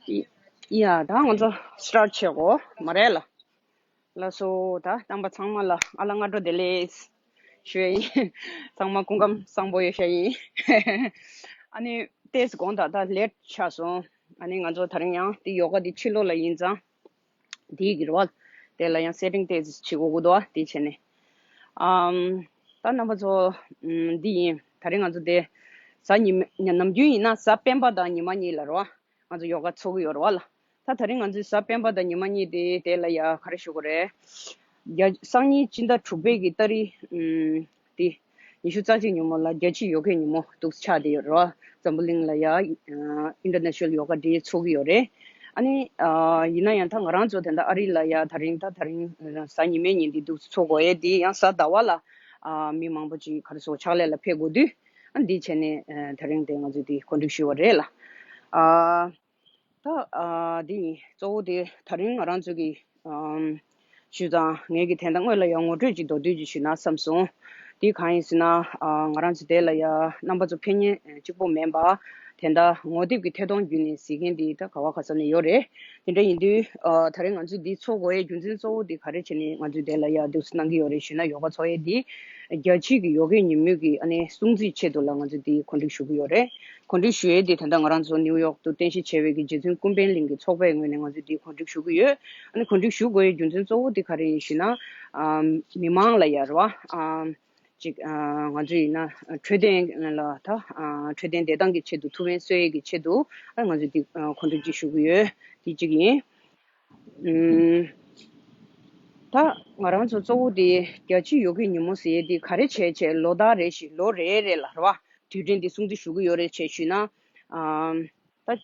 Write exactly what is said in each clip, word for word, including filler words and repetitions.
ཡ། ད་ང་ཚོ་སི་ཊར་ཊི་བྱེད་དགོས་མ་རེད་ལ། ལགས་སོ། ད་རྣམ་པ་ཚང་མ་ལ་ཨ་ལ་སྔ་དྲོ་བདེ་ལེགས་ཞུ་ཡ་ཡིན། ཚང་མ་སྐུ་ཁམས་བཟང་པོ་ཡོད་ཤག་ཡིན། ཨ་ནི་ཏོག་ཙམ་དགོང་དག་ད་ལེཊ་ཆགས་སོང་། ཨ་ནི་ང་ཚོ་ད་རིང་ཡང་དེ་ཡོ་ག་དེ་ཕྱི་ལོགས་ལ་ཡིན་ཙང་། དེའི་གི་རེད་བ། དེ་ལ་ཡང་སེ་ཊིང་ཏོག་ཙམ་བྱེད་དགོས་ཀྱི་འདུག་བ། དེ་བྱས་ནས། ཨམ། ད་རྣམ་པ་ཚོ། ཨམ། འདི་ཡིན། ད་རིང་ང་ཚོ་དེ་གཟའ་ཉི་མ། ནམ་རྒྱུན་ཡིན་ན་གཟའ་སྤེན་པ་དང་ཉི་མ་གཉིས་ལ་རེད་བ། ང་ཚོ་ཡོ་ག་ཚོགས་ཀྱི་ཡོད་རེད་བ་ལ། ད་ད་རིང་ང་ཚོའི་གཟའ་སྤེན་པ་དང་ཉི་མ་གཉིས་དེ་དེ་ལ་ཡ་ག་རེ་ཞུ་དགོས་རེད། རྒྱ། སང་ཉིན་སྤྱི་ཟླ་དྲུག་པའི་གི་ཏ་རིག་ཨམ། དེ། ཉི་ཤུ་རྩ་གཅིག་ཉིན་མོ་ལ་རྒྱལ་སྤྱིའི་ཡོ་གའི་ཉིན་མོ་འདུག་ཆགས་བསྡད་ཡོད་རེད་བ། འཛམ་བུ་གླིང་ལ་ཡ། ཨ། International Yoga Day ཚོགས་ཀྱི་ཡོད་རེད། ཨ་ནི། ཨ། ཡིན་ན་ཡང་ད་ང་རང་ཚོ་དེ་འདྲ་ཨ་རི་ལ་ཡ་ད་རིང་ད་ད་རིང་གཟའ་ཉི་མའི་ཉིན་འདི་འདུག་ཚོགས་དགོས་ཡས་འདི་ཡང་གཟའ་ཟླ་བ་ལ། ཨ། མི་མང་པོ་ཅིག་ག་རེ་ཟེར་ཕྱག་ལས་ལ་ཕེབས་དགོས་དུས། ཨ། འདི་བྱས་ནས། ཨ། ད་རིང་དེ་ང་ཚོས་འདི་གོ་སྒྲིག་ཞུས་པ་རེད་ལ། ཨ། ད། ཨ། འདི་ཡིན། གཙོ་བོ་དེ་ད་རིང་ང་རང་ཚོ་གི། ཨམ། ཞུས་ཙང་ངས་ཀྱི་དེ་འདྲ་སྔོན་ལ་ཡང་ངོ་སྤྲོད་ཅིག་མདོར་བསྡུས་ཅིག་ཞུས་ན་བསམ་སོང་། འདི་གང་ཡིན་ཟེར་ན། ཨ། ང་རང་ཚོ་དེ་ལ་ཡ་རྣམ་པ་ཚོ་ཕེབས་མཁན་གཅིག་པོ་མིན་པ། དེ་འདྲ་ངོ་དེབ་ཀྱི་ཐད་གཏོང་བརྒྱུད་ནས་གཟིགས་མཁན་འདི་ད་ག་བ་ག་ས་ནས་ཡོད་རེད། དེ་འདྲ་ཡིན་དུས། ཨ། ད་རིང་ང་ཚོས་འདི་ཚོགས་དགོས་ཡའི་རྒྱུ་མཚན་གཙོ་བོ་འདི་ག་རེ་བྱས་ནས་ང་ཚོས་དེ་ལ་ཡ་འདུག་སེ་གནང་གི་ཡོད་རེད་ཞུས་ན། ཡོ་ག་ཚོགས་ཡས་འདི་རྒྱལ་སྤྱིའི་གི་ཡོ་གའི་ཉིན་མོའི་གི། ཨ་ནི་སྲུང་བརྩིའི་ཆེད་དུ་ལ་ང་ཚོས་འདི་གོ་སྒྲིག་ཞུ་གི་ཡོད་རེད། གོ་སྒྲིག་ཞུ་ཡས་དེ་ད་ལྟ་ང་རང་ཚོ་ནིའུ་ཡོག་ཏུ་རྟེན་གཞི་བྱས་པའི་གི་རྗེ་བཙུན་ཀུན་ཕན་གླིང་གི་ཚོགས་པའི་ངོས་ནས་ང་ཚོས་འདི་གོ་སྒྲིག་ཞུ་གི་ཡོད། ཨ་ནི་གོ་སྒྲིག་ཞུ་དགོས་ཡའི་རྒྱུ་མཚན་གཙོ་བོ་དེ་ག་རེ་ཡིན་ཞུས་ན། ཨ། མི་མང་ལ་ཡ་རེད་བ། ཨ། ཅིག་ཨ། ང་ཚོ་ཡིན་ན་འཕྲོད་བསྟེན་ལ་ད། ཨ། འཕྲོད་བསྟེན་བདེ་ཐང་གི་ཆེད་དུ་ཐུགས་ཕན་གསོས་ཡས་ཀྱི་ཆེད་དུ། ཨ། ང་ཚོས་འདི། ཨ། གོ་སྒྲིག་ཅིག་ཞུ་གི་ཡོད། དེ་གཅིག་ཡིན། ཨུམ། ད་ང་རང་ཚོ་གཙོ་བོ་དེ་རྒྱལ་སྤྱིའི་ཡོ་གའི་ཉིན་མོ་ཟེར་ཡས་དེ་ག་རེ་བྱས་བྱས་ལོ་ལྟར་རེ་བཞིན། ལོ་རེ་རེ་ལ་རེད་བ། དུས་དྲན་འདི་སྲུང་བརྩི་ཞུ་གི་ཡོད་རེད་ཅེས་ཞུས་ན། ཨམ། ད་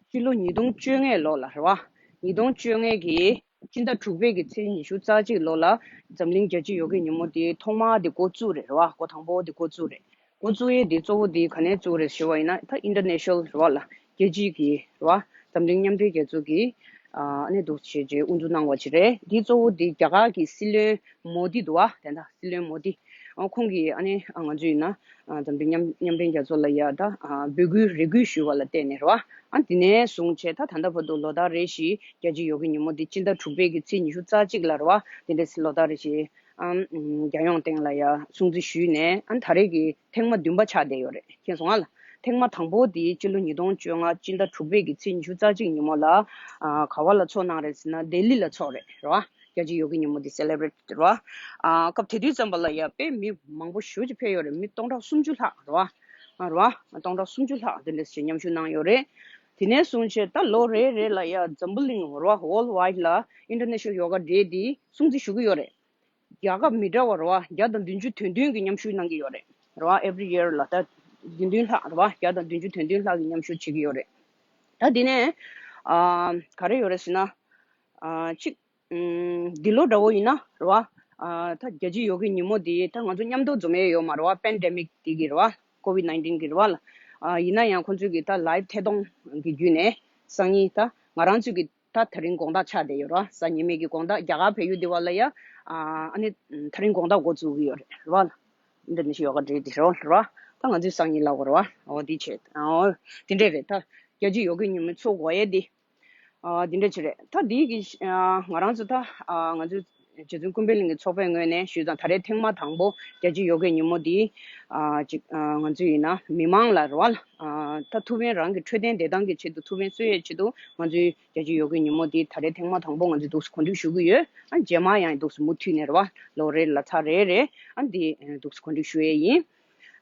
སྤྱི་ལོ་ཉིས་སྟོང་བཅོ་ལྔའི་ལོ་ལ་རེད་བ། ཉིས་སྟོང་བཅོ་ལྔའི་གི་སྤྱི་ཟླ་དྲུག་པའི་གི་ཚེས་ཉི་ཤུ་རྩ་གཅིག་ལོ་ལ་འཛམ་གླིང་རྒྱལ་སྤྱིའི་ཡོ་གའི་ཉིན་མོ་དེ་ཐོག་མ་དེ་འགོ་བཙུགས་རེད། རེད་བ། འགོ་དང་པོ་དེ་འགོ་བཙུགས་རེད། འགོ་བཙུགས་ཡས་དེ་གཙོ་བོ་དེ་ག་ནས་བཙུགས་རེད་ཞུ་བ་ཡིན་ན། ད་ཨིན་ཊར་ནེ་ཤ་ནལ་རེད་བ་ལ། རྒྱལ་སྤྱིའི་གི་རེད་བ། འཛམ་གླིང་མཉམ་འབྲེལ་རྒྱལ་ཚོགས་ཀྱིས། ཨ། ཨ་ནི་འདུག་བྱས་རྗེས་དབུ་འཛུགས་གནང་བ་ཅིག་རེད། དེ་གཙོ་བོ་དེ་རྒྱ་གར་གྱི་སྲིད་བློན་མོ་དི་འདུག་བ། དེ་འདྲ་སྲིད་བློན་མོ་དི། ཨ། ཁོང་གིས་ཨ་ནི། ཨ། ང་ཚོ་ཡིན་ན། ཨ། འཛམ་གླིང་མཉམ་མཉམ་འབྲེལ་རྒྱལ་ཚོགས་ལ་ཡ་ད། ཨ། འབོད་སྐུལ་རེ་སྐུལ་ཞུས་པ་ལ་བརྟེན་ནས་རེད་བ། ཨ། དེ་ནས་བཟུང་བྱས་ད་ད་ལྟ་བར་དུ་ལོ་ལྟར་རེ་བཞིན་རྒྱལ་སྤྱིའི་ཡོ་གའི་ཉིན་མོ་འདི་སྤྱི་ཟླ་དྲུག་པའི་གི་ཚེས་ཉི་ཤུ་རྩ་གཅིག་ལ་རེད་བ། དེ་འདྲས་ལོ་ལྟར་རེ་བཞིན། ཨམ། རྒྱལ་ཡོངས་སྟེང་ལ་ཡ་སྲུང་བརྩི་ཞུས་ནས། ཨ། ད་རེས་ཀྱི་ཐེངས་མ་བདུན་པ་ཆགས་བསྡད་ཡོད་རེད། མཁྱེན་སོང་ང་ལ། ཐེངས་མ་དང་པོ་དེ་སྤྱི་ལོ་ཉིས་སྟོང་བཅོ་ལྔ་སྤྱི་ཟླ་དྲུག་པའི་གི་ཚེས་ཉི་ཤུ་རྩ་གཅིག་ཉིན་མོ་ལ། ཨ། ག་བ་ལ་ཚོགས་གནང་རེད་ཟེར་ན་ལྡི་ལི་ལ་ཚོགས་རེད། རེད་བ། རྒྱལ་སྤྱིའི་ཡོ་གའི་ཉིན་མོ་འདི་སེ་ལེ་བྷ་རེཊ་རེད་བ། ཨ། སྐབས་དེ་དུས་ཙམ་པ་ལ་ཡ་དཔེ་མི་མང་པོ་ཞེ་པོ་ཅིག་ཕེབས་ཡོད་རེད། མི་སྟོང་ཕྲག་སུམ་ཅུ་ལྷག་རེད་བ། ཨ། རེད་བ། སྟོང་ཕྲག་སུམ་ཅུ་ལྷག་དེ་འདྲ་ཞིག་མཉམ་ཞུགས་གནང་ཡོད་རེད། དེ་ནས་བཟུང་བྱས་ད་ལོ་རེ་རེ་ལ་ཡ་འཛམ་བུ་གླིང་རེད་བ། ཝོལ་ཌི་ཝའིཌ་ལ་ཨིན་ཊར་ནེ་ཤ་ནལ་ཡོ་ག་ཌེ་འདི་སྲུང་བརྩི་ཞུ་གི་ཡོད་རེད། རྒྱལ་ཁབ་མི་འདྲ་བ་རེད་བ། བརྒྱ་དང་བདུན་ཅུ་དོན་བདུན་གྱིས་མཉམ་ཞུགས་གནང་གི་ཡོད་རེད། རེད་བ། ཨེ་བྷི་རི་ཡར་ལ་ད་བདུན་བདུན་ལྷག་རེད་བ། བརྒྱ་དང་བདུན་ཅུ་དོན་བདུན་ལྷག་གིས་མཉམ་ཞུགས་བྱེད་ཀྱི་ཡོད་རེད། ད་འདི་ནས། ཨ། ག་རེ་ཡོད་རེད་ཟེར་ན། ཨ། གཅིག་ཨམ། འདི་ལོ་འདྲ་བོ་ཡིན་ན་རེད་བ། ཨ། ད་རྒྱལ་སྤྱིའི་ཡོ་གའི་ཉིན་མོ་འདི་ད་ང་ཚོ་མཉམ་དུ་འཛོམས་ཡས་ཡོད་མ་རེད་བ། པེན་ཌེ་མིག་འདི་གི་རེད་བ། ཀོ་ཝིཌ་ནའིན་ཊིན་གི་རེད་བ་ལ། ཨ། ཡིན་ན་ཡང་ཁོང་ཚོས་ཀྱི་ད་ལའིབ་ཐད་གཏོང་གི་བརྒྱུད་ནས་སང་ཉིན་ད་ང་རང་ཚོས་ཀྱི་ད་དེ་རིང་དགོང་དག་ཆགས་བསྡད་ཡོད་རེད་བ། གཟའ་ཉི་མའི་གི་དགོང་དག་རྒྱ་གར་བལ་ཡུལ་འདི་བ་ལ་ཡ། ཨ། ཨ་ནི་དེ་རིང་དགོང་དག་འགོ་བཙུགས་ཀྱི་ཡོད་རེད། རེད་བ་ལ། ཨིན་ཊར་ནེ་ཤ་ནལ་ཡོ་ག་ཌེ་འདི་རེད་བ། ད་ང་ཚོས་སང་ཉིན་ལབ་དགོས་རེད་བ། འོ་འདི་བྱས། འོ་དེ་འདྲས་རེད། ད་རྒྱལ་སྤྱིའི་ཡོ་གའི་ཉིན་མོ་ཚོགས་དགོས་ཡས་འདི། ཨ། འདི་འདྲས་ཅིག་རེད། ད་འདི་གི། ཨ། ང་རང་ཚོ་ད། ཨ། ང་ཚོའི་རྗེ་བཙུན་ཀུན་ཕན་གླིང་གི་ཚོགས་པའི་ངོས་ནས་ཞུས་ཙང་ད་རེས་ཐེངས་མ་དང་པོ་རྒྱལ་སྤྱིའི་ཡོ་གའི་ཉིན་མོ་འདི། ཨ། ཅིག་ཨ། ང་ཚོ་ཡིན་ན་མི་མང་ལ་རེད་བ་ལ། ཨ། ད་ཐུགས་ཕན་རང་གི་འཕྲོད་བསྟེན་བདེ་ཐང་གི་ཆེད་དུ་ཐུགས་ཕན་གསོས་ཡས་ཆེད་དུ་ང་ཚོའི་རྒྱལ་སྤྱིའི་ཡོ་གའི་ཉིན་མོ་འདི་ད་རེས་ཐེངས་མ་དང་པོ་ང་ཚོས་འདུག་སེ་གོ་སྒྲིག་ཞུ་གི་ཡོད། ཨ། རྗེས་མ་ཡང་འདུག་སེ་མུ་མཐུད་ནས་རེད་བ། ལོ་རེ་ལ་ཚར་རེ་རེ། ཨ། འདི་འདུག་སེ་གོ་སྒྲིག་ཞུ་ཡས་ཡིན།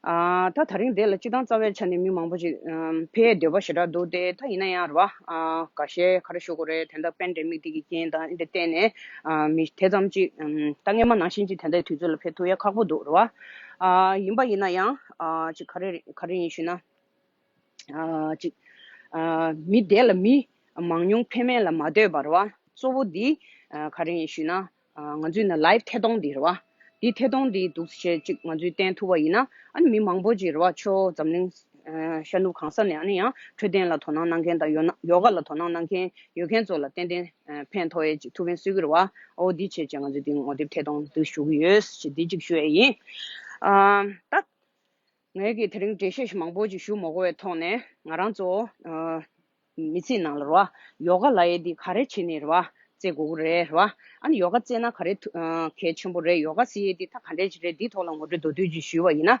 ཨ། ད་དེ་རིང་འདི་ལ་སྤྱིར་བཏང་རྩ་བའི་ཆ་ནས་མི་མང་པོ་ཞིག་ཨམ། ཕེབས་འདོད་པ་ཞེ་དྲག་འདུག་སྟེ། ད་ཡིན་ན་ཡང་རེད་བ། ཨ། འགའ་ཤས་ག་རེ་ཞུ་དགོས་རེད། དེ་འདྲ་པེན་ཌེ་མིག་འདི་གི་རྐྱེན་དང་འདི་བརྟེན་ནས། ཨ། མི་དེ་ཙམ་ཅིག་ཨམ། ད་སྔོན་མ་ནང་བཞིན་ཅིག་དེ་འདྲའི་དུས་ཚོད་ལ་ཕེབས་ཐུབ་ཡ་ཁག་པོ་འདུག་རེད་བ། ཨ། ཡིན་པ་ཡིན་ན་ཡང་། ཨ། ཅིག་ག་རེ་ག་རེ་ཡིན་ཞུས་ན། ཨ། ཅིག་ཨ། མི་དེ་ལ་མི་མང་ཉུང་ཕན་མེད་ལ་མ་ལྟོས་པར་བ། གཙོ་བོ་འདི། ཨ། ག་རེ་ཡིན་ཞུས་ན། ཨ། ང་ཚོའི་ནང་ལའིབ་ཐད་གཏོང་འདི་རེད་བ། འདི་ཐད་གཏོང་འདི་འདུག་སེ་ཅིག་ང་ཚོས་བསྟན་ཐུབ་པ་ཡིན་ན། ཨ་ནི་མི་མང་པོ་ཅིག་རེད་བ། ཕྱོགས་འཛམ་གླིང་། ཨ། ཤར་ནུབ་གང་ས་ནས། ཨ་ནི་ཡང་འཕྲོད་བསྟེན་ལ་དོ་སྣང་གནང་མཁན་དང་ཡོ་ན་ཡོ་ག་ལ་དོ་སྣང་གནང་མཁན་ཡོད་མཁན་ཚོ་ལ་ཏན་ཏན། ཨ། ཕན་ཐོགས་ཡས་ཅིག་ཐུགས་ཕན་གསོས་ཀྱི་རེད་བ། འོ་འདི་བྱས་ཅིག་ང་ཚོས་འདི་ངོ་དེབ་ཐད་གཏོང་འདི་ཞུ་གི་ཡོད་ཅེས་འདི་གཅིག་ཞུ་ཡས་ཡིན། ཨ། ད། ངས་ཀྱིས་དེ་རིང་འགྲེལ་བཤད་མང་པོ་ཅིག་ཞུ་མ་དགོས་པའི་ཐོག་ནས། ང་རང་ཚོ། ཨ། མི་ཚེའི་ནང་ལ་རེད་བ། ཡོ་ག་ལབ་ཡས་འདི་ག་རེ་བྱས་ནས་རེད་བ། རྩེ་དགོས་ཀྱི་རེད་རེད་བ། ཨ་ནི་ཡོ་ག་རྩེ་ན་ག་རེ་ཐུ- ཨ་གལ་ཆེན་པོ་རེད། ཡོ་ག་ཟེར་ཡས་འདི་ད་ག་འདྲས་ཅིག་རེད། འདིའི་ཐོག་ལ་ངོ་སྤྲོད་མདོར་བསྡུས་ཅིག་ཞུས་པ་ཡིན་ན།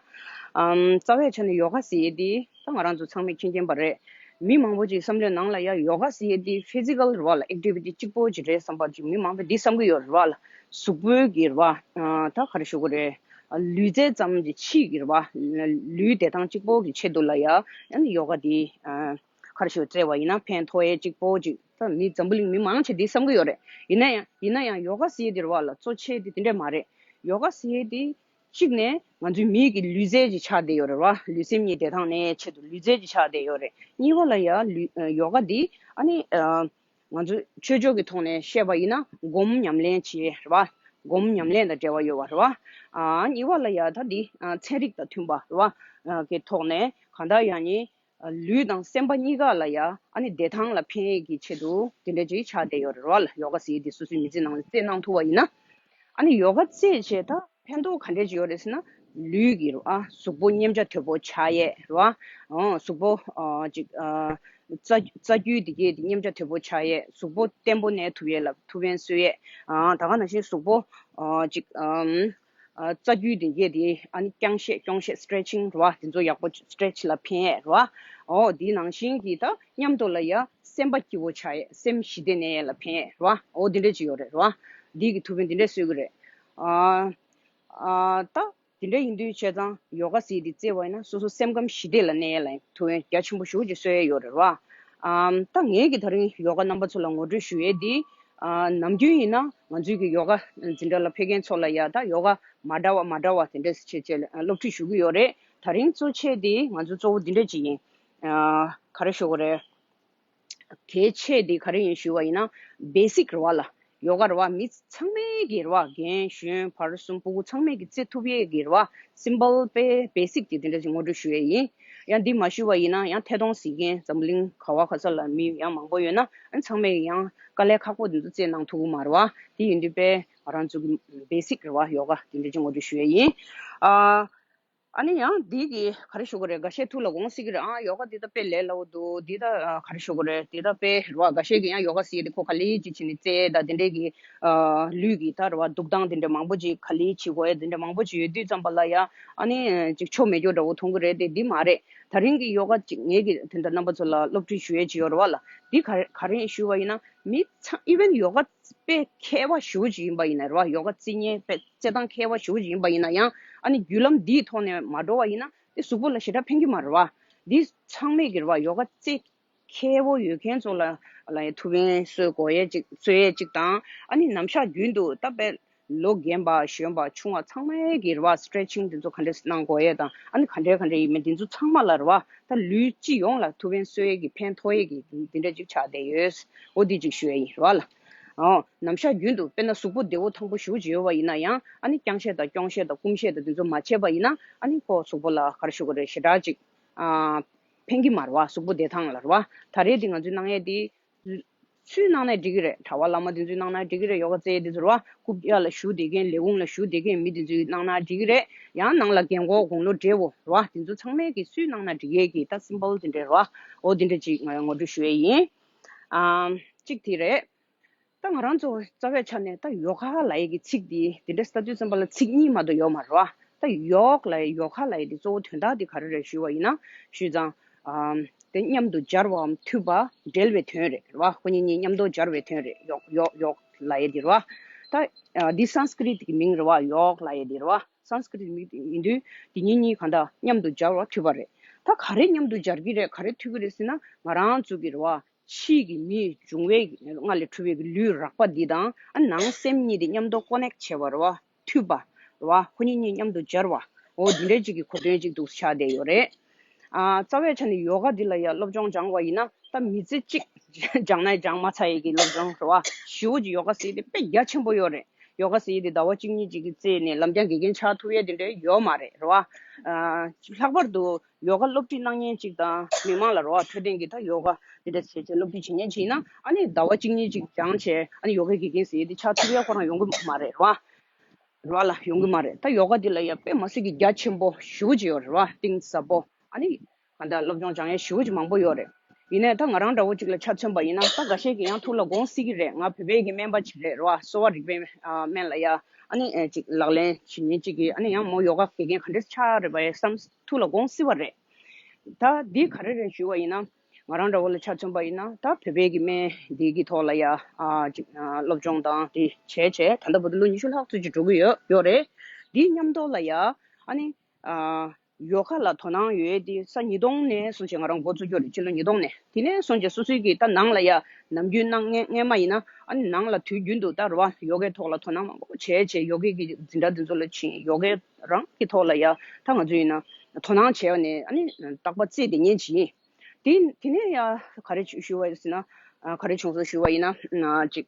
ཨམ་རྩ་བའི་ཆ་ནས་ཡོ་ག་ཟེར་ཡས་འདི་ད་ང་རང་ཚོ་ཚང་མས་མཁྱེན་མཁྱེན་པ་རེད། མི་མང་པོ་ཅིག་བསམ་བློའི་ནང་ལ་ཡ་ཡོ་ག་ཟེར་ཡས་འདི་ཕི་ཛི་ཀལ་རེད་བ་ལ་ཨེག་ཊི་བི་ཊི་གཅིག་པོ་ཅིག་རེད་བསམ་པ་ཅིག་མི་མང་པོས་འདི་བསམ་གྱི་ཡོད་རེད་བ་ལ། གཟུགས་པོའི་གི་རེད་བ། ཨ་ད་ག་རེ་ཞུ་དགོས་རེད། ཨ་ལུས་རྩལ་ཙམ་གྱི་ཕྱིའི་གི་རེད་བ། ལུས་བདེ་ཐང་གཅིག་པོ་གི་ཆེད་དུ་ལ་ཡ་ཨ་ནི་ཡོ་ག་འདི་ཨ་ག་རེ་ཞུ་རྩེ་བ་ཡིན་ན་ཕན་ཐོགས་ཡས་གཅིག་པོ་ཅིག་ད་མི་འཛམ་བུ་གླིང་མི་མང་ཆེ་འདི་བསམ་གྱི་ཡོད་རེད། ཡིན་ན་ཡང་ཡིན་ན་ཡང་ཡོ་ག་ཟེར་ཡས་འདི་རེད་བ་ལ་གཙོ་ཆེ་འདི་དེ་འདྲས་མ་རེད། ཡོ་ག་ཟེར་ཡས་འདི་གཅིག་ནས་ང་ཚོའི་མིའི་གི་ལུས་རྩལ་ཅིག་ཆགས་བསྡད་ཡོད་རེད་བ། ལུས་སེམས་གཉིས་བདེ་ཐང་གནས་ཆེད་དུ་ལུས་རྩལ་ཅིག་ཆགས་བསྡད་ཡོད་རེད། གཉིས་པ་ལ་ཡ་ལུས་ཡོ་ག་འདི་ཨ་ནི་ང་ཚོ་ཆོས་ཕྱོགས་ཀྱི་ཐོག་ནས་བཤད་པ་ཡིན་ན་སྒོམ་ཉམས་ལེན་བྱེད་རེད་བ། སྒོམ་ཉམས་ལེན་དང་འབྲེལ་བ་ཡོད་པ་རེད་བ། ཨ་གཉིས་པ་ལ་ཡ་ད་འདི་ཨ་ཚན་རིག་དང་མཐུན་པ་རེད་བ། ཨ་གི་ཐོག་ནས་གང་ལྟར་ཡང་ནི་ཨ་ལུས་དང་སེམས་པ་གཉིས་ཀ་ལ་ཡ་ཨ་ནི་བདེ་ཐང་ལ་ཕན་ཡས་ཀྱི་ཆེད་དུ་དེ་འདྲ་ཅིག་ཆགས་བསྡད་ཡོད་རེད་བ་ལ། ཡོ་ག་ཟེར་ཡས་དེ་སོ་སོའི་མི་ཚེ་ནང་ལ་རྩེ་གནང་ཐུབ་པ་ཡིན་ན། ཨ་ནི་ཡོ་ག་རྩེ་བྱས་ད་ཕན་ཐོགས་ག་འདྲས་ཅིག་ཡོད་རེད་ཟེར་ན། ལུས་ཀྱི་རེད་བ། གཟུགས་པོ་མཉེན་ཆ་དོད་པོ་ཆགས་ཡས་རེད་བ། ཨོ་གཟུགས་པོ་ཨ་ཅིག་ཨ་རྩ་རྩ་རྒྱུས་དེ་གས་དེ་མཉེན་ཆ་དོད་པོ་ཆགས་ཡས། གཟུགས་པོ་བརྟན་པོ་གནས་ཐུབ་ཡས་ལ་ཐུགས་ཕན་གསོས་ཡས། ཨ་ད་ག་ནང་བཞིན་གཟུགས་པོ་ཨ་ཅིག་ཨམ་ཨ་རྩ་རྒྱུས་དེ་གས་དེ་ཨ་ནི་རྐྱང་ཤད་རྐྱོང་ཤད་སི་ཊེ་ཆིང་རེད་བ། དེ་ཚོ་ཡག་པོ་སི་ཊེ་ཆི་ལ་ཕན་ཡས་རེད་བ། ཨོ་དེ་ནང་བཞིན་གྱི་ད་མཉམ་དུ་ལ་ཡ་སེམས་པ་སྐྱིད་པོ་ཆགས་ཡས། སེམས་ཞི་བདེ་གནས་ཡས་ལ་ཕན་ཡས་རེད་བ། ཨོ་དེ་འདྲས་ཅིག་ཡོད་རེད་རེད་བ། འདི་གི་ཐུགས་ཕན་དེ་འདྲས་གསོས་ཀྱི་རེད། ཨ། ཨ་ད་དེ་འདྲ་ཡིན་དུས་བྱས་ཙང་ཡོ་ག་ཟེར་དེ་རྩེ་བ་ཡིན་ན་སོ་སོ་སེམས་ཁམས་ཞི་བདེ་ལ་གནས་ཡས་ལ་ཐུགས་ཕན་རྒྱ་ཆེན་པོ་ཞེ་པོ་ཅིག་གསོས་ཡས་ཡོད་རེད་བ། ཨམ་ད་ངས་ཀྱི་ད་རིང་ཡོ་ག་རྣམ་པ་ཚོ་ལ་ངོ་སྤྲོད་ཞུ་ཡས་དེ། ཨ་ནམ་རྒྱུན་ཡིན་ན་ང་ཚོའི་གི་ཡོ་ག་འཛིན་གྲྭ་ལ་ཕེབས་མཁན་ཚོ་ལ་ཡ་ད་ཡོ་ག་མ་འདྲ་བ་མ་འདྲ་བ་དེ་འདྲས་བྱས་བྱས་ལ་སློབ་ཁྲིད་ཞུ་གི་ཡོད་རེད། ད་རིང་གཙོ་ཆེ་དེ་ང་ཚོ་གཙོ་བོ་འདི་འདྲས་ཅིག་ཡིན། ཨ་ག་རེ་ཞུ་དགོས་རེད། གལ་ཆེ་དེ་ག་རེ་ཡིན་ཞུས་པ་ཡིན་ན། བེ་སིག་རེད་བ་ལ། ཡོ་ག་རེད་བ། མི་ཚང་མས་ཀྱི་རེད་བ། རྒན་གཞོན་བར་གསུམ་སྤུ་གུ་ཚང་མས་ཀྱི་རྩེ་ཐུབ་ཡས་ཀྱི་རེད་བ། སིམ་པལ་དཔེ་བེ་སིག་དེ་དེ་འདྲ་ཞིག་ངོ་སྤྲོད་ཞུ་ཡས་ཡིན། ཡང་འདི་མ་ཞུས་པ་ཡིན་ན་ཡང་ཐད་གཏོང་གཟིགས་མཁན་འཛམ་གླིང་ག་བ་ག་ས་ལ་མི་ཡང་མང་པོ་ཡོད་ན་ཨ་ཚང་མས་ཀྱི་ཡང་དཀའ་ལས་ཁག་པོ་དེ་ཚོ་རྩེ་གནང་ཐུབ་ཀྱི་མ་རེད་བ། དེ་ཡིན་དུས་དཔེ་ང་རང་ཚོ་གི་བེ་སིག་རེད་བ། ཡོ་ག་དེ་འདྲ་ཅིག་ངོ་སྤྲོད་ཞུ་ཡས་ཡིན། ཨ། ཨ་ནི་ཡང་འདི་གི་ག་རེ་ཞུ་དགོས་རེད། འགའ་ཤས་ཐུགས་ལ་དགོངས་སྲིད་ཀྱི་རེད། ཨ་ཡོ་ག་འདི་ད་དཔེ་ལས་སླ་བོ་འདུག་འདི་ད་ཨ་ག་རེ་ཞུ་དགོས་རེད། འདི་ད་དཔེ་རེད་བ། འགའ་ཤས་ཀྱིས་ཡང་ཡོ་ག་ཟེར་ཡས་དེ་ཁོ་ག་ལེ་ཅིག་བྱས་ནས་རྩེ་ད་དེ་འདྲས་ཀྱི་ཨ་ལུས་ཀྱི་ད་རེད་བ། འདུག་སྟངས་དེ་འདྲས་མང་པོ་ཅིག་ག་ལེ་བྱེད་དགོས་ཡས་དེ་འདྲས་མང་པོ་ཅིག་ཡོད་དུས་ཙམ་པ་ལ་ཡ་ཨ་ནི་ཅིག་ཆོ་མེད་རྒྱུ་འདྲ་བོ་མཐོང་གི་རེད་དེ། འདི་མ་རེད། ད་རིང་གི་ཡོ་ག་ཅིག་ངས་ཀྱི་དེ་འདྲ་རྣམ་པ་ཚོ་ལ་སློབ་ཁྲིད་ཞུ་ཡས་ཅིག་ཡོད་རེད་བ་ལ། འདི་ག་རེ་ག་རེ་ཞུ་བ་ཡིན་ན་མི་ཚང་ཨི་ཝན་ཡོ་ག་དཔེ་མཁས་པ་ཞེ་པོ་ཅིག་ཡིན་པ་ཡིན་ན་རེད་བ། ཡོ་ག་རྩེ་མཁན་དཔེ་རྩེ་སྟངས་མཁས་པ་ཞེ་པོ་ཅིག་ཡིན་པ་ཡིན་ན་ཡང་ཨ་ནི་བརྒྱུད་ལམ་འདིའི་ཐོག་ནས་མ་འགྲོ་བ་ཡིན་ན་དེ་གཟུགས་པོ་ལ་ཞེ་དྲག་ཕན་གྱི་མ་རེད་བ། འདི་ཚང་མས་ཀྱི་རེད་བ། ཡོ་ག་རྩེ་མཁས་པོ་ཡོད་མཁན་ཚོ་ལ་ལ་ཡང་ཐུགས་ཕན་གསོས་དགོས་ཡས་ཅིག་གསོས་ཡས་ཅིག་དང་། ཨ་ནི་ནམ་ཞག་རྒྱུན་དུ་ད་དཔེ་ལོ་རྒན་པ་གཞོན་པ་ཆུང་བ་ཚང་མས་ཀྱི་རེད་བ། སི་ཊེ་ཆིང་དེ་ཚོ་ག་འདྲས་གནང་དགོས་ཡས་དང་། ཨ་ནི་ག་འདྲས་ག་འདྲས་ཡིན་མིན་དེ་ཚོ་ཚང་མ་ལ་རེད་བ། ད་ལུས་སྤྱི་ཡོངས་ལ་ཐུགས་ཕན་གསོས་ཡས་ཀྱི་ཕན་ཐོགས་ཡས་ཀྱི་འདི་འདྲ་ཅིག་ཆགས་བསྡད་ཡོད། འོ་འདི་ཅིག་ཞུ་ཡས་ཡིན་རེད་བ་ལ། ཨོ་ནམ་ཞག་རྒྱུན་དུ་དཔེར་ན་གཟུགས་པོ་བདེ་པོ་ཐང་པོ་ཞེ་པོ་ཅིག་ཡོད་པ་ཡིན་ན་ཡང་ཨ་ནི་རྐྱང་ཤད་དང་རྐྱོང་ཤད་དང་སྐུམ་ཤད་དང་དེ་ཚོ་མ་བྱས་པ་ཡིན་ན་ཨ་ནི་ཁོ་གཟུགས་པོ་ལ་ག་རེ་ཞུ་དགོས་རེད། ཞེ་དྲག་ཅིག་ཨ་ཕན་གྱི་མ་རེད་བ། གཟུགས་པོ་བདེ་ཐང་ལ་རེད་བ། ད་རེས་འདི་ང་ཚོས་གནང་ཡས་འདི་སུས་གནང་ན་འགྲིག་གི་རེད། གྲྭ་པ་བླ་མ་དེ་ཚོས་གནང་ན་འགྲིག་གི་རེད། ཡོ་ག་རྩེ་དེ་ཚོ་རེད་བ། རྐུབ་གཡས་ལ་བཞུགས་བསྡད་མཁན་ལས་ཁུངས་ལ་བཞུགས་བསྡད་མཁན་མི་དེ་ཚོས་གནང་ན་འགྲིག་གི་རེད། ཡང་ནང་ལ་རྒན་གོག་དགུང་ལོ་བགྲེས་པོ་རེད་བ། དེ་ཚོ་ཚང་མས་ཀྱི་སུས་གནང་ན་འགྲིག་ཡས་ཀྱི་ད་སིམ་པལ་དེ་འདྲས་རེད་བ། འོ་དེ་འདྲས་ཅིག་ང་ཡང་ངོ་སྤྲོད་ཞུ་ཡས་ཡིན། ཨམ་གཅིག་དེ་རེད། ད་ང་རང་ཚོ་རྩ་བའི་ཆ་ནས་ད་ཡོ་ག་ལབ་ཡས་ཀྱི་ཚིག་འདི་དེ་འདྲ་ལྟ་དུས་ཙམ་པ་ལ་ཚིག་གཉིས་མ་གཏོགས་ཡོད་མ་རེད་བ། ད་ཡོག་ལབ་ཡས་ཡོ་ག་ལབ་ཡས་འདི་གཙོ་བོ་དོན་དག་འདི་ག་རེ་རེད་ཞུས་པ་ཡིན་ན། ཞུས་ཙང་ཨམ་དེ་མཉམ་དུ་སྦྱར་བའམ་མཐུད་པ་འབྲེལ་བའི་དོན་རེད་རེད་བ། ཁོ་གཉིས་གཉིས་མཉམ་དུ་སྦྱར་བའི་དོན་རེད། ཡོག་ཡོག་ཡོག་ལབ་ཡས་འདི་རེད་བ། ད་ཨ་འདི་སཾ་སྐྲྀཏ་གི་མིང་རེད་བ། ཡོག་ལབ་ཡས་འདི་རེད་བ། སཾ་སྐྲྀཏ་གི་མིང་ཡིན་དུས་འདི་གཉིས་གཉིས་གང་ལྟར་མཉམ་དུ་སྦྱར་བ་མཐུད་པ་རེད། ད་ག་རེ་མཉམ་དུ་སྦྱར་གྱི་རེད། ག་རེ་མཐུད་ཀྱི་རེད་ཟེར་ན་ང་རང་ཚོ་གི་རེད་བ། ཕྱིའི་གི་མིའི་འབྱུང་བའི་སྔ་ལས་གྲུབ་པའི་གི་ལུས་རགས་པ་འདི་དང་ཨ་ནང་སེམས་གཉིས་དེ་མཉམ་དུ་ཀོ་ནེག་བྱེད་པ་རེད་བ། མཐུད་པ་རེད་བ། ཁོ་གཉིས་གཉིས་མཉམ་དུ་སྦྱར་བ། འོ་འདི་འདྲའི་ཅིག་གི་གོ་དོན་ཅིག་འདུག་ཆགས་བསྡད་ཡོད་རེད། ཨ་རྩ་བའི་ཆ་ནས་ཡོ་ག་འདི་ལ་ཡ་སློབ་སྦྱོང་སྦྱངས་པ་ཡིན་ན་ད་མི་ཚེ་གཅིག་སྦྱངས་ན་སྦྱངས་མ་ཚར་ཡས་ཀྱི་སློབ་སྦྱོང་རེད་བ། ཞེ་པོ་ཅིག་ཡོ་ག་ཟེར་དེ་དཔེ་རྒྱ་ཆེན་པོ་ཡོད་རེད། ཡོ་ག་ཟེར་དེ་ཟླ་བ་གཅིག་གཉིས་ཅིག་གི་རྩེ་ནས་ལམ་རྒྱང་དགེ་རྒན་ཆགས་ཐུབ་ཡས་དེ་འདྲ་ཡོད་མ་རེད་རེད་བ། ཨ་ལྷག་པར་དུ་ཡོ་ག་སློབ་ཁྲིད་གནང་མཁན་ཅིག་དང་མི་མང་ལ་རེད་བ། འཕྲོད་བསྟེན་གྱི་ད་ཡོ་ག་དེ་འདྲ་བྱས་བྱས་སློབ་ཁྲིད་བྱེད་མཁན་ཅིག་ཡིན་ན་ཨ་ནི་ཟླ་བ་གཅིག་གཉིས་ཅིག་སྦྱངས་བྱས་ཨ་ནི་ཡོ་ག་དགེ་རྒན་ཟེར་ཡས་དེ་ཆགས་ཐུབ་ཡས་ཁོ་རང་ཡོང་གི་མ་རེད་རེད་བ། རེད་བ་ལ་ཡོང་གི་མ་རེད། ད་ཡོ་ག་འདི་ལ་ཡ་དཔེ་མ་སྲིད་ཀྱི་རྒྱ་ཆེན་པོ་ཞེ་པོ་ཅིག་ཡོད་རེད་བ། གཏིང་ཟབ་པོ། ཨ་ནི་གང་ལྟར་སློབ་སྦྱོང་སྦྱང་ཡས་ཞེ་པོ་ཅིག་མང་པོ་ཡོད་རེད། ཡིན་ནའི་ད་ང་རང་འདྲ་བོ་ཅིག་ལ་ཆ་མཚོན་པ་ཡིན་ན། ད་འགའ་ཤས་ཀྱིས་ཡང་ཐུགས་ལ་དགོངས་སྲིད་ཀྱི་རེད། ང་བོད་པའི་གི་སྨན་པ་ཅིག་རེད་ར་བ། གསོ་བ་རིག་པའི་ཨ་སྨན་ལ་ཡ་ཨ་ནི་ཨེ་ཅིག་ལག་ལེན་བྱེད་མཁན་ཅིག་གིས། ཨ་ནི་ཡང་མོ་ཡོ་ག་དགེ་རྒན་ག་འདྲས་ཆགས་རེད་པ་ཡ་བསམ། ཐུགས་ལ་དགོངས་སྲིད་པ་རེད། ད་འདི་ག་རེ་རེད་ཞུ་བ་ཡིན་ན། ང་རང་འདྲ་བོ་ལ་ཆ་མཚོན་པ་ཡིན་ན། ད་བོད་པའི་གི་སྨན་འདི་གི་ཐོག་ལ་ཡ་ཨ་ཅིག་ཨ་སློབ་སྦྱོང་དང་དེ་བྱས་བྱས་ད་ལྟ་བར་དུ་ལོ་ཉི་ཤུ་ལྷག་ཙམ་ཅིག་འགྲོ་གི་ཡོད་ཡོད་རེད། འདི་མཉམ་དུ་ལ་ཡ་ཨ་ནི་ཨ་ཡོ་ག་ལ་དོ་སྣང་ཡོད་དེ་ས་ཉིས་སྟོང་ནས་བཟུང་བྱས་ང་རང་འགོ་བཙུགས་རྒྱུ་རེད། ཕྱི་ལོ་ཉིས་སྟོང་ནས། དེ་ནས་བཟུང་བྱས་སོ་སོའི་གི་ད་ནང་ལ་ཡ་ནམ་རྒྱུན་ནང་སྔས་སྔས་མ་ཡིན་ན་ཨ་ནི་ནང་ལ་དུས་རྒྱུན་དུ་ད་ར་བ་ཡོ་གའི་ཐོག་ལ་དོ་སྣང་མང་པོ་བྱས་བྱས་ཡོ་གའི་གི་འཛིན་གྲྭ་འདི་ཚོ་ལ་ཕྱིན། ཡོ་གའི་རང་གི་ཐོག་ལ་ཡ་ད་ང་ཚོ་ཡིན་ན་དོ་སྣང་བྱས་ནས་ཨ་ནི་རྟག་པར་རྩེད་དེ་ཉན་བྱས། དེ་དེ་ནས་ཡ་ག་རེ་ཞུ་ཞུ་བ་ཡིན་ཟེར་ན། ཨ་ག་རེ་བྱུང་སོང་ཞུ་བ་ཡིན་ན། ཨ་ཅིག་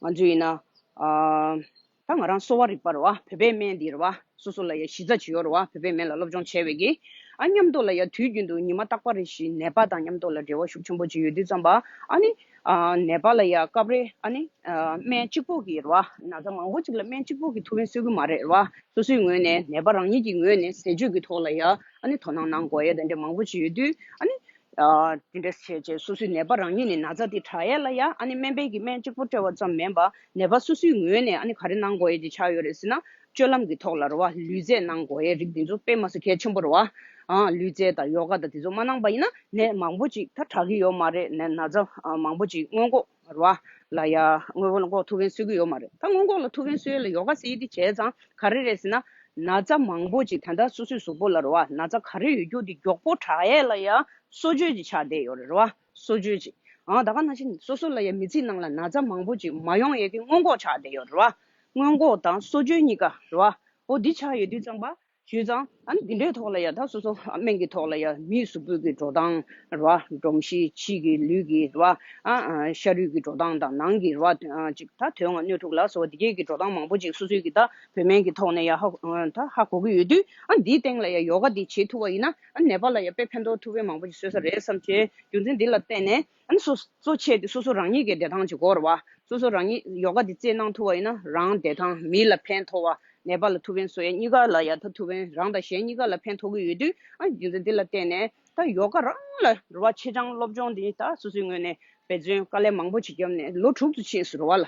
ང་ཚོ་ཡིན་ན་ཨ་ད་ང་རང་གསོ་བ་རིག་པ་རེད་བ། བོད་པའི་སྨན་འདི་རེད་བ། སོ་སོ་ལ་ཡ་གཞི་རྩ་ཅིག་ཡོད་རེད་བ། བོད་པའི་སྨན་ལ་སློབ་སྦྱོང་བྱས་པའི་གི། ཨ་མཉམ་དུ་ལ་ཡ་དུས་རྒྱུན་དུ་ཉི་མ་རྟག་པ་རེ་བཞིན་ནད་པ་དང་མཉམ་དུ་ལ་འབྲེལ་བ་ཤུགས་ཆེན་པོ་ཅིག་ཡོད་དུས་ཙམ་པ། ཨ་ནི་ཨ་ནད་པ་ལ་ཡ་སྐབས་རེ་ཨ་ནི་ཨ་སྨན་གཅིག་པོ་གིས་རེད་བ། ན་ཚ་མང་པོ་ཅིག་ལ་སྨན་གཅིག་པོ་གིས་ཐུགས་ཕན་གསོས་ཀྱི་མ་རེད་རེད་བ། སོ་སོའི་ངོས་ནས། ནད་པ་རང་ཉིད་ཀྱི་ངོས་ནས་ཟས་སྤྱོད་ཀྱི་ཐོག་ལ་ཡ་ཨ་ནི་དོ་སྣང་གནང་དགོས་ཡ་དེ་འདྲ་མང་པོ་ཅིག་ཡོད་དུས། ཨ་ནི་ཨ་དེ་འདྲ་བྱས་བྱས་སོ་སོའི་ནད་པ་རང་ཉིད་ནས་ན་ཚ་དེ་དྲག་ཡས་ལ་ཡ་ཨ་ནི་སྨན་པའི་གི་སྨན་གཅིག་པོ་སྤྲད་པ་ཙམ་མིན་པ། ནད་པ་སོ་སོའི་ངོས་ནས་ཨ་ནི་ག་རེ་གནང་དགོས་ཡས་ཅིག་ཆགས་ཡོད་རེད་ཟེར་ན། སྤྱོད་ལམ་གྱི་ཐོག་ལ་རེད་བ། ལུས་རྩལ་གནང་དགོས་ཡས་རིགས་དེ་ཚོ་དཔེ་མ་སྲིད་གལ་ཆེན་པོ་རེད་བ། ཨ་ལུས་རྩལ་དང་ཡོ་ག་དང་དེ་ཚོ་མ་གནང་པ་ཡིན་ན་ནད་མང་པོ་ཅིག་ད་དྲག་གི་ཡོད་མ་རེད། ནད་ན་ཚ་ཨ་མང་པོ་ཅིག་སྔོན་འགོག་རེད་བ། ལ་ཡ་སྔོན་འགོག་ཐུགས་ཕན་གསོས་ཀྱི་ཡོད་མ་རེད། ད་སྔོན་འགོག་ལ་ཐུགས་ཕན་གསོས་ཡས་ལ་ཡོ་ག་ཟེར་ཡས་དེ་བྱས་ཙང་ག་རེ་རེད་ཟེར་ན། ན་ཚ་མང་པོ་ཅིག་ད་ལྟ་སོ་སོའི་གཟུགས་པོ་ལ་རེད་བ། ན་ཚ་ག་རེ་ཡོད་རྒྱུ་དེ་མགྱོགས་པོ་དྲག་ཡས་ལ་ཡ་གསོ་བཅོས་ཅིག་ཆགས་བསྡད་ཡོད་རེད་རེད་བ། གསོ་བཅོས་ཅིག་ཨང་། ད་ག་ནང་བཞིན་སོ་སོ་ལ་ཡ་མི་ཚེའི་ནང་ལ་ན་ཚ་མང་པོ་ཅིག་མ་ཡོང་ཡས་ཀྱི་སྔོན་འགོག་ཆགས་བསྡད་ཡོད་རེད་བ། སྔོན་འགོག་དང་གསོ་བཅོས་གཉིས་ཀ་རེད་བ། འོ་འདི་ཆགས་ཡོད་དུས་ཙམ་པ། ཞུས་ཙང་ཨ་ནི་འདི་འདྲའི་ཐོག་ལ་ཡ་ད་སོ་སོ་སྨན་གྱི་ཐོག་ལ་ཡ་མིའི་གཟུགས་པོའི་གི་འགྲོ་སྟངས་རེད་བ། སྒྲོམ་གཞི་ཕྱི་གི་ལུས་ཀྱི་རེད་བ། ཨ་ཨ་ཤ་རུས་ཀྱི་འགྲོ་སྟངས་དང་ནང་གི་རེད་བ། ཨ་ཅིག་ད་དོན་ལྔ་སྣོད་དྲུག་ལ་སོགས་འདི་གས་ཀྱི་འགྲོ་སྟངས་མང་པོ་ཅིག་སོ་སོའི་གི་ད་བོད་སྨན་གྱི་ཐོག་ནས་ཡ་ཧ་ཨ་ད་ཧ་གོ་གི་ཡོད་དུས། ཨ་འདིའི་སྟེང་ལ་ཡ་ཡོ་ག་འདི་བྱེད་ཐུབ་པ་ཡིན་ན། ཨ་ནད་པ་ལ་ཡ་དཔེ་ཕན་ཐོགས་ཐུབ་པའི་མང་པོ་ཅིག་བཟོས་ས་རེད་བསམ་བྱས། རྒྱུ་མཚན་འདི་ལ་བརྟེན་ནས་ཨ་ནི་སོ་གཙོ་ཆེ་དེ་སོ་སོ་རང་ཉིད་ཀྱི་བདེ་ཐང་ཅིག་དགོས་རེད་བ། སོ་སོ་རང་ཉིད་ཡོ་ག་འདི་རྩེད་གནང་ཐུབ་པ་ཡིན་ན་རང་བདེ་ཐང་། མི་ལ་ཕན་ཐོགས་པ། ནད་པ་ལ་ཐུགས་ཕན་གསོས་ཡས་གཉིས་ཀ་ལ་ཡ་ད་ཐུགས་ཕན། རང་དང་གཞན་གཉིས་ཀ་ལ་ཕན་ཐོགས་ཀྱི་ཡོད་དུས། ཨ་རྒྱུ་མཚན་འདི་ལ་བརྟེན་ནས་ད་ཡོ་ག་རང་ལ་རེད་བ། ཆེད་སྦྱོང་སློབ་སྦྱོང་འདི་ད་སོ་སོའི་ངོས་ནས་འབད་བརྩོན་དཀའ་ལས་མང་པོ་ཅིག་བརྒྱབ་ནས་ལོ་དྲུག་ཙམ་ཕྱིན་སོང་རེད་བ་ལ།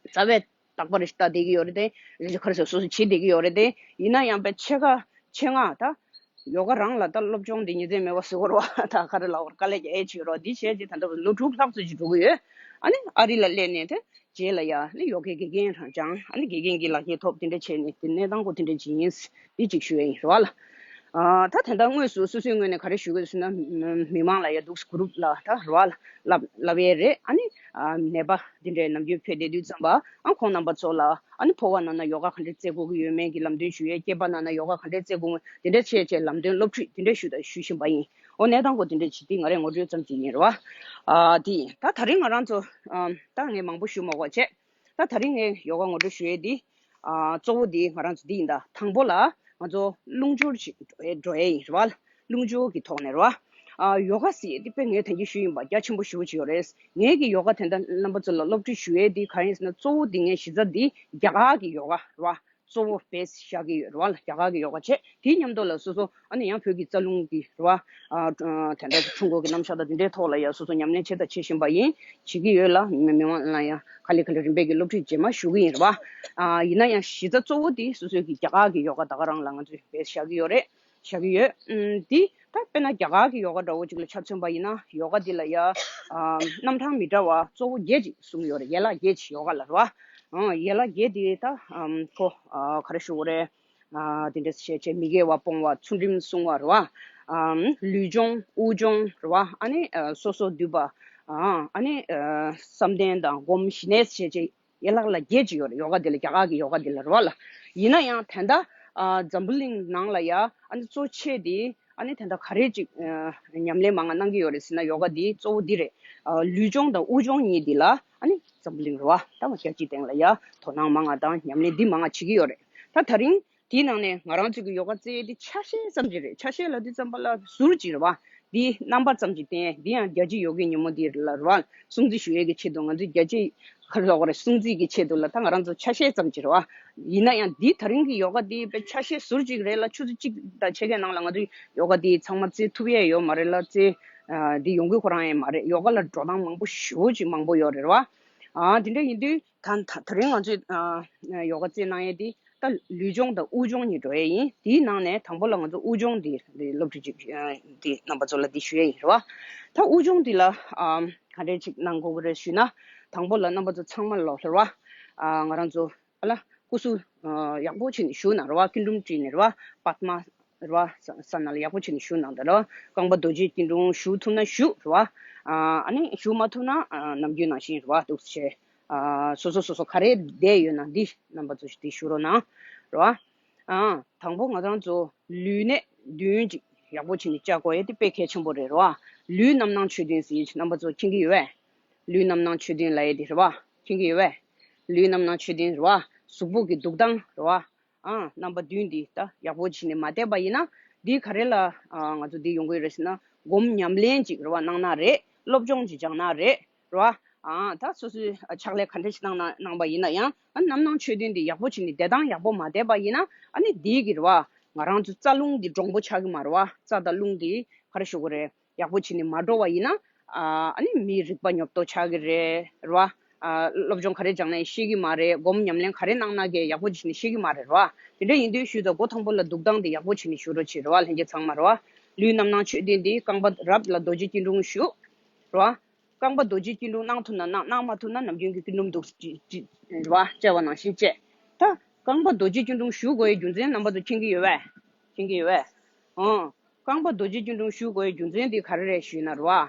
རྩ་བའི་རྟག་པར་ལྟ་བསྡད་ཀྱི་ཡོད་རེད་དེ། ག་རེ་ཟེར། སོ་སོ་བྱེད་བསྡད་ཀྱི་ཡོད་རེད་དེ། ཡིན་ན་ཡང་དཔེ་ཕྱེད་ཀ་ཕྱེད་ཀ་ད་ཡོ་ག་རང་ལ་ད་སློབ་སྦྱོང་འདི་ཉིན་མཚན་མེད་པ་ཟེར་དགོས་རེད་བ། ད་ག་རེ་ལབ་དགོས་རེད། དཀའ་ལས་རྒྱག་ཡས་བྱེད་རོགས། འདི་བྱས་རྗེས་ད་ལྟ་ལོ་དྲུག་ལྷག་ཙམ་ཅིག་འགྲོ་གི་ཡོད། ཨ་ནི་ཨ་རི་ལ་སླེབས་ནས་དེ་རྗེས་ལ་ཡ་ཨ་ནི་ཡོ་གའི་དགེ་རྒན་རང་སྦྱངས། ཨ་ནི་དགེ་རྒན་གྱི་ལག་འཁྱེར་ཐོབ། དེ་འདྲ་བྱས་ནས་དེ་གནས་སྟངས་ཁོ་དེ་འདྲ་ཅིག་ཡིན། འདི་ཅིག་ཞུ་ཡ་ཡིན་རེད་བ་ལ། ཨ་ད་དེ་འདྲ་དངོས་སུ་སོ་སོའི་ངོས་ནས་ག་རེ་ཞུ་དགོས་ཟེར་ན། མི་མང་ལ་ཡ་འདུག་སེ་གུ་རུབ་ལ་ད་རེད་བ་ལ་ལབ་ལབ་ཡས་རེད། ཨ་ནི་ཨ་ནད་པ་འདི་འདྲའི་ནམ་རྒྱུན་ཕེབས་བསྡད་དུས་ཙམ་པ། ཨ་ཁོང་རྣམ་པ་ཚོ་ལ་ཨ་ནི་ཕོ་བ་ན་ན་ཡོ་ག་ག་འདྲས་རྩེ་དགོས་ཀྱི་ཡོད་མེད་ཀྱི་ལམ་སྟོན་ཞུ་ཡས། སྐྱེས་པ་ན་ན་ཡོ་ག་ག་འདྲས་རྩེ་དགོས་མེད་དེ་འདྲས་བྱས་བྱས་ལམ་སྟོན་སློབ་ཁྲིད་དེ་འདྲས་ཞུ་དང་ཞུ་བཞིན་པ་ཡིན། འོ་གནས་སྟངས་སྐོར་དེ་འདྲས་ཅིག་འདི་ང་རས་ངོ་སྤྲོད་ཙམ་ཅིག་ཡིན་རེད་བ། ཨ་དེ་ཡིན། ད་ད་རིང་ང་རང་ཚོ་ཨ་ད་ངས་མང་པོ་ཞུ་མ་དགོས་བྱས། ད་ད་རིང་ངས་ཡོ་ག་ངོ་སྤྲོད་ཞུ་ཡས་འདི། ཨ་གཙོ་བོ་འདི་ང་རང་ཚོ་འདི་ཡིན། ད་དང་པོ་ལ་ང་ཚོ་རླུང་སྦྱོར་ཞིག་འགྲོ་ཡས་འགྲོ་ཡས་ཡིན་རེད་བ། རླུང་སྦྱོར་གྱི་ཐོག་ནས་རེད་བ། ཨ་ཡོ་ག་ཟེར་ཡས་འདི་དཔེ་ངས་ད་གིན་ཞུས་ཡིན་པ་རྒྱ་ཆེན་པོ་ཞེ་པོ་ཅིག་ཡོད་རེད། ངས་ཀྱི་ཡོ་ག་དེ་འདྲ་རྣམ་པ་ཚོ་ལ་སློབ་ཁྲིད་ཞུ་ཡས་འདི་ག་རེ་ཡིན་ཟེར་ན། གཙོ་བོ་འདི་ངས་གཞི་རྩ་འདི་རྒྱ་གར་གྱི་ཡོ་ག་རེད་བ། གཙོ་བོ་བེ་སི་བཞག་གི་ཡོད་རེད་བ་ལ། རྒྱ་གར་གྱི་ཡོ་ག་བྱས། དེའི་མཉམ་དུ་ལ་སོ་སོ་ཨ་ནི་ཡང་བོད་ཀྱི་རྩ་རླུང་གི་རེད་བ། ཨ་དེ་འདྲ་ཁྲུས་འཁོར་གྱི་རྣམ་གཞག་དང་དེ་འདྲའི་ཐོག་ལ་ཡང་སོ་སོ་ཉམས་ལེན་བྱས་དང་བྱེད་བཞིན་པ་ཡིན། བྱེད་ཀྱི་ཡོད་ལ། མི་མི་མང་ལ་ཡང་ག་ལེ་ག་ལེ་རིམ་པས་ཀྱི་སློབ་ཁྲིད་རྗེས་མ་ཞུ་གི་ཡིན་རེད་བ། ཨ་ཡིན་ན་ཡང་གཞི་རྩ་གཙོ་བོ་དེ་སོ་སོའི་གི་རྒྱ་གར་གྱི་ཡོ་ག་ད་ག་རང་ལ་ང་ཚོས་བེ་སི་བཞག་གི་ཡོད་རེད། བཞག་གི་ཡོད། ཨམ་དེ་ད་དཔེར་ན་རྒྱ་གར་གྱི་ཡོ་ག་འདྲ་བོ་ཅིག་ལ་ཆ་མཚོན་པ་ཡིན་ན། ཡོ་ག་འདི་ལ་ཡ་ཨམ་རྣམ་གྲངས་མི་འདྲ་བ་གཙོ་བོ་བརྒྱད་ཅིག་གསུངས་ཡོད་རེད། ཡན་ལག་བརྒྱད་ཅིག་ཡོ་ག་ལ་རེད་བ། ཨང་ཡན་ལག་བརྒྱད་དེ་ད་ཨམ་ཁོ་ཨ་ག་རེ་ཞུ་དགོས་རེད། ཨ་དེ་འདྲ་བྱས་བྱས་མི་དགེ་བ་སྤོང་བ། ཚུལ་ཁྲིམས་བསྲུང་བ་རེད་བ། ཨམ་ལུས་སྦྱོང་དབུགས་སྦྱོང་རེད་བ། ཨ་ནི་ཨ་སོ་སོ་འདུལ་བ། ཨ་ཨ་ནི་ཨ་བསམ་གཏན་དང་སྒོམ་ཞི་གནས་བྱས་བྱས་ཡན་ལག་ལ་བརྒྱད་ཅིག་ཡོད་རེད། ཡོ་ག་དེ་ལ། རྒྱ་གར་གྱི་ཡོ་ག་དེ་ལ་རེད་བ་ལ། ཡིན་ན་ཡང་ད་ལྟ་ཨ་འཛམ་བུ་གླིང་ནང་ལ་ཡ་ཨ་ནི་གཙོ་ཆེ་དེ་ཨ་ནི་ད་ལྟ་ག་རེ་ཅིག་ཨ་ཉམས་ལེན་མང་ང་གནང་གི་ཡོད་རེད་ཟེར་ན། ཡོ་ག་དེ་གཙོ་བོ་འདི་རེད། ཨ་ལུས་སྦྱོང་དང་དབུགས་སྦྱོང་གཉིས་འདི་ལ་ཨ་ནི་འཛམ་བུ་གླིང་རེད་བ། ད་མ་རྒྱལ་སྤྱིའི་སྟེང་ལ་ཡ་དོ་སྣང་མང་ང་དང་ཉམས་ལེན་འདི་མང་ང་བྱེད་ཀྱི་ཡོད་རེད། ད་ད་རིང་དེའི་ནང་ནས་ང་རང་ཚོ་གི་ཡོ་ག་རྩེ་ཡས་འདི་ཆ་ཤས་ཙམ་ཅིག་རེད། ཆ་ཤས་ལབ་དུས་ཙམ་པ་ལ་ཟུར་ཅིག་རེད་བ། འདིའི་རྣམ་པ་ཙམ་ཅིག་བསྟན། འདི་ཡང་རྒྱལ་སྤྱིའི་ཡོ་གའི་ཉིན་མོ་འདི་ལ་རེད་བ། སྲུང་བརྩི་ཞུ་ཡས་ཀྱི་ཆེད་དུ། ང་ཚོའི་རྒྱལ་སྤྱིའི་ག་རེ་ལབ་དགོས་རེད། སྲུང་བརྩི་གི་ཆེད་དུ་ལ་ད་ང་རང་ཚོ་ཆ་ཤས་ཙམ་ཅིག་རེད་བ། ཡིན་ན་ཡང་འདི་ད་རིང་གི་ཡོ་ག་འདི་དཔེ་ཆ་ཤས་ཟུར་ཅིག་རེད་ལ། ཆུ་ཚོད་གཅིག་དང་ཕྱེད་ཀའི་ནང་ལ་ང་ཚོའི་ཡོ་ག་འདི་ཚང་མ་རྩེ་ཐུབ་ཡས་ཡོད་མ་རེད་ལ། རྩེ་ ཨ་འདི་ཡོང་གི་ཁོ་རང་ཡང་མ་རེད། ཡོ་ག་ལ་འགྲོ་སྟངས་མང་པོ་ཞེ་པོ་ཅིག་མང་པོ་ཡོད་རེད་བ། ཨ་དེ་འདྲ་ཡིན་དུས་ད་ད་ད་རིང་ང་ཚོས་ཨ་ཡོ་ག་རྩེད་གནང་ཡས་དེ་ད་ལུས་སྦྱོང་དང་དབུགས་སྦྱོང་གཉིས་འགྲོ་ཡས་ཡིན། དེའི་ནང་ནས་དང་པོ་ལ་ང་ཚོ་དབུགས་སྦྱོང་འདི་འདི་སློབ་ཁྲིད་ཅིག་ཨ་འདི་རྣམ་པ་ཚོ་ལ་འདི་ཞུ་ཡས་ཡིན་རེད་བ། ད་དབུགས་སྦྱོང་འདི་ལ་ཨ་ག་འདྲས་ཅིག་གནང་དགོས་ཀྱི་རེད་ཞུས་ན། དང་པོ་ལ་རྣམ་པ་ཚོ་ཚང་མ་ལོག་རེད་བ། ཨ་ང་རང་ཚོ་ཨ་ལ་སྐུ་གཟུགས་ཨ་ཡག་པོ་བྱས་ནས་བཞུགས་གནང་རེད་བ། སྐྱིལ་ཀྲུང་བྲིས་ནས་རེད་བ། པདྨ་རེད་བ། ས་ས་ན་ལ་ཡག་པོ་བྱས་ནས་བཞུགས་གནང་དང་རེད་བ། རྐང་པ་རྡོ་རྗེ་སྐྱིལ་ཀྲུང་བཞུགས་ཐུབ་ན་བཞུགས་རེད་བ། ཨ་ནི་བཞུགས་མ་ཐུབ་ན་ཨ་ནམ་རྒྱུན་ནང་བཞིན་རེད་བ། འདུག་སེ་བྱས། ཨ་སོ་སོ་སོ་སོ་ག་རེ་བསྡད་ཡོད་ན་འདི་རྣམ་པ་ཚོ་འདི་བཞུགས་རོགས་གནང་རེད་བ། ཨ་དང་པོ་ང་རང་ཚོ་ལུས་གནད་མདུན་ཅིག་ཡག་པོ་བྱས་ནས་བཅའ་དགོས་ཡས་དེ་དཔེ་གལ་ཆེན་པོ་རེད་རེད་བ། ལུས་རྣམ་སྣང་ཆོས་བདུན་ཟེར་ཡས་རྣམ་པ་ཚོ་མཁྱེན་གྱི་ཡོད་པས། ལུས་རྣམ་སྣང་ཆོས་བདུན་ལབ་ཡས་དེ་རེད་བ། མཁྱེན་གྱི་ཡོད་པས། ལུས་རྣམ་སྣང་ཆོས་བདུན་རེད་བ། གཟུགས་པོ་གི་འདུག་སྟངས་རེད་བ། ཨ་རྣམ་པ་བདུན་འདི་ད་ཡག་པོ་བྱས་ནས་མ་བསྡད་པ་ཡིན་ན། འདི་ག་རེ་ལ་ཨ་ང་ཚོ་འདི་ཡོང་གི་ཡོད་རེད་ཟེར་ན། སྒོམ་ཉམས་ལེན་ཅིག་རེད་བ། གནང་ན་རེད། སློབ་སྦྱོང་ཅིག་སྦྱང་ན་རེད། རེད་བ། ཨ་ད་སོ་སོའི་ཕྱག་ལས་ག་འདྲ་ཞིག་གནང་ན་གནང་པ་ཡིན་ན་ཡང་། ཨ་རྣམ་སྣང་ཆོས་བདུན་འདི་ཡག་པོ་བྱས་ནས་བསྡད་སྟངས་ཡག་པོ་མ་བསྡད་པ་ཡིན་ན། ཨ་ནི་འདི་གི་རེད་བ། ང་རང་ཚོ་རྩ་རླུང་འདི་འདྲོང་པོ་ཆགས་ཀྱི་མ་རེད་བ། རྩ་དང་རླུང་འདི་ག་རེ་ཞུ་དགོས་རེད། ཡག་པོ་བྱས་ནས་མ་འགྲོ་བ་ཡིན་ན། ཨ་ཨ་ནི་མིའི་རིག་པ་ཉོབ་ཏོ་ཆགས་ཀྱི་རེད། རེད་བ། ཨ་སློབ་སྦྱོང་ག་རེ་སྦྱངས་ནའི་ཤེས་ཀྱི་མ་རེད། སྒོམ་ཉམས་ལེན་ག་རེ་གནང་ན་གི་ཡག་པོ་བྱས་ནས་ཤེས་ཀྱི་མ་རེད། རེད་བ། དེ་འདྲ་ཡིན་དུས་ཞུས་ཙང་འགོ་དང་པོ་ལ་འདུག་སྟངས་དེ་ཡག་པོ་བྱས་ནས་བཞུགས་རོགས་བྱེད། རེད་བ། ལྷན་རྒྱས་ཚང་མ་རེད་བ། ལུས་རྣམ་སྣང་ཆོས་བདུན་དེ་རྐང་པ་རབ་ལ་རྡོ་རྗེ་སྐྱིལ་ཀྲུང་བཞུགས། རེད་བ། རྐང་པ་རྡོ་རྗེ་སྐྱིལ་ཀྲུང་གནང་ཐུབ་ན་གནང་། གནང་མ་ཐུབ་ན་ནམ་རྒྱུན་གྱི་སྐྱིལ་ཀྲུང་འདུག་ཅི་ཅི་རེད་བ། བཅའ་བ་ནང་བཞིན་བཅས། ད་རྐང་པ་རྡོ་རྗེ་སྐྱིལ་ཀྲུང་བཞུགས་དགོས་ཡའི་རྒྱུ་མཚན་རྣམ་པ་ཚོ་མཁྱེན་གྱི་ཡོད་པས། མཁྱེན་གྱི་ཡོད་པས། ཨང་། རྐང་པ་རྡོ་རྗེ་སྐྱིལ་ཀྲུང་བཞུགས་དགོས་ཡའི་རྒྱུ་མཚན་འདི་ག་རེ་རེད་ཞུས་ན་རེད་བ།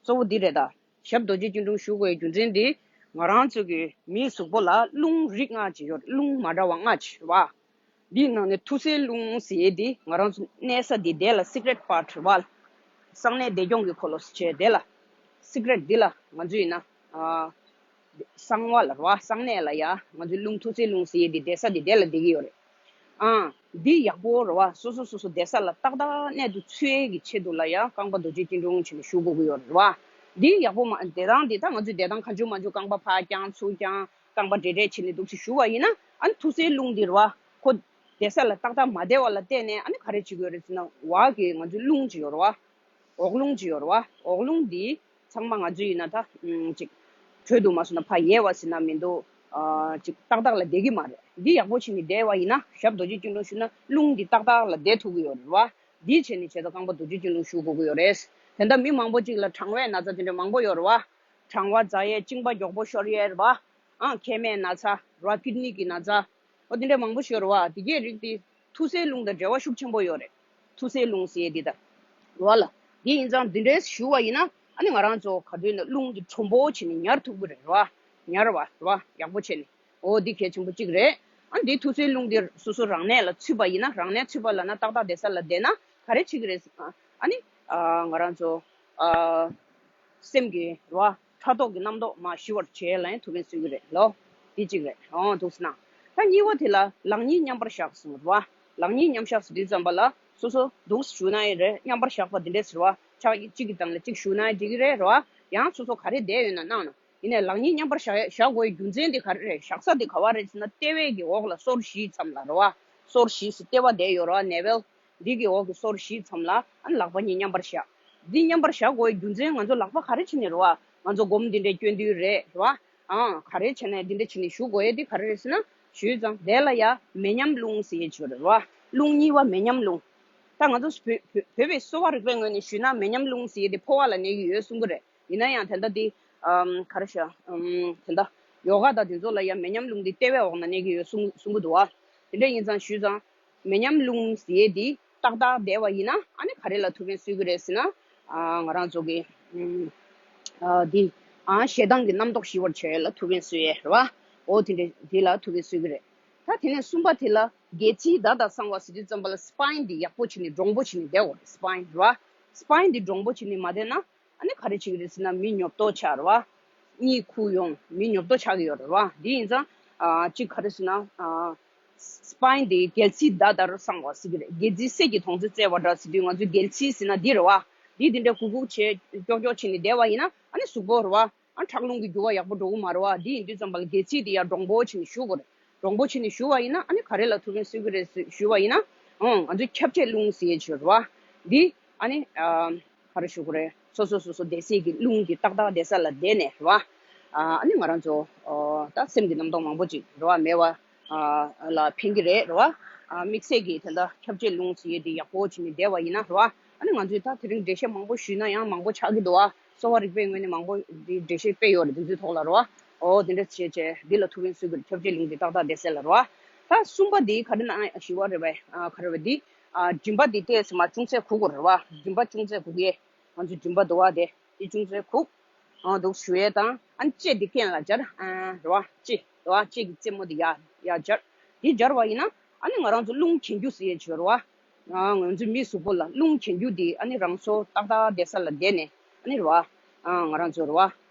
གཙོ་བོ་འདི་རེད་ད། ཞབས་རྡོ་རྗེ་སྐྱིལ་ཀྲུང་བཞུགས་དགོས་ཡའི་རྒྱུ་མཚན་འདི། ང་རང་ཚོ་གི་མིའི་གཟུགས་པོ་ལ་རླུང་རིགས་ལྔ་ཅིག་ཡོད་རེད། རླུང་མ་འདྲ་བ་ལྔ་ཅིག་རེད་བ། འདིའི་ནང་ནས་ཐུགས་སྲས་རླུང་ཟེར་ཡས་འདི་ང་རང་ཚོ་གནས་ས་འདི་དེ་ལ་སི་ཀྲེཊ་པཱརཊ་རེད་བ། གསང་གནས་བདེ་སྐྱོང་གི་འཁོར་ལོ་ཟེར་བྱས་དེ་ལ། སི་ཀྲེཊ་འདི་ལ་ང་ཚོ་ཡིན་ན། ཨ། གསང་བ་ལ་རེད་བ། གསང་གནས་ལ་ཡ་ང་ཚོའི་རླུང་ཐུགས་སྲས་རླུང་ཟེར་ཡས་འདི་བསྡད་ས་འདི་དེ་ལ་བསྡད་ཀྱི་ཡོད་རེད། ཨ། འདི་ཡག་པོ་རེད་བ། སོ་སོ་སོ་སོ་བསྡད་ས་ལ་ཏག་ཏག་གནས་དུ་ཚུད་ཡས་ཀྱི་ཆེད་དུ་ལ་ཡ་རྐང་པ་རྡོ་རྗེ་སྐྱིལ་ཀྲུང་བྱས་ནས་བཞུགས་དགོས་ཀྱི་ཡོད་རེད་བ། འདི་ཡག་པོ་མ་བསྡད་སྟངས་འདི་ད་ང་ཚོའི་བསྡད་སྟངས་གང་བྱུང་མང་བྱུང་རྐང་པ་ཕར་བརྐྱངས་ཚུར་བརྐྱངས། རྐང་པ་བསྒྲད་བསྒྲད་བྱས་ནས་འདུག་སེ་བཞུགས་པ་ཡིན་ན། ཨ་ནི་ཐུགས་སྲས་རླུང་འདི་རེད་བ། ཁོ་བསྡད་ས་ལ་ཏག་ཏག་མ་བསྡད་པ་ལ་བརྟེན་ནས་ཨ་ནི་ག་རེ་བྱེད་ཀྱི་ཡོད་རེད་ཟེར་ན། འོག་གི་ང་ཚོའི་རླུང་ཅིག་ཡོད་རེད་བ། འོག་རླུང་ཅིག་ཡོད་རེད་བ། འོག་རླུང་འདི་ཚང་མ་ང་ཚོ་ཡིན་ན་ད་ཨམ་ཅིག་དྲོད་འདུག་མ་སོང་ན་ཕར་ཡལ་བ་ཟེར་ན་མི་འདུག་ཨ་ཅིག་ཏག་ཏག་ལ་བསྡད་ཀྱི་མ་རེད། འདི་ཡག་པོ་བྱས་ནས་བསྡད་པ་ཡིན་ན། ཞབས་རྡོ་རྗེ་སྐྱིལ་ཀྲུང་བཞུགས་ན་རླུང་འདི་ཏག་ཏག་ལ་བསྡད་ཐུབ་ཀྱི་ཡོད་རེད་བ། འདི་བྱས་ནས་བྱས་ཙང་རྐང་པ་རྡོ་རྗེ་སྐྱིལ་ཀྲུང་བཞུགས་དགོས་ཀྱི་ཡོད་རེད། དེ་འདྲ་མི་མང་པོ་ཅིག་ལ་གྲང་བའི་ན་ཚ་དེ་འདྲ་མང་པོ་ཡོད་རེད་བ། གྲང་བ་ཟ་ཡས། གཅིན་པ་མགྱོགས་པོ་ཤོར་ཡས་རེད་བ། ཨང་། མཁལ་མའི་ན་ཚ་རེད་བ། ཀིཌ་ནི་གི་ན་ཚ། འོ་དེ་འདྲ་མང་པོ་ཤོར་བ། དེ་གའི་རིགས་དེ་ཐུགས་སྲས་རླུང་དང་འབྲེལ་བ་ཤུགས་ཆེན་པོ་ཡོད་རེད། ཐུགས་སྲས་རླུང་ཟེར་ཡས་འདི་ད་རེད་བ་ལ། དེ་ཡིན་ཙང་འདི་འདྲའི་ཞུ་བ་ཡིན་ན། ཨ་ནི་ང་རང་ཚོ་ག་དུས་ན་རླུང་འདི་དྲོན་པོ་བྱས་ནས་ཉར་ཐུབ་ཀྱི་རེད་བ། ཉར་བ་རེད་བ། ཡག་པོ་བྱས་ནས། འོ་འདི་གལ་ཆེན་པོ་གཅིག་རེད། ཨ་འདི་ཐུགས་སྲས་རླུང་འདི་སོ་སོ་རང་གནས་ལ་ཚུད་པ་ཡིན་ན། རང་གནས་ཚུད་པ་ལབ་ན་ཏག་ཏག་བསྡད་ས་ལ་བསྡད་ན་ག་རེ་བྱེད་ཀྱི་རེད་ཟེར་ན། ཨ་ནི་ཨ་ང་རང་ཚོ་ཨ་སེམས་ཀྱི་རེད་བ། ཕྲག་དོག་གི་རྣམ་རྟོག་མར་ཞི་བར་བྱེད་ལ་ཡང་ཐུགས་ཕན་གསོས་ཀྱི་རེད་ལོ། འདི་གཅིག་རེད། འོ་འདུག་སེ་ན། ད་གཉིས་པ་དེ་ལ་ལག་གཉིས་མཉམ་པར་བཞག་གསུངས་རེད་བ། ལག་གཉིས་མཉམ་བཞག་ཟེར་དུས་ཙམ་པ་ལ་སོ་སོ་འདུག་སེ་བཞུགས་ན་ཡང་རེད། མཉམ་པར་བཞག་པ་འདི་འདྲས་ཟེར་བ། ཕྱག་གཅིག་གི་སྟེང་ལ་གཅིག་བཞུགས་ན་ཡང་འགྲིག་གི་རེད་རེད་བ། ཡང་སོ་སོ་ག་རེ་བསྡད་ཡོད་ན་གནང་ན། ཡིན་ནའི་ལག་གཉིས་མཉམ་པར་བཞག་བཞག་དགོས་པའི་རྒྱུ་མཚན་དེ་ག་རེ་རེད། བཞག་ས་དེ་ག་བ་རེད་ཟེར་ན། ལྟེ་བའི་གི་འོག་ལ་སོར་བཞིའི་མཚམས་ལ་རེད་བ། སོར་བཞི་ཟེར་ལྟེ་བ་བསྡད་ཡོད་རེད་བ། ནེ་ཝེལ། འདི་གི་འོག་གི་སོར་བཞིའི་མཚམས་ལ་ཨ་ནི་ལག་པ་གཉིས་མཉམ་པར་བཞག་འདི་མཉམ་པར་བཞག་དགོས་པའི་རྒྱུ་མཚན་ང་ཚོ་ལག་པ་ག་རེ་བྱས་ནས་རེད་བ། ང་ཚོ་སྒོམ་འདི་འདྲའི་སྐྱོན་དུས་རེད་རེད་བ། ཨང་། ག་རེ་བྱས་ནས་འདི་འདྲ་བྱས་ནས་བཞུགས་དགོས་ཡས་འདི་ག་རེ་རེད་ཟེར་ན། ཞུས་ཙང་དེ་ལ་ཡ་མེ་མཉམ་རླུང་ཟེར་ཡས་ཅིག་ཡོད་རེད་བ། རླུང་གཉིས་པ་མེ་མཉམ་རླུང་། ད་ང་ཚོ་བོད་བོད་བོད་པའི་གསོ་བ་རིག་པའི་ངོས་ནས་ཞུས་ན། མེ་མཉམ་རླུང་ཟེར་ཡས་དེ་ཕོ་བ་ལ་གནས་ཀྱི་ཡོད་གསུང་གི་རེད། ཡིན་ན་ཡང་དེ་འདྲ་དེ་ཨམ་ག་རེ་ཤ་ཨམ་དེ་འདྲ་ཡོ་ག་དང་དེ་ཚོ་ལ་ཡང་མེ་མཉམ་རླུང་དེ་ལྟེ་བའི་འོག་ན་གནས་ཀྱི་ཡོད་གསུང་གསུང་གི་འདུག་བ། དེ་འདྲ་ཡིན་ཙང་ཞུས་ཙང་མེ་མཉམ་རླུང་ཟེར་ཡས་དེ་ཏག་ཏག་བསྡད་པ་ཡིན་ན། ཨ་ནི་ག་རེ་ལ་ཐུགས་ཕན་གསོས་ཀྱི་རེད་ཟེར་ན། ཨ་ང་རང་ཚོ་གི་ཨམ་ཨ་དེ་ཨ་ཞེ་སྡང་གི་རྣམ་རྟོག་ཞི་བར་བྱེད་ཡས་ལ་ཐུགས་ཕན་གསོས་ཡས་རེད་བ། འོ་དེ་འདྲ་དེ་ལ་ཐུགས་ཕན་གསོས་ཀྱི་རེད། ད་དེ་ནས་གསུམ་པ་དེ་ལ་སྒལ་ཚིགས་ཟླ་དང་གསང་བ་ཟེར་དུས་ཙམ་པ་ལ་སི་པའིན་དེ་ཡག་པོ་བྱས་ནས་འདྲོང་པོ་བྱས་ནས་བསྡད་དགོས་རེད། སི་པའིན་རེད་བ། སི་པའིན་དེ་འདྲོང་པོ་བྱས་ནས་མ་བསྡད་ན། ཨ་ནི་ག་རེ་བྱེད་ཀྱི་རེད་ཟེར་ན། མི་ཉོབ་ཏོ་ཆགས་རེད་བ། གཉིད་ཁུག་ཡོང་། མི་ཉོབ་ཏོ་ཆགས་ཀྱི་ཡོད་རེད་བ། འདི་ཡིན་ཙང་ཨ་གཅིག་ག་རེ་ཟེར་ན། ཨ་སི་པའིན་དེ་སྒལ་ཚིགས་ཟླ་ལྟར་གསང་བ་ཟེར་གྱི་རེད། སྒལ་ཚིགས་གསེར་གྱི་དོང་ཙེ་རྩེ་བ་འདྲ་ཟེར་དུས། ང་ཚོའི་སྒལ་ཚིགས་ཟེར་ན་འདི་རེད་བ། འདི་འདི་འདྲ་གུག་གུག་བྱས་ཀྱོག་ཀྱོག་བྱས་ནས་བསྡད་པ་ཡིན་ན། ཨ་ནི་གཟུགས་པོ་རེད་བ། ཨ་ཁྲག་རླུང་གི་རྒྱུ་བ་ཡག་པོ་འགྲོ་གི་མ་རེད་བ། འདི་ཡིན་དུས་ཙམ་པ་ལ་སྒལ་ཚིགས་དེ་ཡར་འདྲོང་པོ་བྱས་ནས་བཞུགས་དགོས་རེད། འདྲོང་པོ་བྱས་ནས་བཞུགས་པ་ཡིན་ན། ཨ་ནི་ག་རེ་ལ་ཐུགས་ཕན་གསོས་ཀྱི་རེད་ཞུས་པ་ཡིན་ན། ཨང་། ང་ཚོའི་ཁྱབ་བྱེད་རླུང་ཟེར་ཡས་ཅིག་ཡོད་རེད་བ། འདི་ཨ་ནི་ཨ་ག་རེ་ཞུ་དགོས་རེད། སོ་སོ་སོ་སོ་བསྡད་སའི་གི་རླུང་གི་ཏག་ཏག་བསྡད་ས་ལ་བསྡད་ནས་རེད་བ། ཨ་ནི་ང་རང་ཚོ་ད་སེམས་ཀྱི་རྣམ་རྟོག་མང་པོ་ཅིག་རེད་བ། མེད་པ་ལ་ཕན་གྱི་རེད་རེད་བ། དམིགས་བསལ་གྱི་དེ་འདྲ་ཁྱབ་བྱེད་རླུང་ཟེར་ཡས་དེ་ཡག་པོ་བྱས་ནས་བསྡད་པ་ཡིན་ན་རེད་བ། ཨ་ནི་ང་ཚོས་ད་དེ་རིང་འགྲེལ་བཤད་མང་པོ་ཞུས་ན་ཡང་མང་པོ་ཆགས་ཀྱི་འདུག་བ། གསོ་བ་རིག་པའི་ངོས་ནས་མང་པོ་འདི་འགྲེལ་བཤད་སྤེལ་ཡོད་རེད། དེ་ཚོའི་ཐོག་ལ་རེད་བ། འོ་དེ་འདྲ་བྱས་བྱས་འདི་ལ་ཐུགས་ཕན་གསོས་ཀྱི་རེད། ཁྱབ་བྱེད་རླུང་འདི་ཏག་ཏག་བསྡད་ས་ལ་རེད་བ། ད་གསུམ་པ་འདི་ག་རེ་ན་ཞུ་བ་རེད་བས། ག་རེ་བ་འདི། མགྲིན་པ་འདི་ཏོག་ཙམ་མར་ཅུང་ཟད་གུག་དགོས་རེད་བ། མགྲིན་པ་ཅུང་ཟད་གུག་ཡས། ང་ཚོའི་མགྲིན་པ་འདུག་བ་དེ། དེ་ཅུང་ཟད་གུག་ཨ་འདུག་ཞུ་ཡས་དང་། ཨ་ནི་ལྕེ་འདི་གྱེན་ལ་སྦྱར། ཨ་རེད་བ། ལྕེ་རེད་བ། ལྕེ་གི་རྩེ་མོ་འདི་ཡར་ཡར་སྦྱར། འདི་སྦྱར་བ་ཡིན་ན་ཨ་ནི་ང་རང་ཚོ་རླུང་གྱེན་རྒྱུ་ཟེར་ཡས་ཅིག་ཡོད་རེད་བ། ང་ཚོའི་མིའི་གཟུགས་པོ་ལ་རླུང་གྱེན་རྒྱུ་འདི་ཨ་ནི་རང་སོ་ཏག་ཏག་བསྡད་ས་ལ་བསྡད་ནས་ཨ་ནི་རེད་བ། ང་རང་ཚོ་རེད་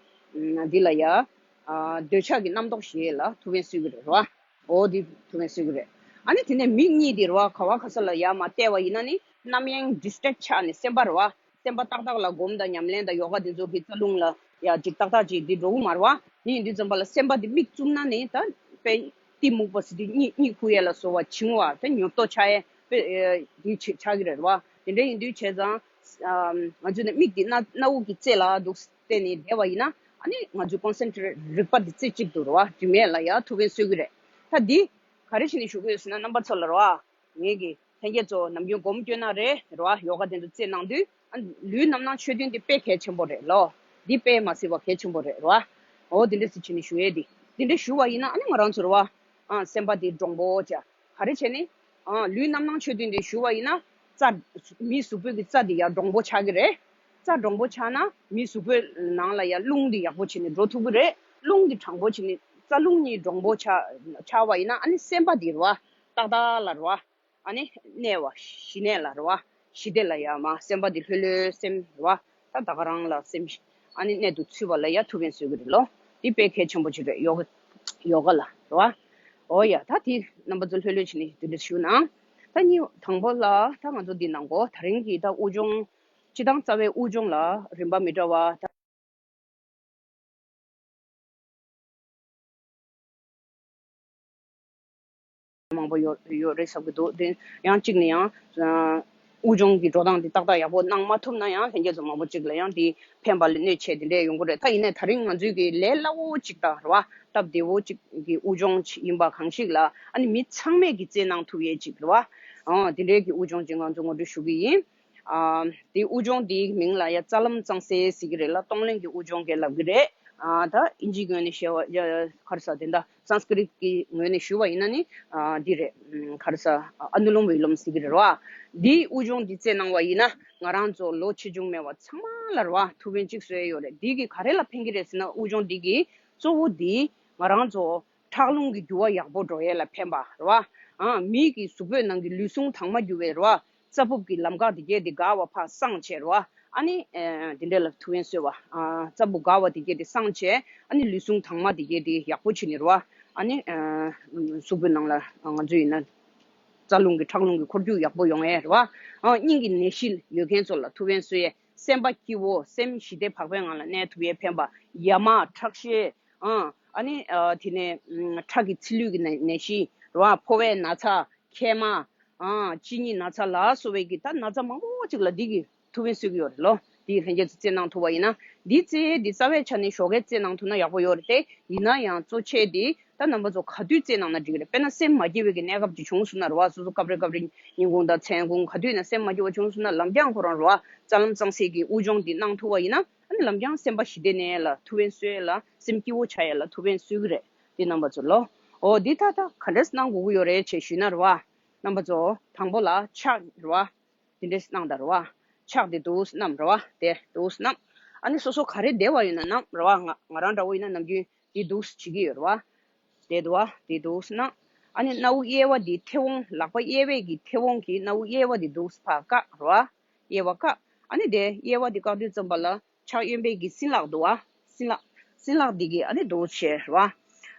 བ། འདི་ལ་ཡ། འདོད་ཆགས་ཀྱི་རྣམ་རྟོག་ཞི་ཡས་ལ་ཐུགས་ཕན་གསོས་ཀྱི་རེད་བ། འོ་འདི་ཐུགས་ཕན་གསོས་ཀྱི་རེད། ཨ་ནི་དེ་ནས་མིག་གཉིས་འདི་རེད་བ། ག་བ་ག་ས་ལ་ཡ་མར་བལྟས་པ་ཡིན་ན་ནི་རྣམ་གཡེང་ཌི་སི་ཊེག་ཆགས་ནས་སེམས་པ་རེད་བ། སེམས་པ་ཏག་ཏག་ལ་སྒོམ་དང་ཉམས་ལེན་དང་ཡོ་ག་དེ་ཚོ་གི་རྩ་རླུང་ལ་ཡ་ཅིག་ཏག་ཏག་ཅིག་འདི་འགྲོ་གི་མ་རེད་བ། དེ་ཡིན་དུས་ཙམ་པ་ལ་སེམས་པ་འདི་མིག་བཙུམ་ན་ནི་ད་དཔེ་གཏི་མུག་པ་ཟེར་དུས་གཉིད་གཉིད་ཁུག་ཡས་ལ་སོགས་པ་བྱིང་བ་ད་ཉོབ་ཏོ་ཆགས་ཡས་དཔེ་འདི་ཆགས་ཀྱི་རེད་བ། དེ་འདྲ་ཡིན་དུས་བྱས་ཙང་ང་ཚོས་ནི་མིག་འདི་སྣ་སྣ་བུག་གི་རྩེ་ལ་འདུག་བལྟས་ནས་བསྡད་པ་ཡིན་ན་ཨ་ནི་ང་ཚོའི་ཀོན་སེན་ཊི་རེཊ་རིག་པ་འདི་རྩེ་གཅིག་ཏུ་རེད་བ། དྲི་མེད་ལ་ཡ་ཐུགས་ཕན་གསོས་ཀྱི་རེད། ད་འདི་ག་རེ་བྱས་ནས་ཞུ་གི་ཡོད་ཟེར་ན་རྣམ་པ་ཚོ་ལ་རེད་བ། ངེད་ཀྱི་ལྷན་རྒྱས་ཚོ་ནམ་རྒྱུན་སྒོམ་སྐྱོན་ན་རེད་རེད་བ། ཡོ་ག་དེ་ཚོ་རྩེ་གནང་དུས་ཨ་ལུས་རྣམ་སྣང་ཆོས་བདུན་འདི་དཔེ་གལ་ཆེན་པོ་རེད་ལོ། འདི་དཔེ་མ་སྲིད་པ་གལ་ཆེན་པོ་རེད་རེད་བ། འོ་དེ་འདྲ་ཟེར་བྱས་ནས་ཞུ་ཡས་འདི་དེ་འདྲ་ཞུ་བ་ཡིན་ན་ཨ་ནི་ང་རང་ཚོ་རེད་བ། ཨ་སེམས་པ་འདི་འདྲོང་པོ་བྱ། ག་རེ་བྱས་ནས། ཨ་ལུས་རྣམ་སྣང་ཆོས་བདུན་འདི་ཞུ་བ་ཡིན་ན། རྩ། མིའི་གཟུགས་པོའི་གི་རྩ་འདི་ཡར་འདྲོང་པོ་ཆགས་ཀྱི་རེད། རྩ་འདྲོང་པོ་ཆགས་ན་མིའི་གཟུགས་པོའི་ནང་ལ་ཡར་རླུང་འདི་ཡག་པོ་བྱས་ནས་འགྲོ་ཐུབ་ཀྱི་རེད། རླུང་འདི་དྲང་པོ་བྱས་ནས་རྩ་རླུང་གཉིས་འདྲོང་པོ་ཆགས་ཆགས་པ་ཡིན་ན་ཨ་ནི་སེམས་པ་འདི་རེད་བ། ཏག་ཏག་ལ་རེད་བ། ཨ་ནི་གནས་པ་ཞི་གནས་ལ་རེད་བ། ཞི་བདེ་ལ་ཡ་མ་སེམས་པ་འདི་ལྷོད་ལྷོད་སེམས་རེད་བ། ད་ད་ག་རང་ལ་སེམས་ཨ་ནི་གནད་དུ་ཚུད་པ་ལ་ཡ་ཐུགས་ཕན་གསོས་ཀྱི་རེད་ལོ། འདི་དཔེ་གལ་ཆེན་པོ་ཅིག་རེད་ཡོ་ག་ཡོ་ག་ལ་རེད་བ། འོ་ཡ་ད་དེ་རྣམ་པ་ཚོ་ལྷོད་ལྷོད་བྱས་ནས་དེ་འདྲ་ཞུ་ན། ད་གཉིས་དང་པོ་ལ་ད་ང་ཚོ་འདི་ནང་གོ་ད་རིང་གི་ད་དབུགས་སྦྱོང་། སྤྱིར་བཏང་རྩ་བའི་དབུགས་སྦྱོང་ལ་རིམ་པ་མི་འདྲ་བ་ད། མང་པོ་ཡོད་ཡོད་རེད་བསམ་གྱི་འདུག་དེ་ཡང་གཅིག་ནས་ཡང་། དབུགས་སྦྱོང་གི་འགྲོ་སྟངས་དེ་ཏག་ཏག་ཡག་པོ་གནང་མ་ཐུབ་ན་ཡང་ལྷན་རྒྱས་ཚོ་མང་པོ་གཅིག་ལ་ཡང་དེ་ཕན་པ་ལ་གནོད་ཆེ་དེ་འདྲས་ཡོང་གི་རེད། ད་ཡིན་ནའི་ད་རིང་ང་ཚོའི་གི་ལས་སླ་བོ་གཅིག་དང་རེད་བ། སྟབས་བདེ་བོ་གཅིག་གི་དབུགས་སྦྱོང་ཡིན་པ་གང་ཞིག་ལ་ཨ་ནི་མི་ཚང་མས་གི་རྩེ་གནང་ཐུབ་ཡས་གཅིག་རེད་བ། ཨང་དེ་འདྲས་གི་དབུགས་སྦྱོང་གཅིག་ང་ཚོ་ངོ་སྤྲོད་ཞུ་གི་ཡིན། ཨ་དེ་དབུགས་སྦྱོང་དེའི་མིང་ལ་ཡ་རྩ་ལམ་གཙང་སེལ་ཟེར་གི་རེད་ལ་གཏོང་ལེན་གྱི་དབུགས་སྦྱོང་གི་ལབ་གི་རེད། ཨ་ད་ཨིན་ཇིའི་ངོས་ནས་བཤད་པ་ཡ་ག་རེ་ཟ་དེ་འདྲ་སཾ་སྐྲྀཏ་གི་ངོས་ནས་ཞུ་བ་ཡིན་ན་ནི་ཨ་འདི་རེད། ཨམ་ག་རེ་ཟ་ཨ་ནུ་ལོམ་བི་ལོམ་ཟེར་གི་རེད་ར། འདིའི་དབུགས་སྦྱོང་འདི་རྩེ་གནང་བ་ཡིན་ན་ང་རང་ཚོ་ལོ་ཆེ་ཆུང་མེད་པ་ཚང་མ་ལ་ར་བ་ཐུགས་ཕན་གཅིག་གསོས་ཡོད་རེད། འདི་གི་ག་རེ་ལ་ཕན་གི་རེད་ཟེར་ན་དབུགས་སྦྱོང་འདི་གི་གཙོ་བོ་འདི་ང་རང་ཚོ་ཁྲག་རླུང་གི་རྒྱུ་བ་ཡག་པོ་འགྲོ་ཡས་ལ་ཕན་པ་ར་བ། ཨ་མི་གི་གཟུགས་པོའི་ནང་གི་ལུས་ཟུངས་དྭངས་མ་རྒྱུ་བའི་ར་བ། རྩ་སྦུབས་ཀྱི་ལམ་ཁ་དེ་གས་དེ་འགག་པ་ཕར་སངས་བྱས་ར་བ། ཨ་ནི་ཨེ་དེ་འདྲས་ལ་ཐུགས་ཕན་གསོས་པ། ཨ་རྩ་སྦུབས་འགག་པ་དེ་གས་དེ་སངས་བྱས། ཨ་ནི་ལུས་ཟུངས་དྭངས་མ་དེ་གས་དེ་ཡག་པོ་བྱས་ནས་ར་བ། ཨ་ནི་ཨ་གཟུགས་པོའི་ནང་ལ་ང་ཚོ་ཡིན་ན་རྩ་རླུང་གི་ཁྲག་རླུང་གི་འཁོར་རྒྱུག་ཡག་པོ་ཡོང་ཡས་ར་བ། ཨ་སྙིང་གི་ནད་གཞི་ཡོད་མཁན་ཚོ་ལ་ཐུགས་ཕན་གསོས་ཡས། སེམས་པ་སྐྱིད་པོ་སེམས་ཞི་བདེ་བག་ཕེབས་ངང་ལ་གནས་ཐུབ་ཡས་ཕན་པ། ཡ་མ་ཁྲག་ཤེད། ཨ་ཨ་ནི་ཨ་དེ་ནས་ཨ་ཁྲག་གི་ཚིལ་ལུད་ཀྱི་ནད་ནད་གཞི་ར་བ། ཕོ་བའི་ན་ཚ། མཁལ་མ། ཨང་། གཅིན་སྙི་ན་ཚ་ལ་སོགས་པའི་གི་ད་ན་ཚ་མང་པོ་ཅིག་ལ་འདི་གི་ཐུགས་ཕན་གསོས་ཀྱི་ཡོད་རེད་ལོ། འདི་ལྷན་རྒྱས་ཚོ་རྩེ་གནང་ཐུབ་པ་ཡིན་ན། འདི་རྩེ་འདི་རྩ་བའི་ཆ་ནས་ཞོགས་ཀས་རྩེ་གནང་ཐུབ་ན་ཡག་པོ་ཡོད་རེད་དེ། ཡིན་ན་ཡང་གཙོ་ཆེ་འདི་ད་རྣམ་པ་ཚོ་ག་དུས་རྩེ་གནང་ན་འགྲིག་གི་རེད། དཔེར་ན་སེམས་མ་སྐྱིད་པའི་གི་གནས་སྐབས་ཅིག་བྱུང་སོང་ན་རེད་བ། སོ་སོ་སྐབས་རེ་སྐབས་རེ་ཉིན་གུང་དང་མཚན་གུང་ག་དུས་ཡིན་ན་སེམས་མ་སྐྱིད་པ་བྱུང་སོང་ན་ལམ་རྒྱང་ཁོ་རང་རེད་བ། རྩ་ལམ་གཙང་སེལ་གྱི་དབུགས་སྦྱོང་འདི་གནང་ཐུབ་པ་ཡིན་ན། ཨ་ནི་ལམ་རྒྱང་སེམས་པ་ཞི་བདེ་གནས་ལ་ཐུགས་ཕན་གསོས་ལ་སེམས་སྐྱིད་པོ་ཆགས་ཡ་ལ་ཐུགས་ཕན་གསོས་ཀྱི་རེད། འདི་རྣམ་པ་ཚོ་ལོ། འོ་འདི་ད་ད་ག་འདྲས་གནང་དགོས་ཀྱི་ཡོད་རེད་ཅེས་ཞུས་ན་རེད་བ། རྣམ་པ་ཚོ་དང་པོ་ལ་ཕྱག་རེད་བ། དེ་འདྲས་གནང་དང་རེད་བ། ཕྱག་དེ་འདུག་སེ་བསྣམས་རེད་བ། དེ་འདུག་སེ་བསྣམས། ཨ་ནི་སོ་སོ་ག་རེ་བསྡད་པ་ཡོད་ན་བསྣམས་རེད་བ། ང་ང་རང་འདྲ་བོ་ཡིན་ན་ནམ་རྒྱུན་དེ་འདུག་སེ་བྱེད་ཀྱི་ཡོད་རེད་བ། དེ་འདུག་བ་དེ་འདུག་སེ་བསྣམས། ཨ་ནི་སྣ་བུག་གཡས་པ་དེ་མཐེ་བོང་ལག་པ་གཡས་པའི་གི་མཐེ་བོང་གིས་སྣ་བུག་གཡས་པ་དེ་འདུག་སེ་ཕར་བཀག་རེད་བ། གཡས་པ་བཀག་ཨ་ནི་དེ་གཡས་པ་དེ་བཀག་དུས་ཙམ་པ་ལ་ཕྱག་གཡོན་པའི་གི་སྲིན་ལག་འདུག་བ། སྲིན་ལག་སྲིན་ལག་འདི་གིས་ཨ་ནི་འདུག་སེ་བྱས་རེད་བ།